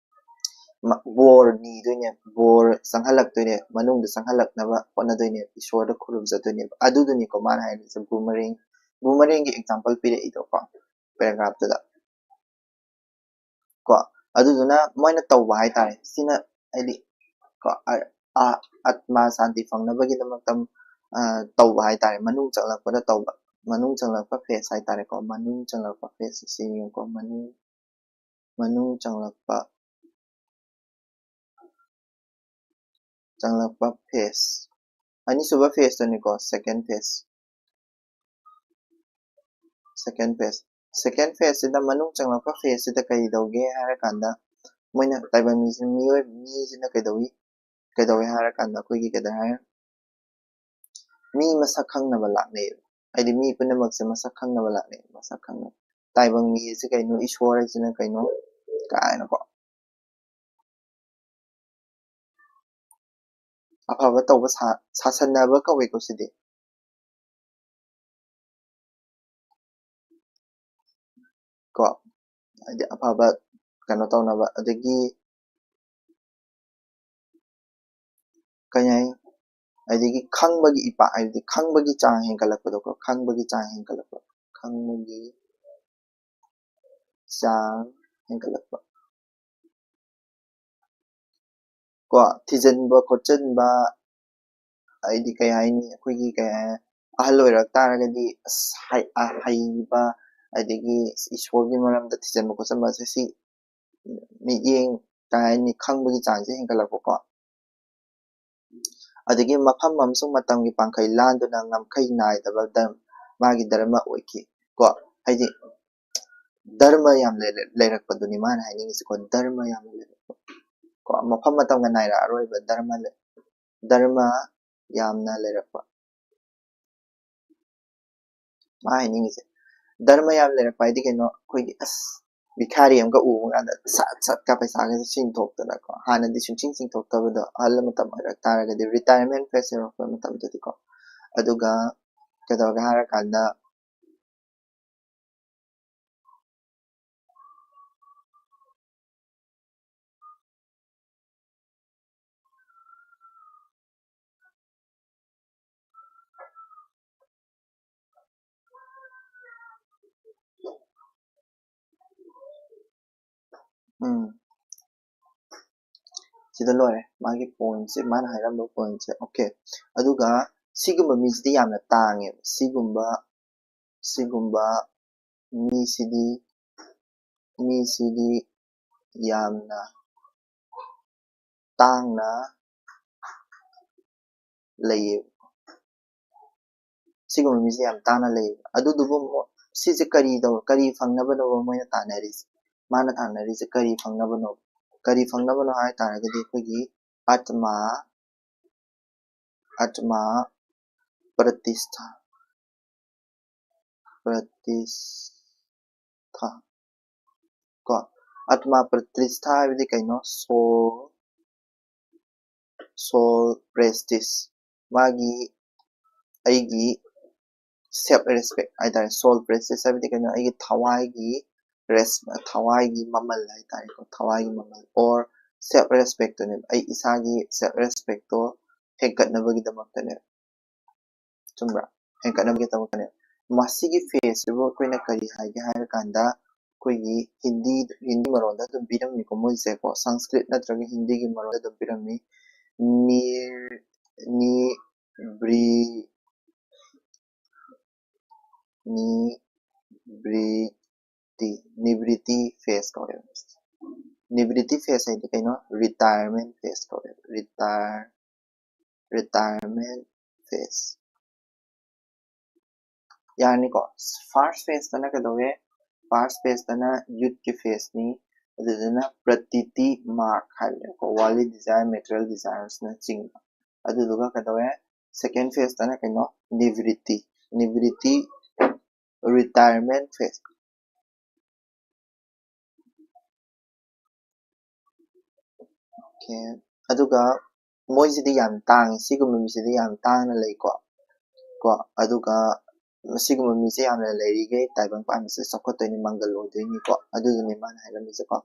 ꯃ-, ꯕꯣꯔ ꯅꯤꯗꯣꯏꯅꯦ, ꯕꯣꯔ ꯆꯪꯍꯜꯂꯛꯇꯣꯏꯅꯦ, ꯃꯅꯨꯡꯗ ꯆꯪꯍꯜꯂꯛꯅꯕ ꯍꯣꯠꯅꯗꯣꯏꯅꯦ, ꯏꯁꯣꯔꯗ ꯈꯨꯔꯨꯝꯖꯗꯣꯏꯅꯦꯕ꯫ ꯑꯗꯨꯗꯨꯅꯤꯀꯣ ꯃꯥꯅ ꯍꯥꯏꯔꯤꯁꯦ, boomerang, boomerangꯒꯤ example ꯄꯤꯔꯛꯏꯗꯣꯀꯣ, paragraphꯇꯨꯗ꯫ ꯀꯣ, ꯑꯗꯨꯗꯨꯅ ꯃꯣꯏꯅ ꯇꯧꯕ ꯍꯥꯏꯇꯥꯔꯦ꯫ ꯁꯤꯅ ꯍꯥꯏꯗꯤ ꯀꯣ, ꯑ-, ꯑ-, ꯑꯥꯠꯃꯥ ꯁꯥꯟꯇꯤ ꯐꯪꯅꯕꯒꯤꯗꯃꯛꯇ, ꯑ, ꯇꯧꯕ ꯍꯥꯏꯇꯥꯔꯦ꯫ ꯃꯅꯨꯡ ꯆꯪꯂꯛꯄꯗ ꯇꯧꯕ꯫ ꯃꯅꯨꯡ ꯆꯪꯂꯛꯄ phase ꯍꯥꯏꯇꯥꯔꯦꯀꯣ꯫ ꯃꯅꯨꯡ ꯆꯪꯂꯛꯄ phase ꯁꯤ ꯌꯦꯡꯉꯨꯀꯣ꯫ ꯃꯅꯨꯡ, ꯃꯅꯨꯡ ꯆꯪꯂꯛꯄ, ꯆꯪꯂꯛꯄ phase꯫ ꯑꯅꯤꯁꯨꯕ phaseꯇꯨꯅꯤꯀꯣ, second phase꯫ Second phase꯫ Second phaseꯁꯤꯗ, ꯃꯅꯨꯡ ꯆꯪꯂꯛꯄ phaseꯁꯤꯗ ꯀꯔꯤ ꯇꯧꯒꯦ ꯍꯥꯏꯔꯀꯥꯟꯗ, ꯃꯣꯏꯅ ꯇꯥꯏꯕꯪ ꯃꯤꯁꯤꯅ, ꯃꯤꯑꯣꯏ, ꯃꯤꯁꯤꯅ ꯀꯩꯗꯧꯏ, ꯀꯩꯗꯧꯏ ꯍꯥꯏꯔꯀꯥꯟꯗ ꯑꯩꯈꯣꯏꯒꯤ ꯀꯩꯗꯧ ꯍꯥꯏꯔꯦ? ꯃꯤ ꯃꯁꯛ ꯈꯪꯅꯕ ꯂꯥꯛꯅꯩꯌꯦꯕ꯫ ꯍꯥꯏꯗꯤ ꯃꯤ ꯄꯨꯝꯅꯃꯛꯁꯦ ꯃꯁꯛ ꯈꯪꯅꯕ ꯂꯥꯛꯅꯩ, ꯃꯁꯛ ꯈꯪꯅꯕ꯫ ꯇꯥꯏꯕꯪ ꯃꯤ ꯍꯥꯏꯁꯦ ꯀꯩꯅꯣ, ꯏꯁꯣꯔ ꯍꯥꯏꯁꯤꯅ ꯀꯩꯅꯣ ꯀꯥꯏꯅꯀꯣ꯫ ꯑꯐꯕ ꯇꯧꯕ ꯁꯥ-, ꯁꯥꯁꯟꯅꯕ ꯀꯧꯋꯦꯀꯣ ꯁꯤꯗꯤ꯫ ꯀꯣ, ꯍꯥꯏꯗꯤ ꯑꯐꯕ ꯀꯩꯅꯣ ꯇꯧꯅꯕ, ꯑꯗꯒꯤ ꯀꯩ ꯍꯥꯏ, ꯑꯗꯒꯤ ꯈꯪꯕꯒꯤ ꯏꯄꯥ, ꯍꯥꯏꯕꯗꯤ ꯈꯪꯕꯒꯤ ꯆꯥꯡ ꯍꯦꯟꯒꯠꯂꯛꯄꯗꯣꯀꯣ, ꯈꯪꯕꯒꯤ ꯆꯥꯡ ꯍꯦꯟꯒꯠꯂꯛꯄ, ꯈꯪꯕꯒꯤ ꯆꯥꯡ ꯍꯦꯟꯒꯠꯂꯛꯄ꯫ ꯀꯣ, ꯊꯤꯖꯤꯟꯕ ꯈꯣꯠꯆꯤꯟꯕ, ꯍꯥꯏꯗꯤ ꯀꯩ ꯍꯥꯏꯅꯤ, ꯑꯩꯈꯣꯏꯒꯤ ꯀꯩ ꯍꯥꯏ, ꯑꯍꯜ ꯑꯣꯏꯔꯛ ꯇꯥꯔꯒꯗꯤ ꯑꯁ, ꯍꯩ-, ꯑ, ꯍꯩꯕ, ꯑꯗꯒꯤ ꯏꯁꯣꯔꯒꯤ ꯃꯔꯝꯗ ꯊꯤꯖꯤꯟꯕ ꯈꯣꯠꯆꯤꯟꯕꯁꯦ, ꯁꯤ ꯃꯤꯠꯌꯦꯡ, ꯀꯩ ꯍꯥꯏꯅꯤ, ꯈꯪꯕꯒꯤ ꯆꯥꯡꯁꯦ ꯍꯦꯟꯒꯠꯂꯛꯄꯀꯣ꯫ ꯑꯗꯒꯤ ꯃꯐꯝ ꯑꯃꯁꯨꯡ ꯃꯇꯝꯒꯤ ꯄꯥꯡꯈꯩ ꯂꯥꯟꯗꯨꯅ ꯉꯝꯈꯩ ꯅꯥꯏꯗꯕ ꯙꯔ-, ꯃꯥꯒꯤ ꯙꯔꯃ ꯑꯣꯏꯈꯤ ꯀꯣ꯫ ꯍꯥꯏꯗꯤ ꯙꯔꯃ ꯌꯥꯝ ꯂꯩꯔ-, ꯂꯩꯔꯛꯄꯗꯨꯅꯤ ꯃꯥꯅ ꯍꯥꯏꯅꯤꯡꯉꯤꯁꯤꯀꯣ꯫ ꯙꯔꯃ ꯌꯥꯝꯅ ꯂꯩꯔꯛꯄ ꯀꯣ꯫ ꯃꯐꯝ ꯃꯇꯝꯒ ꯅꯥꯏꯔꯛꯑꯔꯣꯏꯕ ꯙꯔꯃ ꯂꯩ-, ꯙꯔꯃ ꯌꯥꯝꯅ ꯂꯩꯔꯛꯄ꯫ ꯃꯥ ꯍꯥꯏꯅꯤꯡꯉꯤꯁꯦ, ꯙꯔꯃ ꯌꯥꯝ ꯂꯩꯔꯛꯄ ꯍꯥꯏꯗꯤ ꯀꯩꯅꯣ? ꯑꯩꯈꯣꯏꯒꯤ ꯑꯁ, ꯚꯤꯈꯥꯔꯤ ꯑꯃꯒ ꯎꯕ ꯀꯥꯟꯗ ꯁꯠ ꯁꯠꯀ ꯄꯩꯁꯥꯒꯁꯦ ꯆꯤꯡꯊꯣꯛꯇꯅꯀꯣ, ꯍꯥꯟꯅꯗꯤ ꯁꯨꯡꯆꯤꯡ ꯆꯤꯡꯊꯣꯛꯇꯕꯗꯣ ꯑꯍꯜ ꯂꯃꯟ ꯑꯣꯏꯔꯛ ꯇꯥꯔꯒꯗꯤ, retirement phase ꯌꯧꯔꯛꯄ ꯃꯇꯝꯗꯗꯤꯀꯣ꯫ ꯑꯗꯨꯒ ꯀꯩꯗꯧꯔꯒꯦ ꯍꯥꯏꯔꯀꯥꯟꯗ, ꯎꯝ, ꯁꯤꯗ ꯂꯣꯏꯔꯦ ꯃꯥꯒꯤ pointꯁꯦ, ꯃꯥꯅ ꯍꯥꯏꯔꯝꯕ pointꯁꯦ꯫ Okay, ꯑꯗꯨꯒ ꯁꯤꯒꯨꯝꯕ ꯃꯤꯁꯤꯗꯤ ꯌꯥꯝꯅ ꯇꯥꯡꯉꯦꯕ꯫ ꯁꯤꯒꯨꯝꯕ, ꯁꯤꯒꯨꯝꯕ ꯃꯤꯁꯤꯗꯤ, ꯃꯤꯁꯤꯗꯤ ꯌꯥꯝꯅ ꯇꯥꯡꯅ ꯂꯩꯌꯦꯕ꯫ ꯁꯤꯒꯨꯝꯕ ꯃꯤꯁꯦ ꯌꯥꯝ ꯇꯥꯡꯅ ꯂꯩꯌꯦꯕ꯫ ꯑꯗꯨꯗꯨꯕꯨ ꯃꯣ-, ꯁꯤꯁꯦ ꯀꯔꯤ ꯇꯧ-, ꯀꯔꯤ ꯐꯪꯅꯕꯅꯣꯕ ꯃꯣꯏꯅ ꯇꯥꯟꯅꯔꯤꯁꯦ? ꯃꯥꯅ ꯇꯥꯟꯅꯔꯤꯁꯦ ꯀꯔꯤ ꯐꯪꯅꯕꯅꯣ? ꯀꯔꯤ ꯐꯪꯅꯕꯅꯣ ꯍꯥꯏ ꯇꯥꯔꯒꯗꯤ, ꯑꯩꯈꯣꯏꯒꯤ ꯑꯥꯇꯃꯥ, ꯑꯥꯇꯃꯥ ꯄ꯭ꯔꯇꯤꯁꯊꯥ, ꯄ꯭ꯔꯇꯤꯁꯊꯥ ꯀꯣ, ꯑꯥꯇꯃꯥ ꯄ꯭ꯔꯇꯤꯁꯊꯥ ꯍꯥꯏꯕꯗꯤ ꯀꯩꯅꯣ? Soul, soul prestige, ꯃꯥꯒꯤ, ꯑꯩꯒꯤ self respect ꯍꯥꯏꯇꯥꯔꯦ꯫ Soul prestige ꯍꯥꯏꯕꯗꯤ ꯀꯩꯅꯣ? ꯑꯩꯒꯤ ꯊꯋꯥꯏꯒꯤ res-, ꯊꯋꯥꯏꯒꯤ ꯃꯃꯜ ꯍꯥꯏꯇꯥꯔꯦꯀꯣ, ꯊꯋꯥꯏꯒꯤ ꯃꯃꯜ, or self respectꯇꯨꯅꯦꯕ, ꯑꯩ ꯏꯁꯥꯒꯤ self respectꯇꯣ ꯍꯦꯟꯒꯠꯅꯕꯒꯤꯗꯃꯛꯇꯅꯦꯕ꯫ ꯆꯨꯝꯕ꯭ꯔꯥ? ꯍꯦꯟꯒꯠꯅꯕꯒꯤꯗꯃꯛꯇꯅꯦ꯫ ꯃꯁꯤꯒꯤ phaseꯁꯤꯕꯨ ꯑꯩꯈꯣꯏꯅ ꯀꯔꯤ ꯍꯥꯏꯒꯦ ꯍꯥꯏꯔꯀꯥꯟꯗ, ꯑꯩꯈꯣꯏꯒꯤ ꯍꯤꯟꯗꯤ, ꯍꯤꯟꯗꯤ ꯃꯔꯣꯟꯗ ꯑꯗꯨꯝ ꯄꯤꯔꯝꯃꯤꯀꯣ ꯃꯣꯏꯁꯦꯀꯣ, ꯁꯪꯁꯀ꯭ꯔꯤꯠ ꯅꯠꯇ꯭ꯔꯒ ꯍꯤꯟꯗꯤꯒꯤ ꯃꯔꯣꯟꯗ ꯑꯗꯨꯝ ꯄꯤꯔꯝꯃꯤ꯫ ꯅꯤ-, ꯅꯤꯕ꯭ꯔꯤ-, ꯅꯤꯕ꯭ꯔꯤꯇꯤ, ꯅꯤꯕ꯭ꯔꯤꯇꯤ phase ꯀꯧꯋꯦꯕ꯫ ꯅꯤꯕ꯭ꯔꯤꯇꯤ phase ꯍꯥꯏꯗꯤ ꯀꯩꯅꯣ? Retirement phase ꯀꯧꯋꯦꯕ꯫ Retire-, retirement phase꯫ ꯌꯥꯔꯅꯤꯀꯣ? First phaseꯇꯅ ꯀꯩꯗꯧꯋꯦ? First phaseꯇꯅ youthꯀꯤ phaseꯅꯤ꯫ ꯑꯗꯨꯗꯨꯅ ꯄ꯭ꯔꯇꯤꯇꯤ ꯃꯥꯔꯛ ꯍꯥꯏꯕꯅꯦꯀꯣ, worldly desire, material desiresꯅ ꯆꯤꯡꯕ꯫ ꯑꯗꯨꯗꯨꯒ ꯀꯩꯗꯧꯋꯦ? Second phaseꯇꯅ ꯀꯩꯅꯣ? ꯅꯤꯕ꯭ꯔꯤꯇꯤ, ꯅꯤꯕ꯭ꯔꯤꯇꯤ, retirement phase꯫ ꯑꯣꯀꯦ꯫ ꯑꯗꯨꯒ ꯃꯣꯏꯁꯤꯗꯤ ꯌꯥꯝ ꯇꯥꯡꯉꯤ꯫ ꯁꯤꯒꯨꯝꯕ ꯃꯤꯁꯤꯗꯤ ꯌꯥꯝ ꯇꯥꯡꯅ ꯂꯩꯀꯣ꯫ ꯀꯣ, ꯑꯗꯨꯒ ꯃꯁꯤꯒꯨꯝꯕ ꯃꯤꯁꯦ ꯌꯥꯝꯅ ꯂꯩꯔꯤꯈꯩ ꯇꯥꯏꯕꯪ ꯄꯥꯟꯕꯁꯦ ꯆꯥꯎꯈꯠꯇꯣꯏꯅꯤ, ꯃꯪꯒꯜ ꯑꯣꯏꯗꯣꯏꯅꯤꯀꯣ꯫ ꯑꯗꯨꯗꯨꯅꯤ ꯃꯥꯅ ꯍꯥꯏꯔꯝꯃꯤꯁꯦꯀꯣ꯫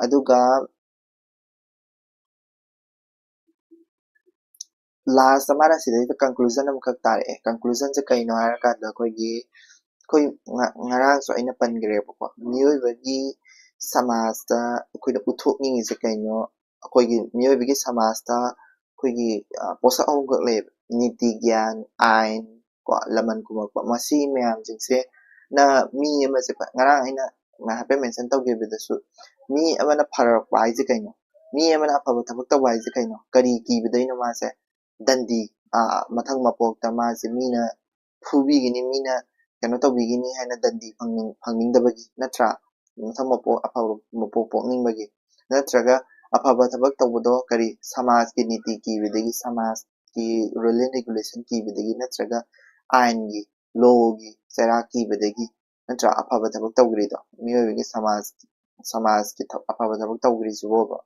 ꯑꯗꯨꯒ ꯂꯥꯁꯇ ꯃꯥꯅ ꯁꯤꯗꯩꯗ ꯀꯟꯀ꯭ꯂꯨꯖꯟ ꯑꯃꯈꯛ ꯇꯥꯔꯛꯑꯦ꯫ ꯀꯟꯀ꯭ꯂꯨꯖꯟꯁꯦ ꯀꯩꯅꯣ ꯍꯥꯏꯔꯀꯥꯟꯗ ꯑꯩꯈꯣꯏꯒꯤ, ꯑꯩꯈꯣꯏ ꯉ-, ꯉꯔꯥꯡꯁꯨ ꯑꯩꯅ ꯄꯟꯈ꯭ꯔꯦꯕꯀꯣ, ꯃꯤꯑꯣꯏꯕꯒꯤ ꯁꯃꯥꯖꯇ ꯑꯩꯈꯣꯏꯅ ꯎꯠꯊꯣꯛꯅꯤꯡꯉꯤꯁꯦ ꯀꯩꯅꯣ, ꯑꯩꯈꯣꯏꯒꯤ ꯃꯤꯑꯣꯏꯕꯒꯤ ꯁꯃꯥꯖꯇ ꯑꯩꯈꯣꯏꯒꯤ, ꯑ, ꯄꯣꯠꯁꯛ ꯑꯍꯨꯝꯈꯛ ꯂꯩꯌꯦꯕ: ꯅꯤꯇꯤ ꯒ꯭ꯌꯥꯟ, ꯑꯥꯏꯟ, ꯀꯣ, ꯂꯃꯟ ꯈꯨꯝꯃꯛꯄ꯫ ꯃꯁꯤ ꯃꯌꯥꯝꯁꯤꯡꯁꯦ ꯅ ꯃꯤ ꯑꯃꯁꯦ, ꯉꯔꯥꯡ ꯑꯩꯅ ꯍꯥꯏꯐꯦꯠ ꯃꯦꯟꯁꯟ ꯇꯧꯈꯤꯕꯗꯁꯨ, ꯃꯤ ꯑꯃꯅ ꯐꯔꯛꯄ ꯍꯥꯏꯁꯦ ꯀꯩꯅꯣ? ꯃꯤ ꯑꯃꯅ ꯑꯐꯕ ꯊꯕꯛ ꯇꯧꯕ ꯍꯥꯏꯁꯦ ꯀꯩꯅꯣ? ꯀꯔꯤ ꯀꯤꯕꯗꯩꯅꯣ ꯃꯥꯁꯦ? ꯗꯟꯗꯤ, ꯑ, ꯃꯊꯪ ꯃꯄꯣꯛꯇ ꯃꯥꯁꯦ ꯃꯤꯅ ꯐꯨꯕꯤꯒꯅꯤ, ꯃꯤꯅ ꯀꯩꯅꯣ ꯇꯧꯕꯤꯒꯅꯤ ꯍꯥꯏꯅ ꯗꯟꯗꯤ ꯐꯪꯅꯤꯡ-, ꯐꯪꯅꯤꯡꯗꯕꯒꯤ ꯅꯠꯇ꯭ꯔꯥ? ꯃꯊꯪ ꯃꯄꯣꯛ ꯑꯐꯕ ꯃꯄꯣꯛ ꯄꯣꯛꯅꯤꯡꯕꯒꯤ꯫ ꯅꯠꯇ꯭ꯔꯒ ꯑꯐꯕ ꯊꯕꯛ ꯇꯧꯕꯗꯣ ꯀꯔꯤ? ꯁꯃꯥꯖꯀꯤ ꯅꯤꯇꯤ ꯀꯤꯕꯗꯒꯤ, ꯁꯃꯥꯖꯀꯤ rule and regulation ꯀꯤꯕꯗꯒꯤ, ꯅꯠꯇ꯭ꯔꯒ ꯑꯥꯏꯟꯒꯤ, ꯂꯣꯒꯤ ꯆꯩꯔꯥꯛ ꯀꯤꯕꯗꯒꯤ, ꯅꯠꯇ꯭ꯔꯥ? ꯑꯐꯕ ꯊꯕꯛ ꯇꯧꯈ꯭ꯔꯤꯗꯣ, ꯃꯤꯑꯣꯏꯕꯒꯤ ꯁꯃꯥꯖ, ꯁꯃꯥꯖꯀꯤ ꯊ-, ꯑꯐꯕ ꯊꯕꯛ ꯇꯧꯈ꯭ꯔꯤꯁꯤꯕꯣꯕ꯫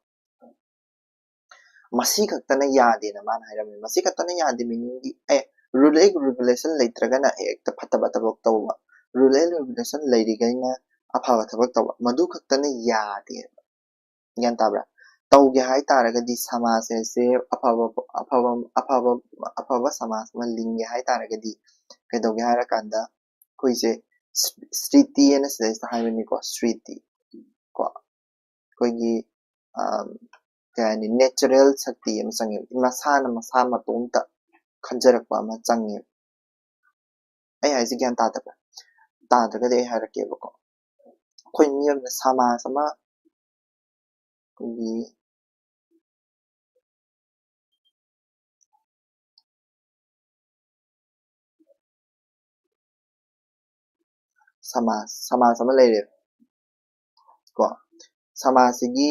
ꯃꯁꯤ ꯈꯛꯇꯅ ꯌꯥꯗꯦꯅ ꯃꯥꯅ ꯍꯥꯏꯔꯝꯃꯤ꯫ ꯃꯁꯤ ꯈꯛꯇꯅ ꯌꯥꯗꯦ meaningꯗꯤ, ꯑꯦ, rule and regulation ꯂꯩꯇ꯭ꯔꯒꯅ ꯍꯦꯛꯇ ꯐꯠꯇꯕ ꯊꯕꯛ ꯇꯧꯕ, rule and regulation ꯂꯩꯔꯤꯈꯩꯅ ꯑꯐꯕ ꯊꯕꯛ ꯇꯧꯕ, ꯃꯗꯨ ꯈꯛꯇꯅ ꯌꯥꯗꯦꯕ꯫ ꯒ꯭ꯌꯥꯟ ꯇꯥꯕ꯭ꯔꯥ? ꯇꯧꯒꯦ ꯍꯥꯏ ꯇꯥꯔꯒꯗꯤ, ꯁꯃꯥꯖ ꯑꯁꯦ ꯑꯐꯕ, ꯑꯐꯕ, ꯑꯐꯕ, ꯑꯐꯕ ꯁꯃꯥꯖ ꯑꯃ ꯂꯤꯡꯒꯦ ꯍꯥꯏ ꯇꯥꯔꯒꯗꯤ, ꯀꯩꯗꯧꯒꯦ ꯍꯥꯏꯔꯀꯥꯟꯗ, ꯑꯩꯈꯣꯏꯁꯦ ꯁ꯭ꯔꯤꯇꯤ ꯍꯥꯏꯅ ꯁꯤꯗꯩꯁꯤꯗ ꯍꯥꯏꯕꯅꯤꯀꯣ, ꯁ꯭ꯔꯤꯇꯤ ꯀꯣ꯫ ꯑꯩꯈꯣꯏꯒꯤ, ꯑꯝ, ꯀꯩ ꯍꯥꯏꯅꯤ, natural ꯁꯛꯇꯤ ꯑꯃ ꯆꯪꯉꯦꯕ꯫ ꯃꯁꯥꯅ ꯃꯁꯥ ꯃꯇꯣꯝꯇ ꯈꯟꯖꯔꯛꯄ ꯑꯃ ꯆꯪꯉꯦꯕ꯫ ꯑꯩ ꯍꯥꯏꯁꯦ ꯒ꯭ꯌꯥꯟ ꯇꯥꯗꯕ꯭ꯔꯥ? ꯇꯥꯗ꯭ꯔꯒꯗꯤ ꯑꯩ ꯍꯥꯏꯔꯛꯀꯦꯕꯀꯣ꯫ ꯑꯩꯈꯣꯏ ꯃꯤ ꯑꯃꯅ ꯁꯃꯥꯖ ꯑꯃ, ꯑꯩꯈꯣꯏꯒꯤ ꯁꯃꯥꯖ, ꯁꯃꯥꯖ ꯑꯃ ꯂꯩꯔꯦ ꯀꯣ꯫ ꯁꯃꯥꯖꯁꯤꯒꯤ,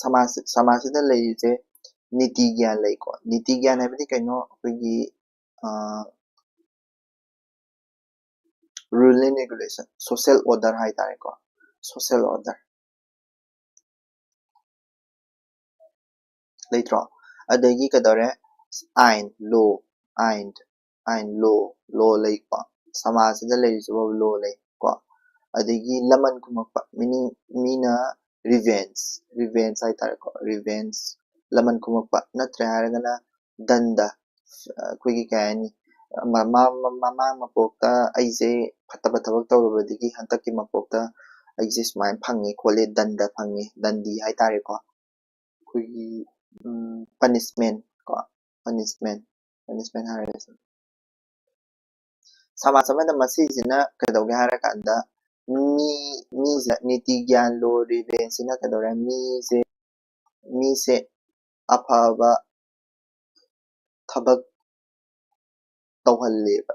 ꯁꯃꯥꯖ, ꯁꯃꯥꯖꯁꯤꯗ ꯂꯩꯔꯤꯁꯦ ꯅꯤꯇꯤ ꯒ꯭ꯌꯥꯟ ꯂꯩꯀꯣ꯫ ꯅꯤꯇꯤ ꯒ꯭ꯌꯥꯟ ꯍꯥꯏꯕꯗꯤ ꯀꯩꯅꯣ? ꯑꯩꯈꯣꯏꯒꯤ, ꯑ, rule and regulation, social order ꯍꯥꯏꯇꯥꯔꯦꯀꯣ, social order꯫ ꯂꯩꯇ꯭ꯔꯣ? ꯑꯗꯒꯤ ꯀꯩꯗꯧꯔꯦ? ꯑꯥꯏꯟ, ꯂꯣ, ꯑꯥꯏꯟ, ꯑꯥꯏꯟ, ꯂꯣ, ꯂꯣ ꯂꯩꯀꯣ꯫ ꯁꯃꯥꯖꯁꯤꯗ ꯂꯩꯔꯤꯁꯤꯕꯨ ꯂꯣ ꯂꯩꯀꯣ꯫ ꯑꯗꯒꯤ ꯂꯃꯟ ꯈꯨꯝꯃꯛꯄ, meaning ꯃꯤꯅ revenge, revenge ꯍꯥꯏꯇꯥꯔꯦꯀꯣ, revenge, ꯂꯃꯟ ꯈꯨꯝꯃꯛꯄ, ꯅꯠꯇ꯭ꯔꯦ ꯍꯥꯏꯔꯒꯅ ꯗꯟꯗ, ꯑꯩꯈꯣꯏꯒꯤ ꯀꯩ ꯍꯥꯏꯅꯤ, ꯃꯃꯥ ꯃꯃꯥ ꯃꯄꯣꯛꯇ ꯑꯩꯁꯦ ꯐꯠꯇꯕ ꯊꯕꯛ ꯇꯧꯔꯨꯕꯗꯒꯤ ꯍꯟꯗꯛꯀꯤ ꯃꯄꯣꯛꯇ ꯑꯩꯁꯦ ꯁꯨꯃꯥꯏꯅ ꯐꯪꯉꯦ ꯈꯣꯠꯂꯦ, ꯗꯟꯗ ꯐꯪꯉꯦ, ꯗꯟꯗꯤ ꯍꯥꯏꯇꯥꯔꯦꯀꯣ꯫ ꯑꯩꯈꯣꯏꯒꯤ ꯄꯅꯤꯁꯃꯦꯟ ꯀꯣ, ꯄꯅꯤꯁꯃꯦꯟ, ꯄꯅꯤꯁꯃꯦꯟ ꯍꯥꯏꯔꯒꯁꯨ ꯁꯃꯥꯖ ꯑꯃꯗ ꯃꯁꯤꯁꯤꯅ ꯀꯩꯗꯧꯒꯦ ꯍꯥꯏꯔꯀꯥꯟꯗ ꯃꯤ ꯃꯤꯁꯦ ꯅꯤꯇꯤ ꯒ꯭ꯌꯥꯟ ꯂꯣ ꯔꯤꯚꯦꯟꯁꯤꯅ ꯀꯩꯗꯧꯔꯦ? ꯃꯤꯁꯦ ꯃꯤꯁꯦ ꯑꯐꯕ ꯊꯕꯛ ꯇꯧꯍꯜꯂꯦꯕ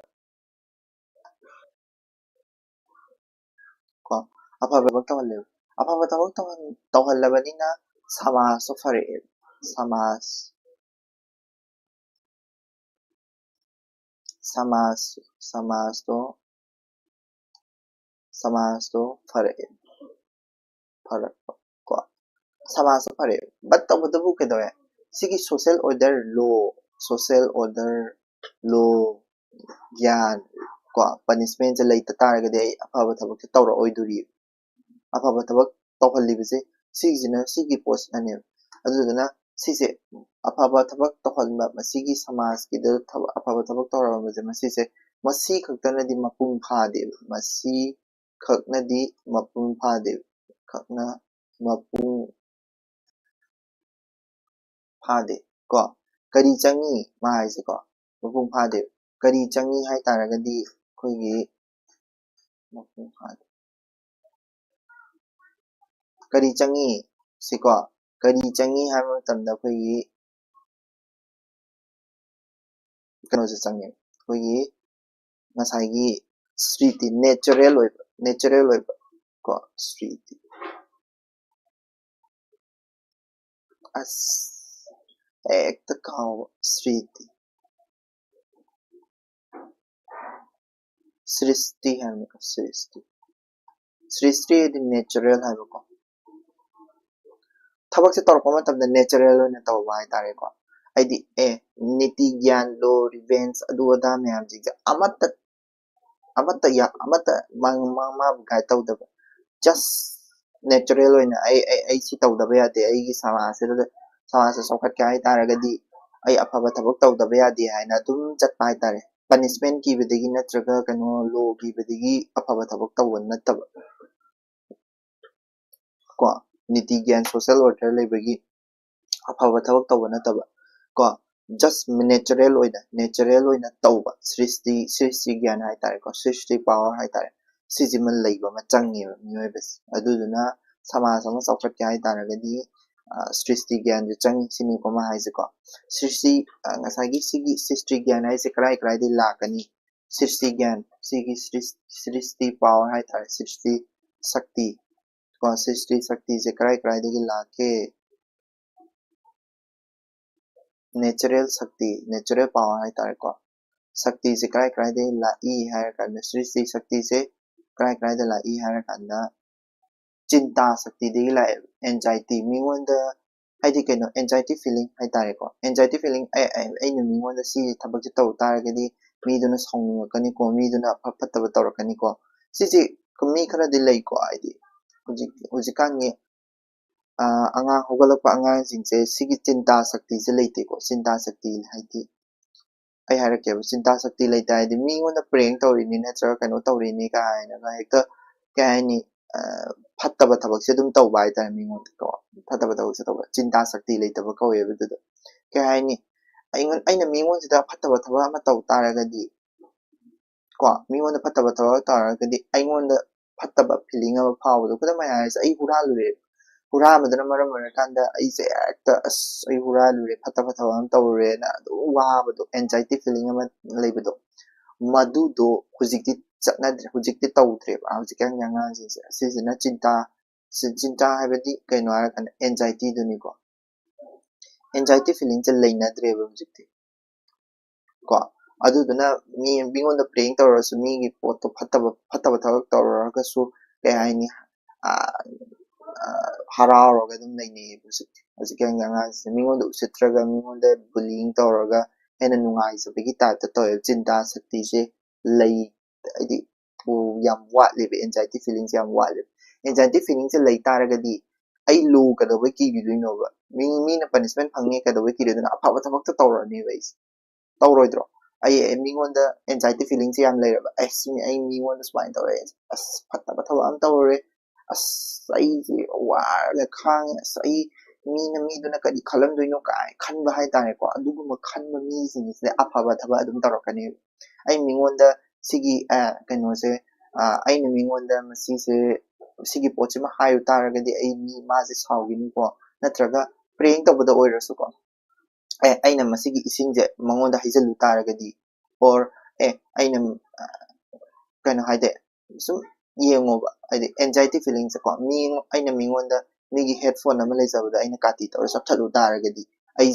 ꯀꯣ꯫ ꯑꯐꯕ ꯊꯕꯛ ꯇꯧꯍꯜꯂꯦꯕ꯫ ꯑꯐꯕ ꯊꯕꯛ ꯇꯧꯍꯜ ꯇꯧꯍꯜꯂꯕꯅꯤꯅ ꯁꯃꯥꯖꯇꯣ ꯐꯔꯛꯑꯦꯕ꯫ ꯁꯃꯥꯖ ꯁꯃꯥꯖ ꯁꯃꯥꯖꯇꯣ ꯁꯃꯥꯖꯇꯣ ꯐꯔꯛꯑꯦ꯫ ꯐꯔꯛꯄ ꯀꯣ꯫ ꯁꯃꯥꯖꯇꯣ ꯐꯔꯛꯑꯦ꯫ But ꯇꯧꯕꯇꯕꯨ ꯀꯩꯗꯧꯋꯦ? ꯁꯤꯒꯤ social order law, social order law, ꯒ꯭ꯌꯥꯟ ꯀꯣ, ꯄꯅꯤꯁꯃꯦꯟꯁꯦ ꯂꯩꯇ ꯇꯥꯔꯒꯗꯤ ꯑꯩ ꯑꯐꯕ ꯊꯕꯛꯁꯦ ꯇꯧꯔꯛꯑꯣꯏꯗꯣꯔꯤ꯫ ꯑꯐꯕ ꯊꯕꯛ ꯇꯧꯍꯜꯂꯤꯕꯁꯦ ꯁꯤꯒꯤꯁꯤꯅ, ꯁꯤꯒꯤ ꯄꯣꯠꯁꯤꯅꯅꯦꯕ꯫ ꯑꯗꯨꯗꯨꯅ ꯁꯤꯁꯦ ꯑꯐꯕ ꯊꯕꯛ ꯇꯧꯍꯟꯕ, ꯃꯁꯤꯒꯤ ꯁꯃꯥꯖꯀꯤꯗ ꯊꯕꯛ, ꯑꯐꯕ ꯊꯕꯛ ꯇꯧꯔꯝꯕꯁꯦ ꯃꯁꯤꯁꯦ, ꯃꯁꯤ ꯈꯛꯇꯅꯗꯤ ꯃꯄꯨꯡ ꯐꯥꯗꯦꯕ꯫ ꯃꯁꯤ ꯈꯛꯅꯗꯤ ꯃꯄꯨꯡ ꯐꯥꯗꯦꯕ꯫ ꯈꯛꯅ ꯃꯄꯨꯡ ꯐꯥꯗꯦ ꯀꯣ꯫ ꯀꯔꯤ ꯆꯪꯉꯤ ꯃꯥ ꯍꯥꯏꯁꯦ ꯀꯣ? ꯃꯄꯨꯡ ꯐꯥꯗꯦ꯫ ꯀꯔꯤ ꯆꯪꯉꯤ ꯍꯥꯏ ꯇꯥꯔꯒꯗꯤ ꯑꯩꯈꯣꯏꯒꯤ ꯃꯄꯨꯡ ꯐꯥꯗꯦ꯫ ꯀꯔꯤ ꯆꯪꯉꯤ ꯁꯤꯀꯣ? ꯀꯔꯤ ꯆꯪꯉꯤ ꯍꯥꯏꯕ ꯃꯇꯝꯗ ꯑꯩꯈꯣꯏꯒꯤ ꯀꯩꯅꯣꯁꯦ ꯆꯪꯉꯦ꯫ ꯑꯩꯈꯣꯏꯒꯤ ꯉꯁꯥꯏꯒꯤ ꯁ꯭ꯔꯤꯇꯤ, natural ꯑꯣꯏꯕ, natural ꯑꯣꯏꯕ ꯀꯣ, ꯁ꯭ꯔꯤꯇꯤ꯫ ꯑꯁ, ꯍꯦꯛꯇ ꯀꯥꯎꯕ꯫ ꯁ꯭ꯔꯤꯇꯤ꯫ ꯁ꯭ꯔꯤꯁꯇꯤ ꯍꯥꯏꯕꯅꯤꯀꯣ, ꯁ꯭ꯔꯤꯁꯇꯤ꯫ ꯁ꯭ꯔꯤꯁꯇꯤ ꯍꯥꯏꯗꯤ natural ꯍꯥꯏꯕꯀꯣ꯫ ꯊꯕꯛꯁꯦ ꯇꯧꯔꯛꯄ ꯃꯇꯝꯗ natural ꯑꯣꯏꯅ ꯇꯧꯕ ꯍꯥꯏꯇꯥꯔꯦꯀꯣ꯫ ꯍꯥꯏꯗꯤ ꯑꯦ ꯅꯤꯇꯤ ꯒ꯭ꯌꯥꯟ, law, revenge, ꯑꯗꯨ ꯑꯗꯥ ꯃꯌꯥꯝꯁꯤꯡꯁꯦ ꯑꯃꯠꯇ ꯑꯃꯠꯇ ꯌꯥ- ꯑꯃꯠꯇ ꯃꯥ ꯃꯥ ꯃꯥꯕꯨ guide ꯇꯧꯗꯕ, just natural ꯑꯣꯏꯅ ꯑꯩ ꯑꯩ ꯑꯩ ꯁꯤ ꯇꯧꯗꯕ ꯌꯥꯗꯦ, ꯑꯩꯒꯤ ꯁꯃꯥꯖꯁꯤꯗ ꯁꯃꯥꯖꯁꯦ ꯆꯥꯎꯈꯠꯀꯦ ꯍꯥꯏꯇꯥꯔꯒꯗꯤ ꯑꯩ ꯑꯐꯕ ꯊꯕꯛ ꯇꯧꯗꯕ ꯌꯥꯗꯦ ꯍꯥꯏꯅ ꯑꯗꯨꯝ ꯆꯠꯄ ꯍꯥꯏꯇꯥꯔꯦ꯫ Punishment ꯀꯤꯕꯗꯒꯤ ꯅꯠꯇ꯭ꯔꯒ ꯀꯩꯅꯣ law ꯀꯤꯕꯗꯒꯤ ꯑꯐꯕ ꯊꯕꯛ ꯇꯧꯕ ꯅꯠꯇꯕ ꯀꯣ, ꯅꯤꯇꯤ ꯒ꯭ꯌꯥꯟ, social order ꯂꯩꯕꯒꯤ ꯑꯐꯕ ꯊꯕꯛ ꯇꯧꯕ ꯅꯠꯇꯕ ꯀꯣ, just natural ꯑꯣꯏꯅ natural ꯑꯣꯏꯅ ꯇꯧꯕ ꯁ꯭ꯔꯤꯁꯇꯤ ꯁ꯭ꯔꯤꯁꯇꯤ ꯒ꯭ꯌꯥꯟ ꯍꯥꯏꯇꯥꯔꯦꯀꯣ, ꯁ꯭ꯔꯤꯁꯇꯤ power ꯍꯥꯏꯇꯥꯔꯦ꯫ ꯁꯤꯁꯤꯃ ꯂꯩꯕ ꯑꯃ ꯆꯪꯉꯦꯕ ꯃꯤꯑꯣꯏꯕꯁꯦ꯫ ꯑꯗꯨꯗꯨꯅ ꯁꯃꯥꯖ ꯑꯃ ꯆꯥꯎꯈꯠꯀꯦ ꯍꯥꯏꯇꯥꯔꯒꯗꯤ ꯁ꯭ꯔꯤꯁꯇꯤ ꯒ꯭ꯌꯥꯟꯁꯦ ꯆꯪꯉꯤ ꯁꯤꯅꯤꯀꯣ ꯑꯃ ꯍꯥꯏꯁꯦꯀꯣ꯫ ꯁ꯭ꯔꯤꯁꯇꯤ ꯉꯁꯥꯏꯒꯤ ꯁꯤꯒꯤ ꯁ꯭ꯔꯤꯁꯇꯤ ꯒ꯭ꯌꯥꯟ ꯍꯥꯏꯁꯦ ꯀꯔꯥꯏ ꯀꯔꯥꯏꯗꯒꯤ ꯂꯥꯛꯀꯅꯤ? ꯁ꯭ꯔꯤꯁꯇꯤ ꯒ꯭ꯌꯥꯟ, ꯁꯤꯒꯤ ꯁ꯭ꯔꯤꯁꯇꯤ power ꯍꯥꯏꯇꯥꯔꯦ, ꯁ꯭ꯔꯤꯁꯇꯤ ꯁꯛꯇꯤ ꯀꯣ, ꯁ꯭ꯔꯤꯁꯇꯤ ꯁꯛꯇꯤꯁꯦ ꯀꯔꯥꯏ ꯀꯔꯥꯏꯗꯒꯤ ꯂꯥꯛꯀꯦ? Natural ꯁꯛꯇꯤ, natural power ꯍꯥꯏꯇꯥꯔꯦꯀꯣ꯫ ꯁꯛꯇꯤꯁꯦ ꯀꯔꯥꯏ ꯀꯔꯥꯏꯗꯒꯤ ꯂꯥꯛꯏ ꯍꯥꯏꯔꯀꯥꯟꯗ ꯁ꯭ꯔꯤꯁꯇꯤ ꯁꯛꯇꯤꯁꯦ ꯀꯔꯥꯏ ꯀꯔꯥꯏꯗ ꯂꯥꯛꯏ ꯍꯥꯏꯔꯀꯥꯟꯗ ꯆꯤꯟꯇꯥ ꯁꯛꯇꯤꯗꯒꯤ ꯂꯥꯛꯑꯦ꯫ Anxiety, ꯃꯤꯉꯣꯟꯗ ꯍꯥꯏꯗꯤ ꯀꯩꯅꯣ, anxiety feeling ꯍꯥꯏꯇꯥꯔꯦꯀꯣ꯫ Anxiety feeling ꯑꯩ ꯑꯩ- ꯑꯩꯅ ꯃꯤꯉꯣꯟꯗ ꯁꯤ ꯊꯕꯛꯁꯦ ꯇꯧ ꯇꯥꯔꯒꯗꯤ ꯃꯤꯗꯨꯅ ꯁꯥꯎꯅꯤꯡꯉꯛꯀꯅꯤꯀꯣ, ꯃꯤꯗꯨꯅ ꯑꯐ ꯐꯠꯇꯕ ꯇꯧꯔꯛꯀꯅꯤꯀꯣ꯫ ꯁꯤꯁꯦ ꯃꯤ ꯈꯔꯗꯤ ꯂꯩꯀꯣ, ꯍꯥꯏꯗꯤ ꯍꯧꯖꯤꯛ ꯍꯧꯖꯤꯛꯀꯥꯟꯒꯤ ꯑꯉꯥꯡ ꯍꯧꯒꯠꯂꯛꯄ ꯑꯉꯥꯡꯁꯤꯡꯁꯦ ꯁꯤꯒꯤ ꯆꯤꯟꯇꯥ ꯁꯛꯇꯤꯁꯦ ꯂꯩꯇꯦꯀꯣ꯫ ꯆꯤꯟꯇꯥ ꯁꯛꯇꯤ ꯍꯥꯏꯗꯤ ꯑꯩ ꯍꯥꯏꯔꯛꯀꯦꯕ, ꯆꯤꯟꯇꯥ ꯁꯛꯇꯤ ꯂꯩꯇ ꯍꯥꯏꯗꯤ ꯃꯤꯉꯣꯟꯗ prank ꯇꯧꯔꯤꯅꯤ ꯅꯠꯇ꯭ꯔꯒ ꯀꯩꯅꯣ ꯇꯧꯔꯤꯅꯤ ꯀꯥꯏꯅꯒ ꯍꯦꯛꯇ ꯀꯩ ꯍꯥꯏꯅꯤ, ꯐꯠꯇꯕ ꯊꯕꯛꯁꯦ ꯑꯗꯨꯝ ꯇꯧꯕ ꯍꯥꯏꯇꯥꯔꯦ꯫ ꯃꯤꯉꯣꯟꯗꯀꯣ ꯐꯠꯇꯕ ꯊꯕꯛꯁꯦ ꯇꯧꯕ, ꯆꯤꯟꯇꯥ ꯁꯛꯇꯤ ꯂꯩꯇꯕ ꯀꯧꯋꯦꯕ ꯑꯗꯨꯗꯣ꯫ ꯀꯩ ꯍꯥꯏꯅꯤ, ꯑꯩꯉꯣꯟ ꯑꯩꯅ ꯃꯤꯉꯣꯟꯁꯤꯗ ꯐꯠꯇꯕ ꯊꯕꯛ ꯑꯃ ꯇꯧ ꯇꯥꯔꯒꯗꯤ ꯀꯣ, ꯃꯤꯉꯣꯟꯗ ꯐꯠꯇꯕ ꯊꯕꯛ ꯇꯧꯔꯒꯗꯤ ꯑꯩꯉꯣꯟꯗ ꯐꯠꯇꯕ feeling ꯑꯃ ꯐꯥꯎꯕꯗꯣ꯫ ꯈꯨꯗꯝ ꯑꯣꯏꯅ ꯍꯥꯏꯔꯁꯦ, ꯑꯩ ꯍꯨꯔꯥꯜꯂꯨꯔꯦ, ꯍꯨꯔꯥꯟꯕꯗꯨꯅ ꯃꯔꯝ ꯑꯣꯏꯔꯀꯥꯟꯗ ꯑꯩꯁꯦ ꯍꯦꯛꯇ ꯑꯁ ꯑꯩ ꯍꯨꯔꯥꯜꯂꯨꯔꯦ, ꯐꯠꯇꯕ ꯊꯕꯛ ꯑꯃ ꯇꯧꯔꯨꯔꯦꯅ ꯑꯗꯨꯝ ꯋꯥꯕꯗꯣ, anxiety feeling ꯑꯃ ꯂꯩꯕꯗꯣ, ꯃꯗꯨꯗꯣ ꯍꯧꯖꯤꯛꯇꯤ ꯆꯠꯅꯗ꯭ꯔꯦ, ꯍꯧꯖꯤꯛꯇꯤ ꯇꯧꯗ꯭ꯔꯦꯕ ꯍꯧꯖꯤꯛꯀꯥꯟꯒꯤ ꯑꯉꯥꯡꯁꯤꯡꯁꯦ꯫ ꯑꯁꯤꯁꯤꯅ ꯆꯤꯟꯇꯥ, ꯆꯤꯟꯇꯥ ꯍꯥꯏꯕꯗꯤ ꯀꯩꯅꯣ ꯍꯥꯏꯔꯀꯥꯟꯗ anxiety ꯗꯨꯅꯤꯀꯣ꯫ Anxiety feeling ꯁꯦ ꯂꯩꯅꯗ꯭ꯔꯦꯕ ꯍꯧꯖꯤꯛꯇꯤ꯫ ꯀꯣ, ꯑꯗꯨꯗꯨꯅ ꯃꯤ ꯃꯤꯉꯣꯟꯗ prank ꯇꯧꯔꯁꯨ, ꯃꯤꯒꯤ ꯄꯣꯠꯇꯣ ꯐꯠꯇꯕ ꯐꯠꯇꯕ ꯊꯕꯛ ꯇꯧꯔꯒꯁꯨ ꯀꯩ ꯍꯥꯏꯅꯤ, ꯍꯔꯥꯎꯔꯒ ꯑꯗꯨꯝ ꯂꯩꯅꯩꯌꯦꯕ ꯍꯧꯖꯤꯛꯇꯤ꯫ ꯍꯧꯖꯤꯛꯀꯥꯟꯒꯤ ꯑꯉꯥꯡꯁꯦ ꯃꯤꯉꯣꯟꯗ ꯎꯁꯤꯠꯇ꯭ꯔꯒ, ꯃꯤꯉꯣꯟꯗ bullying ꯇꯧꯔꯒ ꯍꯦꯟꯅ ꯅꯨꯡꯉꯥꯏꯖꯕꯒꯤ type ꯇ ꯇꯧꯋꯦꯕ꯫ ꯆꯤꯟꯇꯥ ꯁꯛꯇꯤꯁꯦ ꯂꯩ, ꯍꯥꯏꯗꯤ, ꯌꯥꯝ ꯋꯥꯠꯂꯦꯕ, anxiety feeling ꯁꯦ ꯌꯥꯝ ꯋꯥꯠꯂꯦꯕ꯫ Anxiety feeling ꯁꯦ ꯂꯩ ꯇꯥꯔꯒꯗꯤ ꯑꯩ ꯂꯣ ꯀꯩꯗꯧꯕꯩ ꯀꯤꯕꯤꯗꯣꯏꯅꯣꯕ? ꯃꯤ, ꯃꯤꯅ punishment ꯐꯪꯅꯤ ꯀꯩꯗꯧꯕꯩ ꯀꯤꯗꯣꯏꯅꯣ? ꯑꯐꯕ ꯊꯕꯛꯇ ꯇꯧꯔꯅꯦꯕ ꯑꯩꯁꯦ꯫ ꯇꯧꯔꯣꯏꯗ꯭ꯔꯣ? ꯑꯩ, ꯑꯩ ꯃꯤꯉꯣꯟꯗ anxiety feeling ꯁꯦ ꯌꯥꯝ ꯂꯩꯔꯕ꯫ ꯑꯁ, ꯃꯤ, ꯑꯩ ꯃꯤꯉꯣꯟꯗ ꯁꯨꯃꯥꯏꯅ ꯇꯧꯔꯦ, ꯑꯁ, ꯐꯠꯇꯕ ꯊꯕꯛ ꯑꯃ ꯇꯧꯔꯦ, ꯑꯁ, ꯑꯩꯁꯦ ꯋꯥꯔꯒ ꯈꯥꯡꯉꯦ, ꯑꯁ, ꯑꯩ, ꯃꯤꯅ, ꯃꯤꯗꯨꯅ ꯀꯔꯤ ꯈꯜꯂꯝꯗꯣꯏꯅꯣ ꯀꯥꯏꯅ ꯈꯟꯕ ꯍꯥꯏꯇꯥꯔꯦꯀꯣ꯫ ꯑꯗꯨꯒꯨꯝꯕ ꯈꯟꯕ ꯃꯤꯁꯤꯡꯁꯤꯗ ꯑꯐꯕ ꯊꯕꯛ ꯑꯗꯨꯝ ꯇꯧꯔꯛꯀꯅꯦꯕ꯫ ꯑꯩ ꯃꯤꯉꯣꯟꯗ ꯁꯤꯒꯤ, ꯑ, ꯀꯩꯅꯣꯁꯦ, ꯑ, ꯑꯩꯅ ꯃꯤꯉꯣꯟꯗ ꯃꯁꯤꯁꯦ, ꯁꯤꯒꯤ ꯄꯣꯠꯁꯤꯃ ꯍꯥꯏꯔꯨ ꯇꯥꯔꯒꯗꯤ ꯑꯩ ꯃꯤ, ꯃꯥꯁꯦ ꯁꯥꯎꯈꯤꯅꯤꯀꯣ, ꯅꯠꯇ꯭ꯔꯒ prank ꯇꯧꯕꯗ ꯑꯣꯏꯔꯁꯨꯀꯣ, ꯑꯦ, ꯑꯩꯅ ꯃꯁꯤꯒꯤ ꯏꯁꯤꯡꯁꯦ ꯃꯉꯣꯟꯗ ꯍꯩꯖꯤꯜꯂꯨ ꯇꯥꯔꯒꯗꯤ, or, ꯑꯦ, ꯑꯩꯅ, ꯑ, ꯀꯩꯅꯣ ꯍꯥꯏꯗꯤ, ꯁꯨꯝ ꯌꯦꯡꯉꯣꯕ, ꯍꯥꯏꯗꯤ anxiety feeling ꯁꯦꯀꯣ, ꯃꯤ, ꯑꯩꯅ ꯃꯤꯉꯣꯟꯗ, ꯃꯤꯒꯤ headphone ꯑꯃ ꯂꯩꯖꯕꯗ ꯑꯩꯅ ꯀꯥꯇꯤ ꯇꯧꯔ ꯆꯞꯊꯠꯂꯨ ꯇꯥꯔꯒꯗꯤ, ꯑꯩ,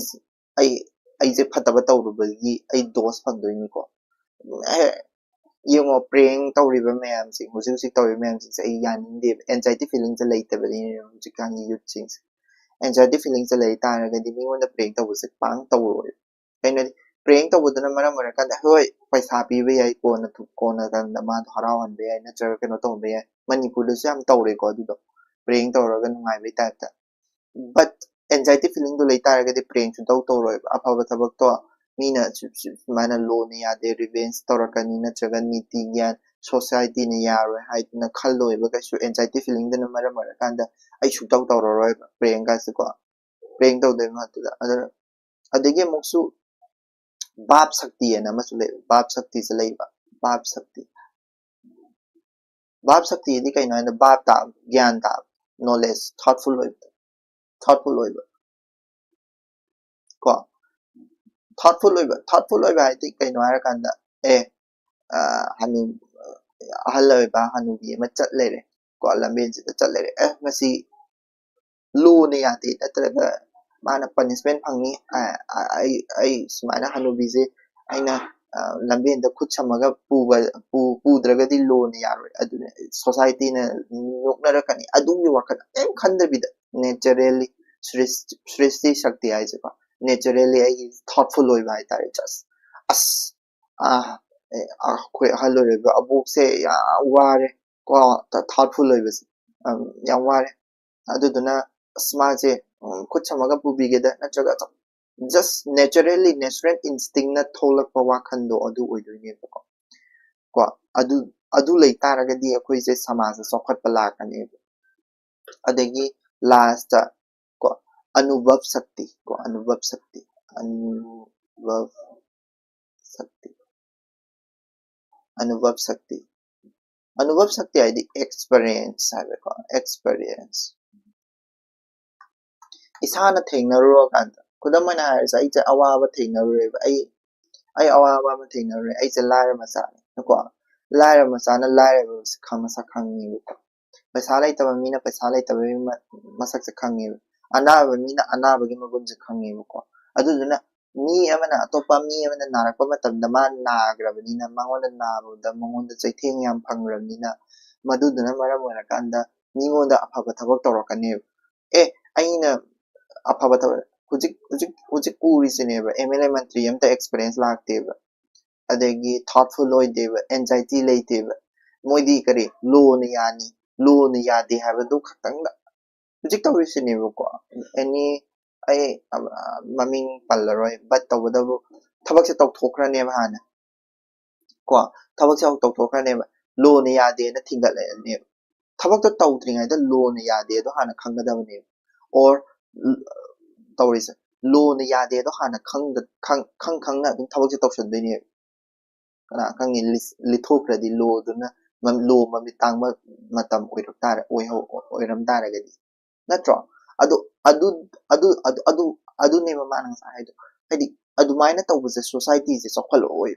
ꯑꯩ, ꯑꯩꯁꯦ ꯐꯠꯇꯕ ꯇꯧꯔꯨꯕꯒꯤ ꯑꯩ dose ꯐꯪꯗꯣꯏꯅꯤꯀꯣ꯫ ꯑꯦ, ꯌꯦꯡꯉꯣ, prank ꯇꯧꯔꯤꯕ ꯃꯌꯥꯝꯁꯦ, ꯍꯧꯖꯤꯛ ꯍꯧꯖꯤꯛ ꯇꯧꯔꯤꯕ ꯃꯌꯥꯝꯁꯤꯡꯁꯦ ꯑꯩ ꯌꯥꯅꯤꯡꯗꯦꯕ꯫ Anxiety feeling ꯁꯦ ꯂꯩꯇꯕꯅꯤꯅ ꯍꯧꯖꯤꯛꯀꯥꯟꯒꯤ youth ꯁꯤꯡꯁꯦ꯫ Anxiety feeling ꯁꯦ ꯂꯩ ꯇꯥꯔꯒꯗꯤ ꯃꯤꯉꯣꯟꯗ prank ꯇꯧꯕꯁꯦ ꯄꯥꯡ ꯇꯧꯔꯣꯏ꯫ ꯀꯩꯅꯣꯗꯤ, prank ꯇꯧꯕꯗꯨꯅ ꯃꯔꯝ ꯑꯣꯏꯔꯀꯥꯟꯗ, ꯍꯣꯏ, ꯄꯩꯁꯥ ꯄꯤꯕ ꯌꯥꯏ, ꯀꯣꯟꯅ ꯊꯨ-, ꯀꯣꯟꯅ ꯀꯥꯟꯗ ꯃꯥꯗꯣ ꯍꯔꯥꯎꯍꯟꯕ ꯌꯥꯏ, ꯅꯠꯇ꯭ꯔꯒ ꯀꯩꯅꯣ ꯇꯧꯍꯟꯕ ꯌꯥꯏ꯫ ꯃꯅꯤꯄꯨꯔꯗꯁꯨ ꯌꯥꯝ ꯇꯧꯔꯦꯀꯣ ꯑꯗꯨꯗꯣ, prank ꯇꯧꯔꯒ ꯅꯨꯡꯉꯥꯏꯕꯩ type ꯇ꯫ But anxiety feeling ꯗꯣ ꯂꯩ ꯇꯥꯔꯒꯗꯤ prank ꯁꯨꯡꯇꯧ ꯇꯧꯔꯣꯏꯕ꯫ ꯑꯐꯕ ꯊꯕꯛꯇꯣ ꯃꯤꯅ ꯁꯨ-, ꯁꯨ-, ꯁꯨꯃꯥꯏꯅ ꯂꯣꯅ ꯌꯥꯗꯦ, revenge ꯇꯧꯔꯛꯀꯅꯤ, ꯅꯠꯇ꯭ꯔꯒ ꯅꯤꯇꯤ ꯒ꯭ꯌꯥꯟ, society ꯅ ꯌꯥꯔꯣꯏ ꯍꯥꯏꯗꯅ ꯈꯜꯂꯣꯏꯕ ꯀꯩꯁꯨ꯫ Anxiety feeling ꯗꯨꯅ ꯃꯔꯝ ꯑꯣꯏꯔꯀꯥꯟꯗ ꯑꯩ ꯁꯨꯡꯇꯧ ꯇꯧꯔꯔꯣꯏꯕ prank ꯒꯥꯏꯁꯦꯀꯣ꯫ Prank ꯇꯧꯗꯣꯏ ꯃꯍꯨꯠꯇꯨꯗ꯫ ꯑꯗꯨꯅ, ꯑꯗꯒꯤ ꯑꯃꯨꯛꯁꯨ ꯚꯥꯕ ꯁꯛꯇꯤ ꯍꯥꯏꯅ ꯑꯃꯁꯨ ꯂꯩꯕ, ꯚꯥꯕ ꯁꯛꯇꯤꯁꯦ ꯂꯩꯕ, ꯚꯥꯕ ꯁꯛꯇꯤ꯫ ꯚꯥꯕ ꯁꯛꯇꯤꯗꯤ ꯀꯩꯅꯣ ꯍꯥꯏꯗ, ꯚꯥꯕ ꯇꯥꯕ, ꯒ꯭ꯌꯥꯟ ꯇꯥꯕ, knowledge, thoughtful ꯑꯣꯏꯕ, thoughtful ꯑꯣꯏꯕ꯫ ꯀꯣ? Thoughtful ꯑꯣꯏꯕ, thoughtful ꯑꯣꯏꯕ ꯍꯥꯏꯗꯤ ꯀꯩꯅꯣ ꯍꯥꯏꯔꯀꯥꯟꯗ, ꯑꯦ, ꯑ, ꯍꯅꯨ-, ꯑꯍꯜ ꯑꯣꯏꯕ ꯍꯅꯨꯕꯤ ꯑꯃ ꯆꯠ ꯂꯩꯔꯦ꯫ ꯀꯣ, ꯂꯝꯕꯦꯟꯁꯤꯗ ꯆꯠ ꯂꯩꯔꯦ꯫ ꯑꯦ, ꯃꯁꯤ ꯂꯣꯅ ꯌꯥꯗꯦ, ꯅꯠꯇ꯭ꯔꯒ ꯃꯥꯅ punishment ꯐꯪꯅꯤ, ꯑ, ꯑ, ꯑꯩ, ꯑꯩ ꯁꯨꯃꯥꯏꯅ ꯍꯅꯨꯕꯤꯁꯦ ꯑꯩꯅ ꯂꯝꯕꯦꯟꯗ ꯈꯨꯠ ꯁꯝꯃꯒ ꯄꯨꯕ ꯄꯨꯗ꯭ꯔꯒꯗꯤ ꯂꯣꯅ ꯌꯥꯔꯣꯏ, ꯑꯗꯨꯅ ꯁꯣꯁꯥꯏꯇꯤꯅ ꯅꯣꯛꯅꯔꯛꯀꯅꯤ, ꯑꯗꯨꯒꯤ ꯋꯥꯈꯜ ꯀꯩꯝ ꯈꯟꯗꯕꯤꯗ naturally ꯁ꯭ꯔꯤꯁꯇꯤ ꯁꯛꯇꯤ ꯍꯥꯏꯁꯦꯀꯣ, naturally ꯑꯩꯒꯤ thoughtful ꯑꯣꯏꯕ ꯍꯥꯏꯇꯥꯔꯦ꯫ Just ꯑꯁ ꯑꯩꯈꯣꯏ ꯑꯍꯜ ꯑꯣꯏꯔꯕ ꯑꯕꯣꯛꯁꯦ ꯌꯥꯝ ꯋꯥꯔꯦ ꯀꯣ, thoughtful ꯑꯣꯏꯕꯁꯦ ꯌꯥꯝ ꯋꯥꯔꯦ, ꯑꯗꯨꯗꯨꯅ ꯑꯁ ꯃꯥꯁꯦ ꯈꯨꯠ ꯁꯝꯃꯒ ꯄꯨꯕꯤꯒꯦꯗ, ꯅꯠꯇ꯭ꯔꯒ just naturally natural instinctꯅ ꯊꯣꯛꯂꯛꯄ ꯋꯥꯈꯜꯗꯣ ꯑꯗꯨ ꯑꯣꯏꯗꯣꯏꯅꯦꯕꯀꯣ꯫ ꯀꯣ ꯑꯗꯨ ꯑꯗꯨ ꯂꯩ ꯇꯥꯔꯒꯗꯤ ꯑꯩꯈꯣꯏꯁꯦ ꯁꯃꯥꯖꯇ ꯆꯥꯎꯈꯠꯄ ꯂꯥꯛꯀꯅꯦꯕ꯫ ꯑꯗꯒꯤ lastꯇ ꯀꯣ ꯑꯅꯨꯚꯕ ꯁꯛꯇꯤ ꯀꯣ ꯑꯅꯨꯚꯕ ꯁꯛꯇꯤ ꯑꯅꯨꯚꯕ ꯁꯛꯇꯤ ꯑꯅꯨꯚꯕ ꯁꯛꯇꯤ ꯑꯅꯨꯚꯕ ꯁꯛꯇꯤ ꯍꯥꯏꯗꯤ experience ꯍꯥꯏꯕꯀꯣ, experience꯫ ꯏꯁꯥꯅ ꯊꯦꯡꯅꯔꯨꯔꯀꯥꯟꯗ, ꯈꯨꯗꯝ ꯑꯣꯏꯅ ꯍꯥꯏꯔꯁꯦ, ꯑꯩꯁꯦ ꯑꯋꯥꯕ ꯊꯦꯡꯅꯔꯨꯔꯦꯕ, ꯑꯩ ꯑꯩ ꯑꯋꯥꯕ ꯑꯃ ꯊꯦꯡꯅꯔꯨꯔꯦ, ꯑꯩꯁꯦ ꯂꯥꯏꯔ ꯃꯆꯥꯅꯦꯀꯣ꯫ ꯂꯥꯏꯔ ꯃꯆꯥꯅ ꯂꯥꯏꯔꯕ ꯃꯁꯛ ꯈꯪꯉꯦꯕꯀꯣ꯫ ꯄꯩꯁꯥ ꯂꯩꯇꯕ ꯃꯤꯅ ꯄꯩꯁꯥ ꯂꯩꯇꯕꯒꯤ ꯃꯁꯛꯁꯦ ꯈꯪꯉꯦꯕ꯫ ꯑꯅꯥꯕ ꯃꯤꯅ ꯑꯅꯥꯕꯒꯤ ꯃꯒꯨꯟꯁꯦ ꯈꯪꯉꯦꯕꯀꯣ꯫ ꯑꯗꯨꯗꯨꯅ ꯃꯤ ꯑꯃꯅ, ꯑꯇꯣꯞꯄ ꯃꯤ ꯑꯃꯅ ꯅꯥꯔꯛꯄ ꯃꯇꯝꯗ ꯃꯥ ꯅꯥꯈ꯭ꯔꯕꯅꯤꯅ, ꯃꯉꯣꯟꯗ ꯅꯥꯕꯗ ꯃꯉꯣꯟꯗ ꯆꯩꯊꯦꯡ ꯌꯥꯝ ꯐꯪꯈ꯭ꯔꯕꯅꯤꯅ, ꯃꯗꯨꯗꯨꯅ ꯃꯔꯝ ꯑꯣꯏꯔꯀꯥꯟꯗ ꯃꯤꯉꯣꯟꯗ ꯑꯐꯕ ꯊꯕꯛ ꯇꯧꯔꯛꯀꯅꯦꯕ꯫ ꯑꯦ ꯑꯩꯅ ꯑꯐꯕ ꯊꯕꯛ ꯍꯧꯖꯤꯛ ꯍꯧꯖꯤꯛ ꯍꯧꯖꯤꯛ ꯎꯔꯤꯁꯤꯅꯦꯕ, ꯑꯦꯝ ꯑꯦꯜ ꯑꯦ ꯃꯟꯇ꯭ꯔꯤ ꯑꯝꯇ experience ꯂꯥꯛꯇꯦꯕ, ꯑꯗꯒꯤ thoughtful ꯑꯣꯏꯗꯦꯕ, anxiety ꯂꯩꯇꯦꯕ꯫ ꯃꯣꯏꯗꯤ ꯀꯔꯤ, ꯂꯣꯅ ꯌꯥꯅꯤ, ꯂꯣꯅ ꯌꯥꯗꯦ ꯍꯥꯏꯕꯗꯨ ꯈꯛꯇꯪꯗ ꯍꯧꯖꯤꯛ ꯇꯧꯔꯤꯁꯤꯅꯦꯕꯀꯣ꯫ Any ꯑꯩ ꯃꯃꯤꯡ ꯄꯜꯂꯔꯣꯏ, but ꯇꯧꯕꯇꯕꯨ ꯊꯕꯛꯁꯦ ꯇꯧꯊꯣꯛꯈ꯭ꯔꯅꯦꯕ ꯍꯥꯟꯅ ꯀꯣ꯫ ꯊꯕꯛꯁꯦ ꯑꯃꯨꯛ ꯇꯧꯊꯣꯛꯈ꯭ꯔꯅꯦꯕ, ꯂꯣꯅ ꯌꯥꯗꯦꯅ ꯊꯤꯡꯒꯠꯂꯛꯑꯅꯦꯕ꯫ ꯊꯕꯛꯇꯣ ꯇꯧꯗ꯭ꯔꯤꯉꯩꯗ ꯂꯣꯅ ꯌꯥꯗꯦ ꯑꯗꯣ ꯍꯥꯟꯅ ꯈꯪꯒꯗꯕꯅꯦꯕ꯫ Or ꯇꯧꯔꯤꯁꯦ, ꯂꯣꯅ ꯌꯥꯗꯦ ꯑꯗꯣ ꯍꯥꯟꯅ ꯈꯪ ꯈꯪꯅ ꯑꯗꯨꯝ ꯊꯕꯛꯁꯦ ꯇꯧꯁꯟꯗꯣꯏꯅꯦꯕ꯫ ꯀꯅꯥ ꯈꯪꯉꯤ, ꯂꯤꯊꯣꯛꯈ꯭ꯔꯗꯤ ꯂꯣꯗꯨꯅ, ꯂꯣ ꯃꯃꯤꯠ ꯇꯥꯡꯕ ꯃꯇꯝ ꯑꯣꯏꯔꯝ ꯇꯥꯔꯒꯗꯤ, ꯅꯠꯇ꯭ꯔꯣ? ꯑꯗꯨ ꯑꯗꯨ ꯑꯗꯨ ꯑꯗꯨ ꯑꯗꯨ ꯑꯗꯨꯅꯦꯕ ꯃꯥꯅ ꯉꯁꯥꯏ ꯍꯥꯏꯗꯣ꯫ ꯍꯥꯏꯗꯤ ꯑꯗꯨꯃꯥꯏꯅ ꯇꯧꯕꯁꯦ ꯁꯣꯁꯥꯏꯇꯤꯁꯦ ꯆꯥꯎꯈꯠꯂꯛꯑꯣꯏ꯫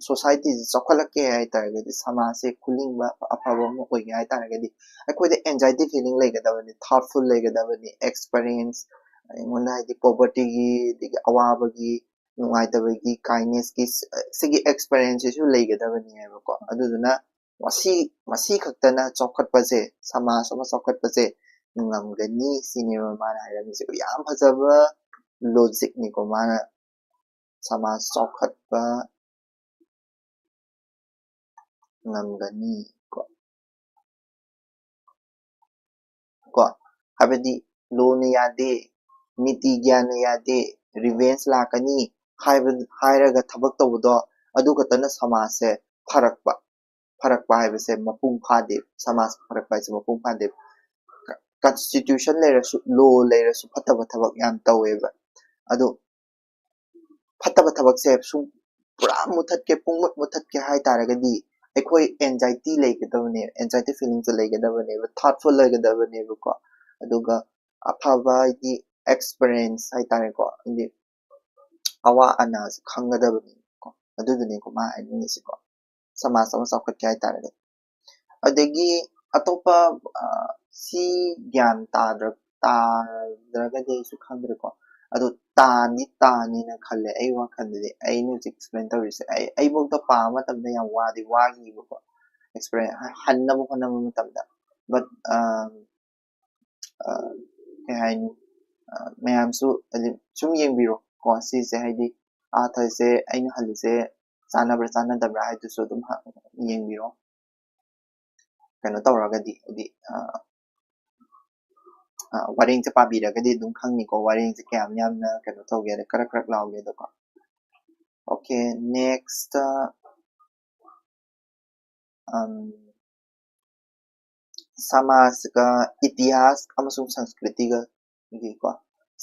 ꯁꯣꯁꯥꯏꯇꯤꯁꯦ ꯆꯥꯎꯈꯠꯂꯛꯀꯦ ꯍꯥꯏꯇꯥꯔꯒꯗꯤ, ꯁꯃꯥꯖꯁꯦ ꯈꯨꯂꯤꯡꯕ ꯑꯐꯕ ꯑꯃ ꯑꯣꯏꯒꯦ ꯍꯥꯏꯇꯥꯔꯒꯗꯤ, ꯑꯩꯈꯣꯏꯗ anxiety feeling ꯂꯩꯒꯗꯕꯅꯤ, thoughtful ꯂꯩꯒꯗꯕꯅꯤ, experience ꯑꯩꯉꯣꯟꯗ ꯍꯥꯏꯗꯤ povertyꯒꯤ, ꯑꯗꯒꯤ ꯑꯋꯥꯕꯒꯤ ꯅꯨꯡꯉꯥꯏꯇꯕꯒꯤ, kindnessꯀꯤ, ꯁꯤꯒꯤ experienceꯁꯤꯁꯨ ꯂꯩꯒꯗꯕꯅꯤ ꯍꯥꯏꯕꯀꯣ꯫ ꯑꯗꯨꯗꯨꯅ ꯃꯁꯤ ꯃꯁꯤ ꯈꯛꯇꯅ ꯆꯥꯎꯈꯠꯄꯁꯦ, ꯁꯃꯥꯖ ꯑꯃ ꯆꯥꯎꯈꯠꯄꯁꯦ ꯉꯝꯒꯅꯤ ꯁꯤꯅꯦꯕ ꯃꯥꯅ ꯍꯥꯏꯔꯝꯃꯤꯁꯦ꯫ ꯌꯥꯝ ꯐꯖꯕ logicꯅꯤꯀꯣ꯫ ꯃꯥꯅ ꯁꯃꯥꯖ ꯆꯥꯎꯈꯠꯄ ꯉꯝꯒꯅꯤ ꯀꯣ꯫ ꯀꯣ, ꯍꯥꯏꯕꯗꯤ ꯂꯣꯅ ꯌꯥꯗꯦ, ꯅꯤꯇꯤ ꯒ꯭ꯌꯥꯟꯅ ꯌꯥꯗꯦ, revenge ꯂꯥꯛꯀꯅꯤ ꯍꯥꯏꯕ, ꯍꯥꯏꯔꯒ ꯊꯕꯛ ꯇꯧꯕꯗꯣ, ꯑꯗꯨ ꯈꯛꯇꯅ ꯁꯃꯥꯖꯁꯦ ꯐꯔꯛꯄ, ꯐꯔꯛꯄ ꯍꯥꯏꯕꯁꯦ ꯃꯄꯨꯡ ꯐꯥꯗꯦ꯫ ꯁꯃꯥꯖ ꯐꯔꯛꯄ ꯍꯥꯏꯁꯦ ꯃꯄꯨꯡ ꯐꯥꯗꯦ꯫ Constitution ꯂꯩꯔꯁꯨ, law ꯂꯩꯔꯁꯨ ꯐꯠꯇꯕ ꯊꯕꯛ ꯌꯥꯝ ꯇꯧꯋꯦꯕ꯫ ꯑꯗꯨ ꯐꯠꯇꯕ ꯊꯕꯛꯁꯦ ꯁꯨꯝ ꯄꯨꯔꯥ ꯃꯨꯊꯠꯀꯦ, ꯄꯨꯡꯃꯨꯠ ꯃꯨꯊꯠꯀꯦ ꯍꯥꯏ ꯇꯥꯔꯒꯗꯤ ꯑꯩꯈꯣꯏ anxiety ꯂꯩꯒꯗꯕꯅꯦ, anxiety feelingꯁꯦ ꯂꯩꯒꯗꯕꯅꯦꯕ, thoughtful ꯑꯣꯏꯒꯗꯕꯅꯦꯕꯀꯣ꯫ ꯑꯗꯨꯒ ꯑꯐꯕ ꯍꯥꯏꯗꯤ experience ꯍꯥꯏ ꯇꯥꯔꯦꯀꯣ, ꯍꯥꯏꯗꯤ ꯑꯋꯥ ꯑꯅꯥꯁꯦ ꯈꯪꯒꯗꯕꯅꯦꯕꯀꯣ꯫ ꯑꯗꯨꯗꯨꯅꯦꯀꯣ ꯃꯥ ꯍꯥꯏꯅꯤꯡꯉꯤꯁꯦꯀꯣ, ꯁꯃꯥꯖ ꯑꯃ ꯆꯥꯎꯈꯠꯀꯦ ꯍꯥꯏ ꯇꯥꯔꯒꯗꯤ꯫ ꯑꯗꯒꯤ ꯑꯇꯣꯞꯄ, ꯑ, ꯁꯤ ꯒ꯭ꯌꯥꯟ ꯇꯥꯗ꯭ꯔ-, ꯇꯥꯗ꯭ꯔꯒꯗꯤ ꯑꯩꯁꯨ ꯈꯪꯗ꯭ꯔꯦꯀꯣ꯫ ꯑꯗꯣ ꯇꯥꯅꯤ, ꯇꯥꯅꯤꯅ ꯈꯜꯂꯦ ꯑꯩ ꯋꯥꯈꯜꯗꯗꯤ꯫ ꯑꯩꯅ ꯍꯧꯖꯤꯛ explain ꯇꯧꯔꯤꯁꯦ, ꯑꯩ, ꯑꯩꯕꯧꯗ ꯄꯥꯕ ꯃꯇꯝꯗ ꯌꯥꯝ ꯋꯥꯗꯤ ꯋꯥꯈꯤꯕꯀꯣ, explain ꯍ-, ꯍꯟꯅꯕ ꯍꯣꯠꯅꯕ ꯃꯇꯝꯗ꯫ But, ꯑ, ꯑ, ꯀꯩ ꯍꯥꯏꯅꯤ, ꯑ, ꯃꯌꯥꯝꯁꯨ ꯍꯥꯏꯗꯤ ꯁꯨꯝ ꯌꯦꯡꯕꯤꯔꯣ ꯀꯣ, ꯁꯤꯁꯦ ꯍꯥꯏꯗꯤ ꯑꯥꯊꯔꯁꯦ ꯑꯩꯅ ꯍꯜꯂꯤꯁꯦ ꯆꯥꯟꯅꯕ꯭ꯔꯥ ꯆꯥꯟꯅꯗꯕ꯭ꯔꯥ ꯍꯥꯏꯗꯨꯁꯨ ꯑꯗꯨꯝ ꯍ-, ꯌꯦꯡꯕꯤꯔꯣ꯫ ꯀꯩꯅꯣ ꯇꯧꯔꯒꯗꯤ ꯍꯥꯏꯗꯤ, ꯑ, ꯑ, ꯋꯥꯔꯦꯡꯁꯦ ꯄꯥꯕꯤꯔꯒꯗꯤ ꯑꯗꯨꯝ ꯈꯪꯅꯤꯀꯣ, ꯋꯥꯔꯦꯡꯁꯦ ꯀꯌꯥꯝ ꯌꯥꯝꯅ ꯀꯩꯅꯣ ꯇꯧꯒꯦꯗ, ꯀꯔꯛ ꯀꯔꯛ ꯂꯥꯎꯒꯦꯗꯀꯣ꯫ Okay, next, ꯑꯝ, ꯁꯃꯥꯖꯒ ꯏꯇꯤꯍꯥꯁ ꯑꯃꯁꯨꯡ ꯁꯪꯁꯀ꯭ꯔꯤꯇꯤꯒ, ꯀꯣ,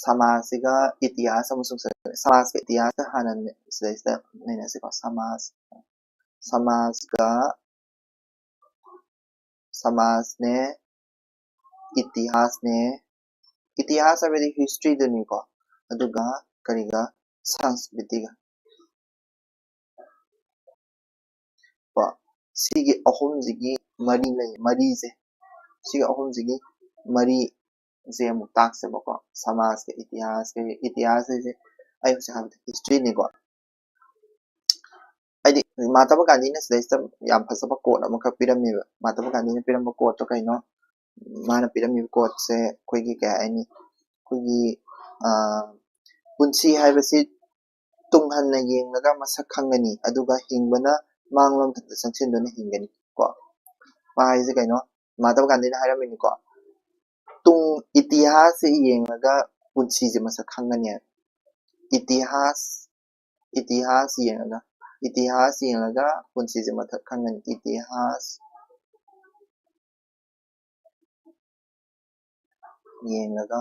ꯁꯃꯥꯖꯁꯤꯒ ꯏꯇꯤꯍꯥꯁ ꯑꯃꯁꯨꯡ ꯁꯪ-, ꯁꯃꯥꯖꯀ ꯏꯇꯤꯍꯥꯁꯀ ꯍꯥꯟꯅ ꯅꯦ-, ꯁꯤꯗꯩꯁꯤꯗ ꯅꯩꯅꯁꯤꯀꯣ꯫ ꯁꯃꯥꯖ, ꯁꯃꯥꯖꯒ, ꯁꯃꯥꯖꯅꯦ, ꯏꯇꯤꯍꯥꯁꯅꯦ, ꯏꯇꯤꯍꯥꯁ ꯍꯥꯏꯕꯗꯤ historyꯗꯨꯅꯤꯀꯣ, ꯑꯗꯨꯒ ꯀꯔꯤꯒ, ꯁꯪꯁꯀ꯭ꯔꯤꯇꯤꯒ꯫ ꯀꯣ, ꯁꯤꯒꯤ ꯑꯍꯨꯝꯁꯤꯒꯤ ꯃꯔꯤ ꯂꯩ, ꯃꯔꯤꯁꯦ, ꯁꯤꯒꯤ ꯑꯍꯨꯝꯁꯤꯒꯤ ꯃꯔꯤꯁꯦ ꯑꯃꯨꯛ ꯇꯥꯛꯁꯦꯕꯀꯣ꯫ ꯁꯃꯥꯖꯀ ꯏꯇꯤꯍꯥꯁꯀ, ꯏꯇꯤꯍꯥꯁ ꯍꯥꯏꯁꯦ ꯑꯩ ꯍꯧꯖꯤꯛ ꯍꯥꯏꯕꯗ historyꯅꯤꯀꯣ꯫ ꯍꯥꯏꯗꯤ ꯃꯍꯥꯇꯃꯥ ꯒꯥꯟꯙꯤꯅ ꯁꯤꯗꯩꯁꯤꯗ ꯌꯥꯝ ꯐꯖꯕ quote ꯑꯃꯈꯛ ꯄꯤꯔꯝꯃꯦꯕ꯫ ꯃꯍꯥꯇꯃꯥ ꯒꯥꯟꯙꯤꯅ ꯄꯤꯔꯝꯕ quoteꯇꯣ ꯀꯩꯅꯣ? ꯃꯥꯅ ꯄꯤꯔꯝꯃꯤꯕ quoteꯁꯦ ꯑꯩꯈꯣꯏꯒꯤ ꯀꯩ ꯍꯥꯏꯅꯤ? ꯑꯩꯈꯣꯏꯒꯤ, ꯑ, ꯄꯨꯟꯁꯤ ꯍꯥꯏꯕꯁꯤ ꯇꯨꯡ ꯍꯟꯅ ꯌꯦꯡꯂꯒ ꯃꯁꯛ ꯈꯪꯒꯅꯤ, ꯑꯗꯨꯒ ꯍꯤꯡꯕꯅ ꯃꯥꯡꯂꯣꯝꯗ ꯆꯪꯁꯤꯟꯗꯨꯅ ꯍꯤꯡꯒꯅꯤ ꯀꯣ꯫ ꯃꯥ ꯍꯥꯏꯁꯦ ꯀꯩꯅꯣ? ꯃꯍꯥꯇꯃꯥ ꯒꯥꯟꯙꯤꯅ ꯍꯥꯏꯔꯝꯃꯤꯅꯤꯀꯣ, ꯇꯨꯡ ꯏꯇꯤꯍꯥꯁꯁꯦ ꯌꯦꯡꯂꯒ ꯄꯨꯟꯁꯤꯁꯦ ꯃꯁꯛ ꯈꯪꯒꯅꯤ ꯍꯥꯏꯕ꯫ ꯏꯇꯤꯍꯥꯁ, ꯏꯇꯤꯍꯥꯁ ꯌꯦꯡꯂꯒ, ꯏꯇꯤꯍꯥꯁ ꯌꯦꯡꯂꯒ ꯄꯨꯟꯁꯤꯁꯦ ꯃꯁꯛ ꯈꯪꯒꯅꯤ꯫ ꯏꯇꯤꯍꯥꯁ ꯌꯦꯡꯂꯒ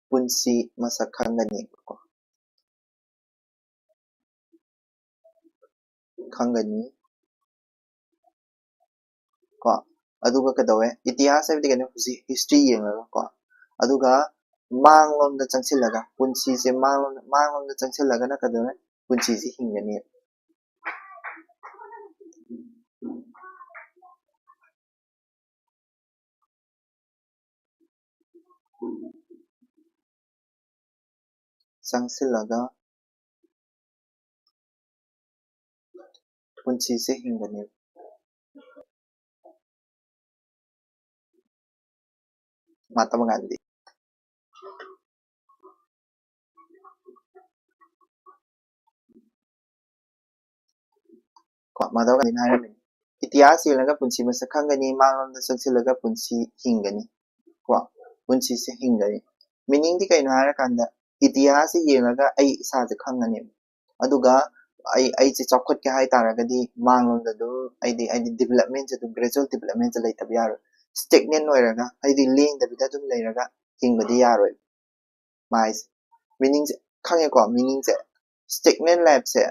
ꯄꯨꯟꯁꯤ ꯃꯁꯛ ꯈꯪꯒꯅꯤꯕꯀꯣ꯫ ꯈꯪꯒꯅꯤ ꯀꯣ꯫ ꯑꯗꯨꯒ ꯀꯩꯗꯧꯋꯦ? ꯏꯇꯤꯍꯥꯁ ꯍꯥꯏꯕꯗꯤ ꯀꯩꯅꯣ? ꯍꯧꯖꯤꯛ history ꯌꯦꯡꯂꯒ ꯀꯣ꯫ ꯑꯗꯨꯒ ꯃꯥꯡꯂꯣꯝꯗ ꯆꯪꯁꯤꯜꯂꯒ, ꯄꯨꯟꯁꯤꯁꯦ ꯃꯥꯡꯂꯣꯝꯗ, ꯃꯥꯡꯂꯣꯝꯗ ꯆꯪꯁꯤꯜꯂꯒꯅ ꯀꯩꯗꯧꯋꯦ? ꯄꯨꯟꯁꯤꯁꯦ ꯍꯤꯡꯒꯅꯤ꯫ ꯆꯪꯁꯤꯜꯂꯒ ꯄꯨꯟꯁꯤꯁꯦ ꯍꯤꯡꯕꯅꯦꯕ꯫ ꯃꯍꯥꯇꯃꯥ ꯒꯥꯟꯙꯤ꯫ ꯀꯣ, ꯃꯍꯥꯇꯃꯥ ꯒꯥꯟꯙꯤꯅ ꯍꯥꯏꯔꯝꯃꯤꯅꯤ, "ꯏꯇꯤꯍꯥꯁ ꯌꯦꯡꯂꯒ ꯄꯨꯟꯁꯤ ꯃꯁꯛ ꯈꯪꯒꯅꯤ, ꯃꯥꯡꯂꯣꯝꯗ ꯆꯪꯁꯤꯜꯂꯒ ꯄꯨꯟꯁꯤ ꯍꯤꯡꯒꯅꯤ"꯫ ꯀꯣ, ꯄꯨꯟꯁꯤꯁꯦ ꯍꯤꯡꯒꯅꯤ꯫ Meaningꯗꯤ ꯀꯩꯅꯣ ꯍꯥꯏꯔꯀꯥꯟꯗ, ꯏꯇꯤꯍꯥꯁꯁꯦ ꯌꯦꯡꯂꯒ ꯑꯩ ꯏꯁꯥꯁꯦ ꯈꯪꯒꯅꯦꯕ꯫ ꯑꯗꯨꯒ ꯑꯩ, ꯑꯩꯁꯦ ꯆꯥꯎꯈꯠꯀꯦ ꯍꯥꯏꯇꯥꯔꯒꯗꯤ ꯃꯥꯡꯂꯣꯝꯗ ꯑꯗꯨꯝ ꯑꯩꯗꯤ, ꯑꯩꯗꯤ developmentꯁꯦ ꯑꯗꯨꯝ, gradual developmentꯁꯦ ꯂꯩꯇꯕ ꯌꯥꯔꯣꯏ꯫ Stagnant ꯑꯣꯏꯔꯒ, ꯍꯥꯏꯗꯤ ꯂꯦꯡꯗꯕꯤꯗ ꯑꯗꯨꯝ ꯂꯩꯔꯒ ꯍꯤꯡꯕꯗꯤ ꯌꯥꯔꯣꯏ꯫ ꯃꯥꯏꯁꯦ꯫ Meaningꯁꯦ ꯈꯪꯉꯦꯀꯣ? Meaningꯁꯦ, stagnant lifeꯁꯦ,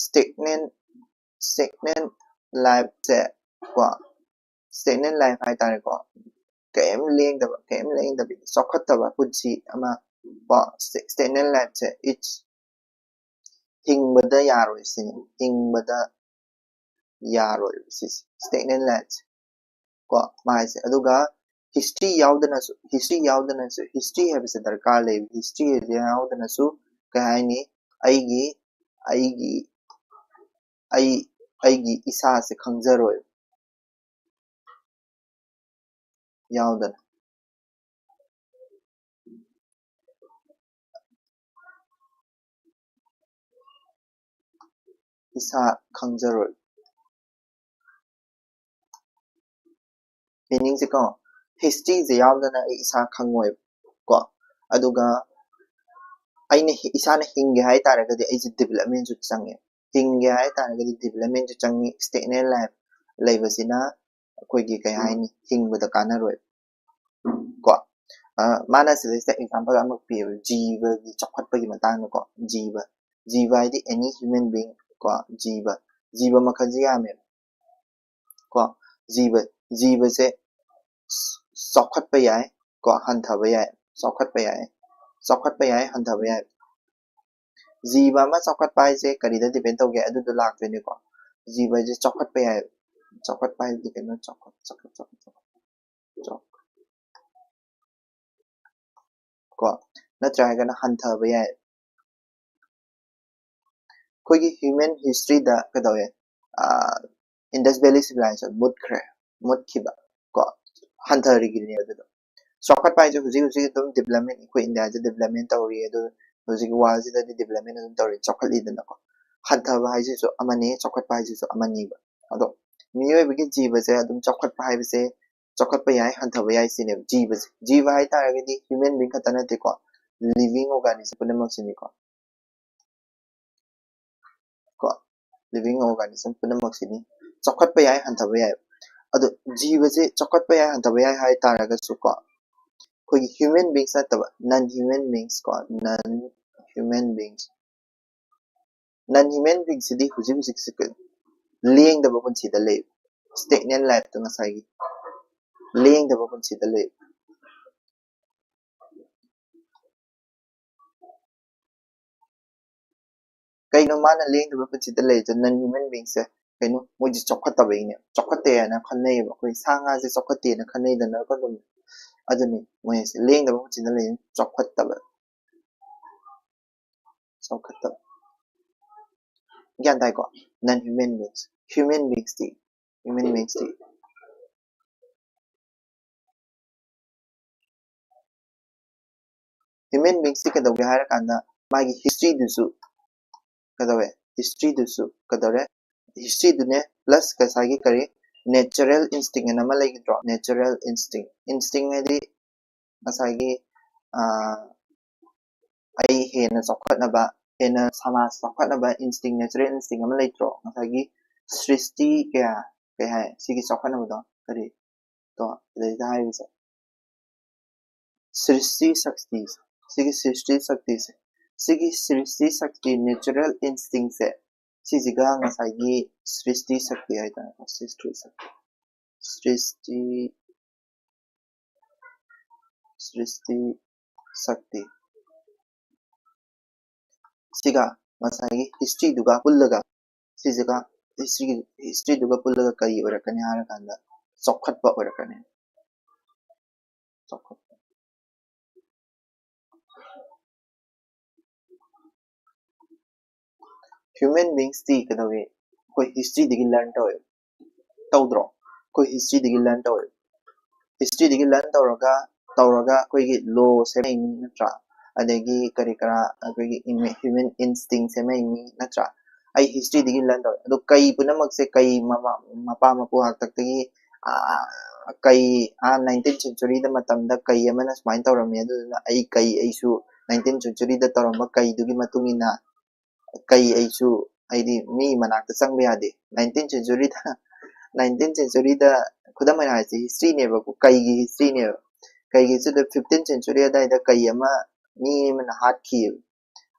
stagnant, stagnant lifeꯁꯦ ꯀꯣ, stagnant life ꯍꯥꯏꯇꯥꯔꯦꯀꯣ, ꯀꯩꯝ ꯂꯦꯡꯗꯕ, ꯀꯩꯝ ꯂꯦꯡꯗꯕꯤ ꯆꯥꯎꯈꯠꯇꯕ ꯄꯨꯟꯁꯤ ꯑꯃ ꯀꯣ, sta-, stagnant lifeꯁꯦ, it's ꯍꯤꯡꯕꯗ ꯌꯥꯔꯣꯏ ꯁꯤꯅꯤ, ꯍꯤꯡꯕꯗ ꯌꯥꯔꯣꯏ ꯁꯤꯁꯦ, stagnant lifeꯁꯦ ꯀꯣ, ꯃꯥꯏꯁꯦ꯫ ꯑꯗꯨꯒ ꯍꯤꯁꯇ꯭ꯔꯤ ꯌꯥꯎꯗꯅꯁꯨ, ꯍꯤꯁꯇ꯭ꯔꯤ ꯌꯥꯎꯗꯅꯁꯨ, ꯍꯤꯁꯇ꯭ꯔꯤ ꯍꯥꯏꯕꯁꯦ ꯗꯔꯀꯥꯔ ꯂꯩ꯫ ꯍꯤꯁꯇ꯭ꯔꯤ ꯍꯥꯏꯕꯁꯦ ꯌꯥꯎꯗꯅꯁꯨ ꯀꯩ ꯍꯥꯏꯅꯤ, ꯑꯩꯒꯤ, ꯑꯩꯒꯤ, ꯑꯩ, ꯑꯩꯒꯤ ꯏꯁꯥꯁꯦ ꯈꯪꯖꯔꯣꯏ ꯌꯥꯎꯗꯅ꯫ ꯏꯁꯥ ꯈꯪꯖꯔꯣꯏ꯫ ꯃꯤꯅꯤꯡꯁꯦ ꯀꯣ, ꯍꯤꯁꯇ꯭ꯔꯤꯁꯦ ꯌꯥꯎꯗꯅ ꯑꯩ ꯏꯁꯥ ꯈꯪꯉꯣꯏꯕ ꯀꯣ꯫ ꯑꯗꯨꯒ ꯑꯩꯅ ꯍꯤ-, ꯏꯁꯥꯅ ꯍꯤꯡꯒꯦ ꯍꯥꯏ ꯇꯥꯔꯒꯗꯤ ꯑꯩꯁꯦ ꯗꯤꯕꯂꯞꯃꯦꯟꯁꯨ ꯆꯪꯉꯦ꯫ ꯍꯤꯡꯒꯦ ꯍꯥꯏ ꯇꯥꯔꯒꯗꯤ ꯗꯤꯕꯂꯞꯃꯦꯟꯁꯨ ꯆꯪꯉꯤ꯫ ꯁ꯭ꯇꯦꯒꯅꯦꯟ ꯂꯥꯏꯐ ꯂꯩꯕꯁꯤꯅ ꯑꯩꯈꯣꯏꯒꯤ ꯀꯩ ꯍꯥꯏꯅꯤ, ꯍꯤꯡꯕꯗ ꯀꯥꯟꯅꯔꯣꯏ ꯀꯣ꯫ ꯑ, ꯃꯥꯅ ꯁꯤꯗꯩꯁꯤꯗ ꯑꯦꯛꯖꯥꯝꯄꯜ ꯑꯃ ꯄꯤꯌꯦꯕ, ꯖꯤꯕꯒꯤ ꯆꯥꯎꯈꯠꯄꯒꯤ ꯃꯇꯥꯡꯗꯀꯣ꯫ ꯖꯤꯕ, ꯖꯤꯕ ꯍꯥꯏꯗꯤ any human being ꯀꯣ, ꯖꯤꯕ, ꯖꯤꯕ ꯃꯈꯜꯁꯦ ꯌꯥꯝꯃꯦꯕ ꯀꯣ꯫ ꯖꯤꯕ, ꯖꯤꯕꯁꯦ ꯆꯥꯎꯈꯠꯄ ꯌꯥꯏ ꯀꯣ, ꯍꯟꯊꯕ ꯌꯥꯏ, ꯆꯥꯎꯈꯠꯄ ꯌꯥꯏ, ꯆꯥꯎꯈꯠꯄ ꯌꯥꯏ, ꯍꯟꯊꯕ ꯌꯥꯏ꯫ ꯖꯤꯕ ꯑꯃ ꯆꯥꯎꯈꯠꯄ ꯍꯥꯏꯁꯦ ꯀꯔꯤꯗ ꯗꯤꯄꯦꯟ ꯇꯧꯒꯦ? ꯑꯗꯨꯗꯣ ꯂꯥꯛꯇꯣꯏꯅꯤꯀꯣ꯫ ꯖꯤꯕ ꯍꯥꯏꯁꯦ ꯆꯥꯎꯈꯠꯄ ꯌꯥꯏ꯫ ꯆꯥꯎꯈꯠꯄ ꯍꯥꯏꯕꯗꯤ ꯀꯩꯅꯣ? ꯆꯥꯎꯈꯠ, ꯆꯥꯎꯈꯠ, ꯆꯥꯎꯈꯠ, ꯆꯥꯎꯈꯠ, ꯆꯥꯎꯈꯠ꯫ ꯀꯣ, ꯅꯠꯇ꯭ꯔꯒꯅ ꯍꯟꯊꯕ ꯌꯥꯏ꯫ ꯑꯩꯈꯣꯏꯒꯤ ꯍ꯭ꯌꯨꯃꯦꯟ ꯍꯤꯁꯇ꯭ꯔꯤꯗ ꯀꯩꯗꯧꯋꯦ? ꯑꯥ, ꯏꯟꯗꯁ ꯚꯦꯂꯤ ꯁꯤꯚꯤꯂꯥꯏꯖꯦꯁꯟ ꯃꯨꯠꯈ꯭ꯔꯦ, ꯃꯨꯠꯈꯤꯕ ꯀꯣ, ꯍꯟꯊꯔꯤꯒꯤꯅꯦ ꯑꯗꯨꯗꯣ꯫ ꯆꯥꯎꯈꯠꯄ ꯍꯥꯏꯁꯦ ꯍꯧꯖꯤꯛ ꯍꯧꯖꯤꯛ ꯑꯗꯨꯝ ꯗꯤꯕꯂꯞꯃꯦꯟ, ꯑꯩꯈꯣꯏ ꯏꯟꯗꯤꯌꯥꯁꯦ ꯗꯤꯕꯂꯞꯃꯦꯟ ꯇꯧꯔꯤ, ꯑꯗꯨ ꯍꯧꯖꯤꯛ ꯋꯥꯔꯜꯁꯤꯗꯗꯤ ꯗꯤꯕꯂꯞꯃꯦꯟ ꯑꯗꯨꯝ ꯇꯧꯔꯤ, ꯆꯥꯎꯈꯠꯂꯤꯗꯅꯀꯣ꯫ ꯍꯟꯊꯕ ꯍꯥꯏꯁꯤꯁꯨ ꯑꯃꯅꯤ, ꯆꯥꯎꯈꯠꯄ ꯍꯥꯏꯁꯤꯁꯨ ꯑꯃꯅꯤꯕ꯫ ꯑꯗꯣ ꯃꯤꯑꯣꯏꯕꯒꯤ ꯖꯤꯕꯁꯦ ꯑꯗꯨꯝ ꯆꯥꯎꯈꯠꯄ ꯍꯥꯏꯕꯁꯦ, ꯆꯥꯎꯈꯠꯄ ꯌꯥꯏ, ꯍꯟꯊꯕ ꯌꯥꯏ ꯁꯤꯅꯦꯕ ꯖꯤꯕꯁꯦ꯫ ꯖꯤꯕ ꯍꯥꯏ ꯇꯥꯔꯒꯗꯤ ꯍ꯭ꯌꯨꯃꯦꯟ ꯕꯤꯡ ꯈꯛꯇ ꯅꯠꯇꯦꯀꯣ, ꯂꯤꯚꯤꯡ ꯑꯣꯔꯒꯥꯅꯤꯖꯝ ꯄꯨꯝꯅꯃꯛꯁꯤꯅꯤꯀꯣ꯫ ꯀꯣ, ꯂꯤꯚꯤꯡ ꯑꯣꯔꯒꯥꯅꯤꯖꯝ ꯄꯨꯝꯅꯃꯛꯁꯤꯅꯤ꯫ ꯆꯥꯎꯈꯠꯄ ꯌꯥꯏ, ꯍꯟꯊꯕ ꯌꯥꯏ꯫ ꯑꯗꯣ ꯖꯤꯕꯁꯦ ꯆꯥꯎꯈꯠꯄ ꯌꯥꯏ, ꯍꯟꯊꯕ ꯌꯥꯏ ꯍꯥꯏ ꯇꯥꯔꯒꯁꯨ ꯀꯣ, ꯑꯩꯈꯣꯏꯒꯤ ꯍ꯭ꯌꯨꯃꯦꯟ ꯕꯤꯡꯁ ꯅꯠꯇꯕ ꯅꯟ ꯍ꯭ꯌꯨꯃꯦꯟ ꯕꯤꯡꯁ ꯀꯣ, ꯅꯟ ꯍ꯭ꯌꯨꯃꯦꯟ ꯕꯤꯡꯁ, ꯅꯟ ꯍ꯭ꯌꯨꯃꯦꯟ ꯕꯤꯡꯁꯤꯗꯤ ꯍꯧꯖꯤꯛ ꯍꯧꯖꯤꯛꯁꯦ ꯀꯩꯅꯣ, ꯂꯦꯡꯗꯕ ꯄꯨꯟꯁꯤꯗ ꯂꯩ꯫ ꯁ꯭ꯇꯦꯒꯅꯦꯟ ꯂꯥꯏꯐꯇ ꯉꯁꯥꯏꯒꯤ ꯂꯦꯡꯗꯕ ꯄꯨꯟꯁꯤꯗ ꯂꯩ꯫ ꯀꯩꯅꯣ ꯃꯥꯅ ꯂꯦꯡꯗꯕ ꯄꯨꯟꯁꯤꯗ ꯂꯩꯔꯤꯗꯣ? ꯅꯟ ꯍ꯭ꯌꯨꯃꯦꯟ ꯕꯤꯡꯁꯦ ꯀꯩꯅꯣ, ꯃꯣꯏꯗꯤ ꯆꯥꯎꯈꯠꯇꯕꯩꯅꯦ, ꯆꯥꯎꯈꯠꯇꯦ ꯍꯥꯏꯅ ꯈꯟꯅꯩꯌꯦꯕ꯫ ꯑꯩꯈꯣꯏ ꯁꯥ ꯉꯥꯁꯦ ꯆꯥꯎꯈꯠꯇꯦꯅ ꯈꯟꯅꯩꯗꯅꯀꯣ ꯑꯗꯨꯝ꯫ ꯑꯗꯨꯅꯤ ꯃꯣꯏ ꯍꯥꯏꯁꯦ, ꯂꯦꯡꯗꯕ ꯃꯆꯤꯟꯗ ꯂꯩ, ꯆꯥꯎꯈꯠꯇꯕ꯫ ꯆꯥꯎꯈꯠꯇꯕ꯫ ꯒ꯭ꯌꯥꯟ ꯇꯥꯏꯀꯣ? Non human beings, human beings T, human beings T. Human beings ꯁꯤ ꯀꯩꯗꯧꯒꯦ ꯍꯥꯏꯔꯀꯥꯟꯗ ꯃꯥꯒꯤ history ꯗꯨꯁꯨ ꯀꯩꯗꯧꯋꯦ? History ꯗꯨꯁꯨ ꯀꯩꯗꯧꯔꯦ? History ꯗꯨꯅꯦ plus ꯉꯁꯥꯏꯒꯤ ꯀꯔꯤ, natural instinct ꯑꯅ ꯑꯃ ꯂꯩꯒꯗ꯭ꯔꯣ? Natural instinct, instinct ꯍꯥꯏꯗꯤ ꯉꯁꯥꯏꯒꯤ, ꯑꯥ, ꯑꯩ ꯍꯦꯟꯅ ꯆꯥꯎꯈꯠꯅꯕ, ꯍꯦꯟꯅ ꯁꯃꯥꯖ ꯆꯥꯎꯈꯠꯅꯕ instinct, natural instinct ꯑꯃ ꯂꯩꯇ꯭ꯔꯣ? ꯉꯁꯥꯏꯒꯤ ꯁ꯭ꯔꯤꯁꯇꯤ ꯀꯌꯥ, ꯀꯩ ꯍꯥꯏ, ꯁꯤꯒꯤ ꯆꯥꯎꯈꯠꯅꯕꯗꯣ ꯀꯔꯤ? ꯇꯣ, ꯑꯗꯩꯗ ꯍꯥꯏꯔꯤꯁꯦ ꯁ꯭ꯔꯤꯁꯇꯤ ꯁꯛꯇꯤ, ꯁꯤꯒꯤ ꯁ꯭ꯔꯤꯁꯇꯤ ꯁꯛꯇꯤꯁꯦ, ꯁꯤꯒꯤ ꯁ꯭ꯔꯤꯁꯇꯤ ꯁꯛꯇꯤ, natural instinct ꯁꯦ, ꯁꯤꯁꯤꯒ ꯉꯁꯥꯏꯒꯤ ꯁ꯭ꯔꯤꯁꯇꯤ ꯁꯛꯇꯤ ꯍꯥꯏꯇꯥꯔꯦꯀꯣ, ꯁ꯭ꯔꯤꯁꯇꯤ ꯁꯛꯇꯤ, ꯁ꯭ꯔꯤꯁꯇꯤ, ꯁ꯭ꯔꯤꯁꯇꯤ ꯁꯛꯇꯤ ꯁꯤꯒ ꯉꯁꯥꯏꯒꯤ history ꯗꯨꯒ ꯄꯨꯜꯂꯒ, ꯁꯤꯁꯤꯒ history, history ꯗꯨꯒ ꯄꯨꯜꯂꯒ ꯀꯔꯤ ꯑꯣꯏꯔꯛꯀꯅꯤ ꯍꯥꯏꯔꯀꯥꯟꯗ ꯆꯥꯎꯈꯠꯄ ꯑꯣꯏꯔꯛꯀꯅꯤ꯫ ꯆꯥꯎꯈꯠꯄ꯫ Human beings ꯇꯤ ꯀꯩꯗꯧꯏ? ꯑꯩꯈꯣꯏ history ꯗꯒꯤ learn ꯇꯧꯋꯦ꯫ ꯇꯧꯗ꯭ꯔꯣ? ꯑꯩꯈꯣꯏ history ꯗꯒꯤ learn ꯇꯧꯋꯦ꯫ History ꯗꯒꯤ learn ꯇꯧꯔꯒ, ꯇꯧꯔꯒ ꯑꯩꯈꯣꯏꯒꯤ law ꯁꯦꯝꯃꯛꯏꯅꯤ ꯅꯠꯇ꯭ꯔꯥ? ꯑꯗꯒꯤ ꯀꯔꯤ ꯀꯔꯥ ꯑꯩꯈꯣꯏꯒꯤ ꯏꯝ-, human instinct ꯁꯦꯝꯃꯛꯏꯅꯤ ꯅꯠꯇ꯭ꯔꯥ? ꯑꯩ history ꯗꯒꯤ learn ꯇꯧꯋꯦ꯫ ꯑꯗꯣ ꯀꯩ ꯄꯨꯝꯅꯃꯛꯁꯦ ꯀꯩ ꯃꯃꯥ, ꯃꯄꯥ ꯃꯄꯨ ꯍꯥꯛꯇꯛꯇꯒꯤ, ꯑꯥ, ꯀꯩ, ꯑꯥ, nineteenth century ꯗ ꯃꯇꯝꯗ ꯀꯩ ꯑꯃꯅ ꯁꯨꯃꯥꯏꯅ ꯇꯧꯔꯝꯃꯦ, ꯑꯗꯨꯗꯨꯅ ꯑꯩ ꯀꯩ, ꯑꯩꯁꯨ nineteenth century ꯗ ꯇꯧꯔꯝꯕ ꯀꯩꯗꯨꯒꯤ ꯃꯇꯨꯡ ꯏꯟꯅ ꯀꯩ ꯑꯩꯁꯨ, ꯑꯩꯗꯤ ꯃꯤ ꯃꯅꯥꯛꯇ ꯆꯪꯕ ꯌꯥꯗꯦ꯫ Nineteenth century ꯗ, nineteenth century ꯗ ꯈꯨꯗꯝ ꯑꯣꯏꯅ ꯍꯥꯏꯔꯁꯤ, history ꯅꯦꯕꯀꯣ, ꯀꯩꯒꯤ history ꯅꯦꯕ꯫ ꯀꯩꯒꯤꯁꯤꯗ fifteenth century ꯑꯗꯥꯏꯗ ꯀꯩ ꯑꯃ ꯃꯤ ꯑꯃꯅ ꯍꯥꯠꯈꯤꯑꯕ꯫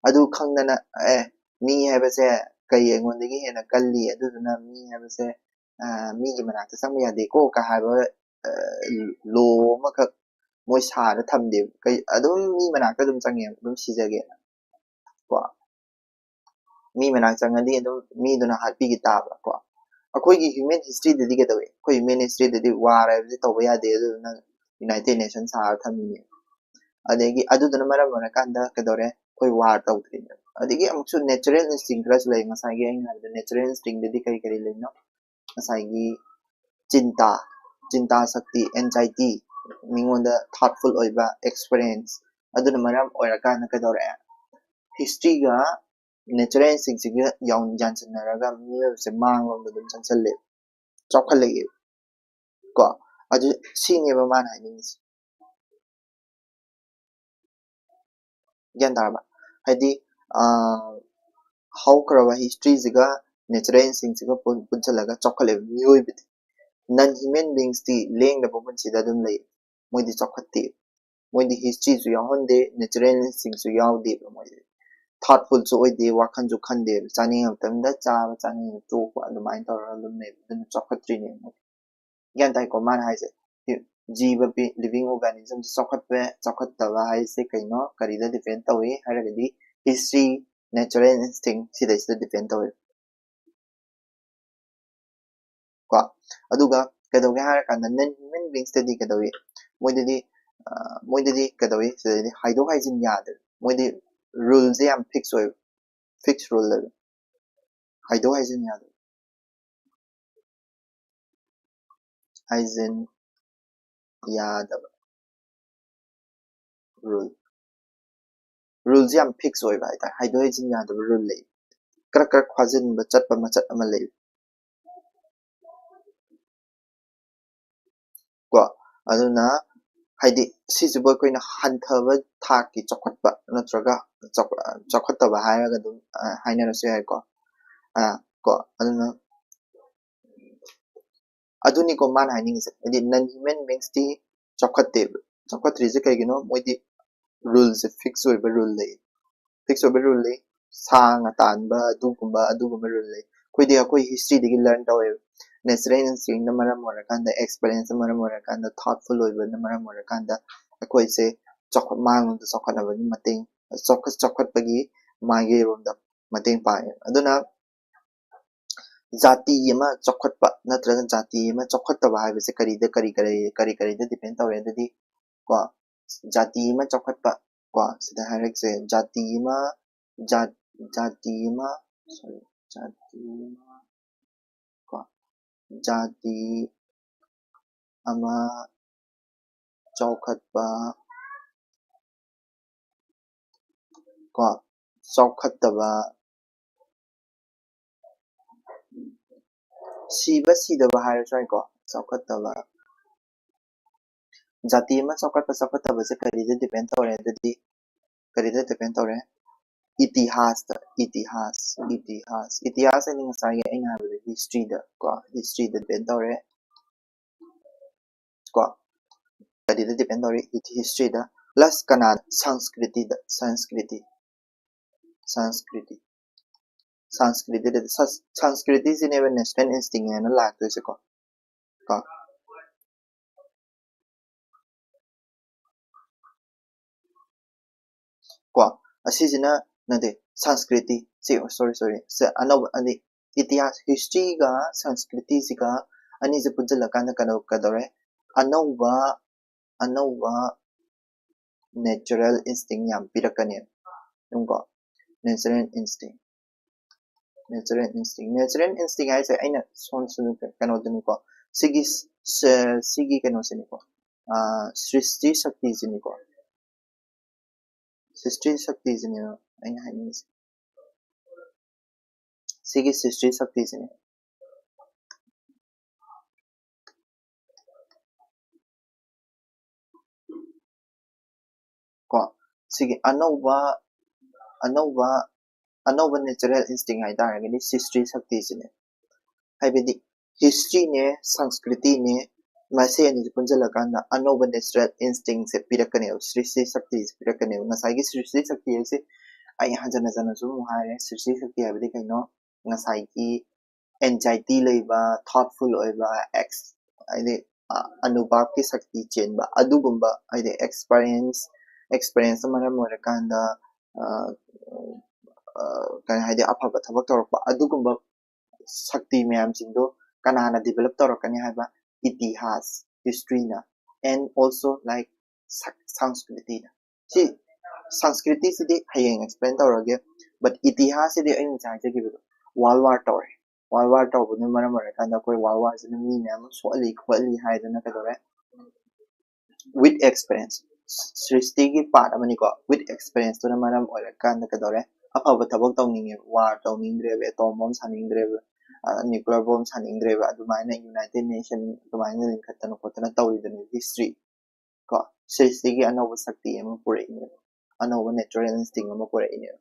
ꯑꯗꯨ ꯈꯪꯗꯅ, "ꯑꯦ, ꯃꯤ ꯍꯥꯏꯕꯁꯦ ꯀꯩ ꯑꯩꯉꯣꯟꯗꯒꯤ ꯍꯦꯟꯅ ꯀꯜꯂꯤ, ꯑꯗꯨꯗꯨꯅ ꯃꯤ ꯍꯥꯏꯕꯁꯦ, ꯑ, ꯃꯤꯒꯤ ꯃꯅꯥꯛꯇ ꯆꯪꯕ ꯌꯥꯗꯦꯀꯣ" ꯀ ꯍꯥꯏꯕ, ꯑ, law ꯑꯃꯈꯛ ꯃꯣꯏ ꯁꯥꯔ ꯊꯝꯗꯦꯕ꯫ ꯀꯩ, ꯑꯗꯨꯝ ꯃꯤ ꯃꯅꯥꯛꯇ ꯑꯗꯨꯝ ꯆꯪꯉꯦꯕ, ꯑꯗꯨꯝ ꯁꯤꯖꯒꯦꯅ꯫ ꯀꯣ꯫ ꯃꯤ ꯃꯅꯥꯛ ꯆꯪꯉꯗꯤ ꯑꯗꯨꯝ ꯃꯤꯗꯨꯅ ꯍꯥꯠꯄꯤꯒꯤ ꯇꯥꯕ ꯀꯣ꯫ ꯑꯩꯈꯣꯏꯒꯤ human historyꯗꯗꯤ ꯀꯩꯗꯧꯏ? ꯑꯩꯈꯣꯏ human historyꯗꯗꯤ war ꯍꯥꯏꯕꯁꯤ ꯇꯧꯕ ꯌꯥꯗꯦ, ꯑꯗꯨꯗꯨꯅ United Nation ꯁꯥꯔ ꯊꯝꯃꯤꯅꯦ꯫ ꯑꯗꯒꯤ ꯑꯗꯨꯗꯨꯅ ꯃꯔꯝ ꯑꯣꯏꯔꯀꯥꯟꯗ ꯀꯩꯗꯧꯔꯦ? ꯑꯩꯈꯣꯏ war ꯇꯧꯗ꯭ꯔꯤꯅꯦ꯫ ꯑꯗꯒꯤ ꯑꯃꯨꯛꯁꯨ natural instinct ꯈꯔꯁꯨ ꯂꯩ꯫ ꯉꯁꯥꯏꯒꯤ ꯑꯩꯅ ꯍꯥꯏꯕꯗ natural instinctꯗꯗꯤ ꯀꯔꯤ ꯀꯔꯤ ꯂꯩꯅꯣ? ꯉꯁꯥꯏꯒꯤ ꯆꯤꯟꯇꯥ, ꯆꯤꯟꯇꯥ ꯁꯛꯇꯤ, anxiety, ꯃꯤꯉꯣꯟꯗ thoughtful ꯑꯣꯏꯕ, experience, ꯑꯗꯨꯅ ꯃꯔꯝ ꯑꯣꯏꯔꯀꯥꯟꯗ ꯀꯩꯗꯧꯔꯛꯑꯦ? Historyꯒ natural instinctꯁꯤꯒ ꯌꯥꯟꯁꯤꯟꯅꯔꯒ ꯃꯤꯑꯣꯏꯕꯁꯦ ꯃꯥꯡꯂꯣꯝꯗ ꯑꯗꯨꯝ ꯆꯪꯁꯜꯂꯦ, ꯆꯥꯎꯈꯠꯂꯛꯑꯦ ꯀꯣ꯫ ꯑꯗꯨ ꯁꯤꯅꯦꯕ ꯃꯥꯅ ꯍꯥꯏꯅꯤꯡꯉꯤꯁꯦ꯫ ꯒ꯭ꯌꯥꯟ ꯇꯥꯔꯕ? ꯍꯥꯏꯗꯤ ꯍꯧꯈ꯭ꯔꯕ historyꯁꯤꯒ natural instinctꯁꯤꯒ ꯄꯨꯟꯁꯤꯜꯂꯒ ꯆꯥꯎꯈꯠꯂꯦꯕ ꯃꯤꯑꯣꯏꯕꯗꯤ꯫ Non human beingsꯇꯤ ꯂꯦꯡꯗꯕ ꯄꯨꯟꯁꯤꯗ ꯑꯗꯨꯝ ꯂꯩ꯫ ꯃꯣꯏꯗꯤ ꯆꯥꯎꯈꯠꯇꯦ꯫ ꯃꯣꯏꯗꯤ historyꯁꯨ ꯌꯥꯎꯍꯟꯗꯦ, natural instinctꯁꯨ ꯌꯥꯎꯗꯦꯕ꯫ ꯃꯣꯏꯗꯤ thoughtfulꯁꯨ ꯑꯣꯏꯗꯦ, ꯋꯥꯈꯜꯁꯨ ꯈꯟꯗꯦꯕ꯫ ꯆꯥꯅꯤꯡꯉ ꯃꯇꯝꯗ ꯆꯥꯕ, ꯆꯥꯅꯤꯡꯉ ꯇꯣꯛꯄ, ꯑꯗꯨꯃꯥꯏꯅ ꯇꯧꯔꯒ ꯑꯗꯨꯝ ꯂꯩꯕ꯫ ꯑꯗꯨꯅ ꯆꯥꯎꯈꯠꯇ꯭ꯔꯤꯅꯦ ꯃꯣꯏꯗꯤ꯫ ꯒ꯭ꯌꯥꯟ ꯇꯥꯏꯀꯣ ꯃꯥꯅ ꯍꯥꯏꯁꯦ? ꯖꯤꯕ living organismꯁꯦ ꯆꯥꯎꯈꯠꯄ ꯆꯥꯎꯈꯠꯇꯕ ꯍꯥꯏꯁꯦ ꯀꯩꯅꯣ, ꯀꯔꯤꯗ depend ꯇꯧꯏ ꯍꯥꯏꯔꯒꯗꯤ history, natural instinct ꯁꯤꯗꯩꯁꯤꯗ depend ꯇꯧꯏ ꯀꯣ꯫ ꯑꯗꯨꯒ ꯀꯩꯗꯧꯒꯦ ꯍꯥꯏꯔꯀꯥꯟꯗ non human beingsꯇꯗꯤ ꯀꯩꯗꯧꯏ? ꯃꯣꯏꯗꯗꯤ ꯃꯣꯏꯗꯗꯤ ꯀꯩꯗꯧꯏ? ꯁꯤꯗꯩꯗꯤ ꯍꯥꯏꯗꯣꯛ ꯍꯥꯏꯖꯤꯟ ꯌꯥꯗꯦ꯫ ꯃꯣꯏꯗꯤ ruleꯁꯦ ꯌꯥꯝ fix ꯑꯣꯏꯕ, fix rule ꯂꯩꯕ꯫ ꯍꯥꯏꯗꯣꯛ ꯍꯥꯏꯖꯤꯟ ꯌꯥꯗꯕ, ꯍꯥꯏꯖꯤꯟ ꯌꯥꯗꯕ rule꯫ Ruleꯁꯦ ꯌꯥꯝ fix ꯑꯣꯏꯕ ꯍꯥꯏꯇꯥꯔꯦ꯫ ꯍꯥꯏꯗꯣꯛ ꯍꯥꯏꯖꯤꯟ ꯌꯥꯗꯕ rule ꯂꯩ꯫ ꯀ꯭ꯔꯛ ꯀ꯭ꯔꯛ ꯐꯥꯖꯤꯟꯕ ꯆꯠꯄ ꯃꯆꯠ ꯑꯃ ꯂꯩ ꯀꯣ꯫ ꯑꯗꯨꯅ ꯍꯥꯏꯗꯤ ꯁꯤꯁꯤꯕꯨ ꯑꯩꯈꯣꯏꯅ ꯍꯟꯊꯕ ꯊꯥꯛꯀꯤ ꯆꯥꯎꯈꯠꯄ ꯅꯠꯇ꯭ꯔꯒ ꯆꯥꯎꯈꯠꯇꯕ ꯍꯥꯏꯔꯒ ꯑꯗꯨꯝ ꯍꯥꯏꯅꯔꯁꯨ ꯌꯥꯏꯀꯣ꯫ ꯀꯣ ꯑꯗꯨꯅ ꯑꯗꯨꯅꯤꯀꯣ ꯃꯥꯅ ꯍꯥꯏꯅꯤꯡꯉꯤꯁꯦ꯫ ꯍꯥꯏꯗꯤ non human beingsꯇꯤ ꯆꯥꯎꯈꯠꯇꯦꯕ꯫ ꯆꯥꯎꯈꯠꯇ꯭ꯔꯤꯁꯦ ꯀꯩꯒꯤꯅꯣ? ꯃꯣꯏꯗꯤ ruleꯁꯦ fix ꯑꯣꯏꯕ rule ꯂꯩ꯫ Fix ꯑꯣꯏꯕ rule ꯂꯩ꯫ ꯁꯥ ꯉꯥ ꯇꯥꯟꯕ ꯑꯗꯨꯒꯨꯝꯕ ꯑꯗꯨꯒꯨꯝꯕ rule ꯂꯩ꯫ ꯑꯩꯈꯣꯏꯗꯤ ꯑꯩꯈꯣꯏ historyꯗꯒꯤ learn ꯇꯧꯋꯦꯕ꯫ Natural instinctꯅ ꯃꯔꯝ ꯑꯣꯏꯔꯀꯥꯟꯗ, experienceꯅ ꯃꯔꯝ ꯑꯣꯏꯔꯀꯥꯟꯗ, thoughtful ꯑꯣꯏꯕꯅ ꯃꯔꯝ ꯑꯣꯏꯔꯀꯥꯟꯗ ꯑꯩꯈꯣꯏꯁꯦ ꯆꯥꯎꯈꯠ ꯃꯥꯡꯂꯣꯝꯗ ꯆꯥꯎꯈꯠꯅꯕꯒꯤ ꯃꯇꯦꯡ ꯆꯥꯎꯈꯠ ꯆꯥꯎꯈꯠꯄꯒꯤ ꯃꯥꯏꯀꯩꯔꯣꯝꯗ ꯃꯇꯦꯡ ꯄꯥꯡꯉꯦ꯫ ꯑꯗꯨꯅ ꯖꯥꯇꯤ ꯑꯃ ꯆꯥꯎꯈꯠꯄ ꯅꯠꯇ꯭ꯔꯒ ꯖꯥꯇꯤ ꯑꯃ ꯆꯥꯎꯈꯠꯇꯕ ꯍꯥꯏꯕꯁꯦ ꯀꯔꯤꯗ, ꯀꯔꯤ, ꯀꯔꯤ, ꯀꯔꯤ, ꯀꯔꯤꯗ depend ꯇꯧꯔꯦ? ꯑꯗꯨꯗꯤ ꯀꯣ, ꯖꯥꯇꯤ ꯑꯃ ꯆꯥꯎꯈꯠꯄ, ꯀꯣ, ꯁꯤꯗ ꯍꯥꯏꯔꯛꯁꯦ, ꯖꯥꯇꯤ ꯑꯃ, ꯖꯥ-, ꯖꯥꯇꯤ ꯑꯃ, sorry, ꯖꯥꯇꯤ ꯑꯃ, ꯀꯣ, ꯖꯥꯇꯤ ꯑꯃ ꯆꯥꯎꯈꯠꯄ, ꯀꯣ, ꯆꯥꯎꯈꯠꯇꯕ, ꯁꯤꯕ ꯁꯤꯗꯕ ꯍꯥꯏꯔꯁꯨ ꯌꯥꯏꯀꯣ, ꯆꯥꯎꯈꯠꯇꯕ꯫ ꯖꯥꯇꯤ ꯑꯃ ꯆꯥꯎꯈꯠꯄ ꯆꯥꯎꯈꯠꯇꯕꯁꯦ ꯀꯔꯤꯗ depend ꯇꯧꯔꯦ? ꯑꯗꯨꯗꯤ ꯀꯔꯤꯗ depend ꯇꯧꯔꯦ? ꯏꯇꯤꯍꯥꯁꯇ, ꯏꯇꯤꯍꯥꯁ, ꯏꯇꯤꯍꯥꯁ꯫ ꯏꯇꯤꯍꯥꯁ ꯍꯥꯏꯗꯤ ꯉꯁꯥꯏꯒꯤ ꯑꯩꯅ ꯍꯥꯏꯕꯗꯣ historyꯗ ꯀꯣ, historyꯗ depend ꯇꯧꯔꯦ ꯀꯣ꯫ ꯀꯔꯤꯗ depend ꯇꯧꯔꯦ? Historyꯗ꯫ Plus ꯀꯅꯥꯗ? ꯁꯪꯁꯀ꯭ꯔꯤꯇꯤꯗ, ꯁꯪꯁꯀ꯭ꯔꯤꯇꯤ, ꯁꯪꯁꯀ꯭ꯔꯤꯇꯤ, ꯁꯪꯁꯀ꯭ꯔꯤꯇꯤꯗ꯫ ꯁꯪꯁ-, ꯁꯪꯁꯀ꯭ꯔꯤꯇꯤꯁꯤꯅꯦꯕ national instinct ꯍꯥꯏꯅ ꯂꯥꯛꯇꯣꯏꯁꯦꯀꯣ꯫ ꯀꯣ꯫ ꯀꯣ, ꯑꯁꯤꯁꯤꯅ ꯅꯠꯇꯦ, ꯁꯪꯁꯀ꯭ꯔꯤꯇꯤ, ꯁꯤ, sorry, sorry, ꯁꯦ ꯑꯅꯧꯕ, ꯑꯗꯤ ꯏꯇꯤꯍꯥꯁ, historyꯒ ꯁꯪꯁꯀ꯭ꯔꯤꯇꯤꯁꯤꯒ ꯑꯅꯤꯁꯦ ꯄꯨꯟꯁꯤꯜꯂꯀꯥꯟꯗ ꯀꯩꯅꯣ ꯀꯩꯗꯧꯔꯦ? ꯑꯅꯧꯕ, ꯑꯅꯧꯕ natural instinct ꯌꯥꯝ ꯄꯤꯔꯛꯀꯅꯦꯕ꯫ ꯌꯦꯡꯉꯨꯀꯣ, natural instinct, natural instinct, natural instinct ꯍꯥꯏꯁꯦ ꯑꯩꯅ ꯁꯣꯝ ꯁꯤꯗ ꯀꯩꯅꯣꯗꯨꯅꯤꯀꯣ, ꯁꯤꯒꯤ ꯁ-, ꯁꯤꯒꯤ ꯀꯩꯅꯣꯁꯤꯅꯤꯀꯣ, ꯑꯥ, ꯁ꯭ꯔꯤꯁꯇꯤ ꯁꯛꯇꯤꯁꯤꯅꯤꯀꯣ, ꯁ꯭ꯔꯤꯁꯇꯤ ꯁꯛꯇꯤꯁꯤꯅꯦꯕ ꯑꯩꯅ ꯍꯥꯏꯅꯤꯡꯉꯤꯁꯦ꯫ ꯁꯤꯒꯤ ꯁ꯭ꯔꯤꯁꯇꯤ ꯁꯛꯇꯤꯁꯤꯅꯦ꯫ ꯀꯣ, ꯁꯤꯒꯤ ꯑꯅꯧꯕ, ꯑꯅꯧꯕ, ꯑꯅꯧꯕ natural instinct ꯍꯥꯏꯇꯥꯔꯒꯗꯤ ꯁ꯭ꯔꯤꯁꯇꯤ ꯁꯛꯇꯤꯁꯤꯅꯦ꯫ ꯍꯥꯏꯕꯗꯤ historyꯅꯦ, ꯁꯪꯁꯀ꯭ꯔꯤꯇꯤꯅꯦ, ꯃꯁꯤ ꯑꯅꯤꯁꯦ ꯄꯨꯟꯁꯤꯜꯂꯀꯥꯟꯗ ꯑꯅꯧꯕ natural instinctꯁꯦ ꯄꯤꯔꯛꯀꯅꯦꯕ, ꯁ꯭ꯔꯤꯁꯇꯤ ꯁꯛꯇꯤꯁꯦ ꯄꯤꯔꯛꯀꯅꯦꯕ꯫ ꯉꯁꯥꯏꯒꯤ ꯁ꯭ꯔꯤꯁꯇꯤ ꯁꯛꯇꯤ ꯍꯥꯏꯁꯦ ꯑꯩ ꯍꯟꯖꯟ ꯍꯟꯖꯟꯅꯁꯨ ꯑꯃꯨꯛ ꯍꯥꯏꯔꯦ, ꯁ꯭ꯔꯤꯁꯇꯤ ꯁꯛꯇꯤ ꯍꯥꯏꯕꯗꯤ ꯀꯩꯅꯣ? ꯉꯁꯥꯏꯒꯤ anxiety ꯂꯩꯕ, thoughtful ꯑꯣꯏꯕ, ex-, ꯍꯥꯏꯗꯤ, ꯑ, ꯑꯅꯨꯚꯥꯕꯀꯤ ꯁꯛꯇꯤ ꯆꯦꯟꯕ, ꯑꯗꯨꯒꯨꯝꯕ, ꯍꯥꯏꯗꯤ experience, experienceꯅ ꯃꯔꯝ ꯑꯣꯏꯔꯀꯥꯟꯗ, ꯑ, ꯀꯩ ꯍꯥꯏꯗꯤ, ꯑꯐꯕ ꯊꯕꯛ ꯇꯧꯔꯛꯄ, ꯑꯗꯨꯒꯨꯝꯕ ꯁꯛꯇꯤ ꯃꯌꯥꯝꯁꯤꯡꯗꯣ ꯀꯅꯥꯅ develop ꯇꯧꯔꯛꯀꯅꯤ ꯍꯥꯏꯕ? ꯏꯇꯤꯍꯥꯁ, history ꯅ, and also like ꯁꯪꯁꯀ꯭ꯔꯤꯇꯤꯅ꯫ ꯁꯤ ꯁꯪꯁꯀ꯭ꯔꯤꯇꯤꯁꯤꯗꯤ ꯍꯌꯦꯡ explain ꯇꯧꯔꯒꯦ, but ꯏꯇꯤꯍꯥꯁꯁꯤꯗꯤ ꯑꯩꯅ ꯉꯁꯥꯏ ꯍꯥꯏꯖꯈꯤꯕꯗꯣ, world war ꯇꯧꯔꯦ꯫ World war ꯇꯧꯕꯅ ꯃꯔꯝ ꯑꯣꯏꯔꯀꯥꯟꯗ ꯑꯩꯈꯣꯏ world war ꯁꯤꯅ ꯃꯤ ꯃꯌꯥꯝ ꯑꯃ ꯁꯣꯛꯍꯜꯂꯤ ꯈꯣꯠꯍꯜꯂꯤ ꯍꯥꯏꯗꯅ ꯀꯩꯗꯧꯔꯦ? With experience, ꯁ꯭ꯔꯤꯁꯇꯤꯒꯤ part ꯑꯃꯅꯤꯀꯣ꯫ With experience ꯇꯨꯅ ꯃꯔꯝ ꯑꯣꯏꯔꯀꯥꯟꯗ ꯀꯩꯗꯧꯔꯦ? ꯑꯐꯕ ꯊꯕꯛ ꯇꯧꯅꯤꯡꯉꯦꯕ, war ꯇꯧꯅꯤꯡꯗ꯭ꯔꯦꯕ, atom bomb ꯁꯥꯅꯤꯡꯗ꯭ꯔꯦꯕ, nuclear bomb ꯁꯥꯅꯤꯡꯗ꯭ꯔꯦꯕ, ꯑꯗꯨꯃꯥꯏꯅ United Nation ꯑꯗꯨꯃꯥꯏꯅ ꯂꯤꯡꯈꯠꯇꯅ ꯈꯣꯠꯇꯅ ꯇꯧꯔꯤꯗꯨꯅꯦ history ꯀꯣ꯫ ꯁ꯭ꯔꯤꯁꯇꯤꯒꯤ ꯑꯅꯧꯕ ꯁꯛꯇꯤ ꯑꯃ ꯄꯨꯔꯛꯏꯅꯦꯕ, ꯑꯅꯧꯕ natural instinct ꯑꯃ ꯄꯨꯔꯛꯏꯅꯦꯕ,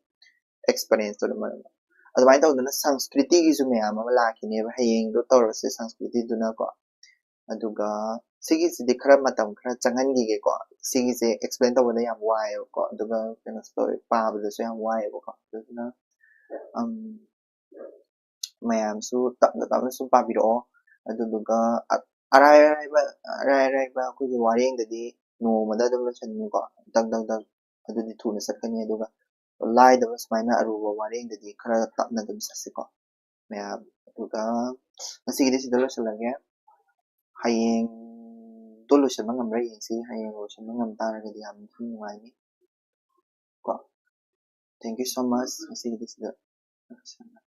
experience ꯇꯨꯅ ꯃꯔꯝ ꯑꯣꯏꯔꯒ꯫ ꯑꯗꯨꯃꯥꯏꯅ ꯇꯧꯗꯅ ꯁꯪꯁꯀ꯭ꯔꯤꯇꯤꯒꯤꯁꯨ ꯃꯌꯥꯝ ꯑꯃ ꯂꯥꯛꯈꯤꯅꯦꯕ꯫ ꯍꯌꯦꯡꯗꯣ ꯇꯧꯔꯁꯦ ꯁꯪꯁꯀ꯭ꯔꯤꯇꯤꯗꯨꯅꯀꯣ꯫ ꯑꯗꯨꯒ ꯁꯤꯒꯤꯁꯤꯗꯤ ꯈꯔ ꯃꯇꯝ ꯈꯔ ꯆꯪꯍꯟꯈꯤꯒꯦꯀꯣ꯫ ꯁꯤꯒꯤꯁꯦ explain ꯇꯧꯕꯗ ꯌꯥꯝ ꯋꯥꯏꯑꯦꯕꯀꯣ, ꯑꯗꯨꯒ ꯀꯩꯅꯣꯁꯨ ꯇꯧꯋꯦ, ꯄꯥꯕꯗꯁꯨ ꯌꯥꯝ ꯋꯥꯏꯑꯦꯕꯀꯣ꯫ ꯑꯗꯨꯗꯨꯅ ꯃꯌꯥꯝꯁꯨ ꯇꯞꯅ ꯇꯞꯅ ꯁꯨꯝ ꯄꯥꯕꯤꯔꯛꯑꯣ꯫ ꯑꯗꯨꯗꯨꯒ ꯑꯔꯥꯏ ꯑꯔꯥꯏꯕ ꯑꯔꯥꯏ ꯑꯔꯥꯏꯕ ꯑꯩꯈꯣꯏꯒꯤ ꯋꯥꯔꯦꯡꯗꯗꯤ ꯅꯣꯡꯃꯗ ꯑꯗꯨꯝ ꯂꯣꯏꯁꯟꯅꯤꯡꯉꯤꯀꯣ, ꯗꯛ ꯗꯛ ꯗꯛ, ꯑꯗꯨꯗꯤ ꯊꯨꯅ ꯆꯠꯀꯅꯤ꯫ ꯑꯗꯨꯒ ꯂꯥꯏꯗꯕ ꯁꯨꯃꯥꯏꯅ ꯑꯔꯨꯕ ꯋꯥꯔꯦꯡꯗꯗꯤ ꯈꯔ ꯇꯞꯅ ꯑꯗꯨꯝ ꯆꯠꯁꯤꯀꯣ ꯃꯌꯥꯝ꯫ ꯑꯗꯨꯒ ꯉꯁꯤꯒꯤꯗꯤ ꯁꯤꯗ ꯂꯣꯏꯁꯤꯜꯂꯒꯦ꯫ ꯍꯌꯦꯡꯗꯣ ꯂꯣꯏꯁꯤꯟꯕ ꯉꯝꯕ꯭ꯔꯥ ꯌꯦꯡꯁꯤ꯫ ꯍꯌꯦꯡ ꯂꯣꯏꯁꯤꯟꯕ ꯉꯝ ꯇꯥꯔꯒꯗꯤ ꯌꯥꯝ ꯊꯤ ꯅꯨꯡꯉꯥꯏꯅꯤ ꯀꯣ꯫ Thank you so much꯫ ꯉꯁꯤꯒꯤꯗꯤ ꯁꯤꯗ ꯂꯣꯏꯁꯤꯜꯂꯒꯦ꯫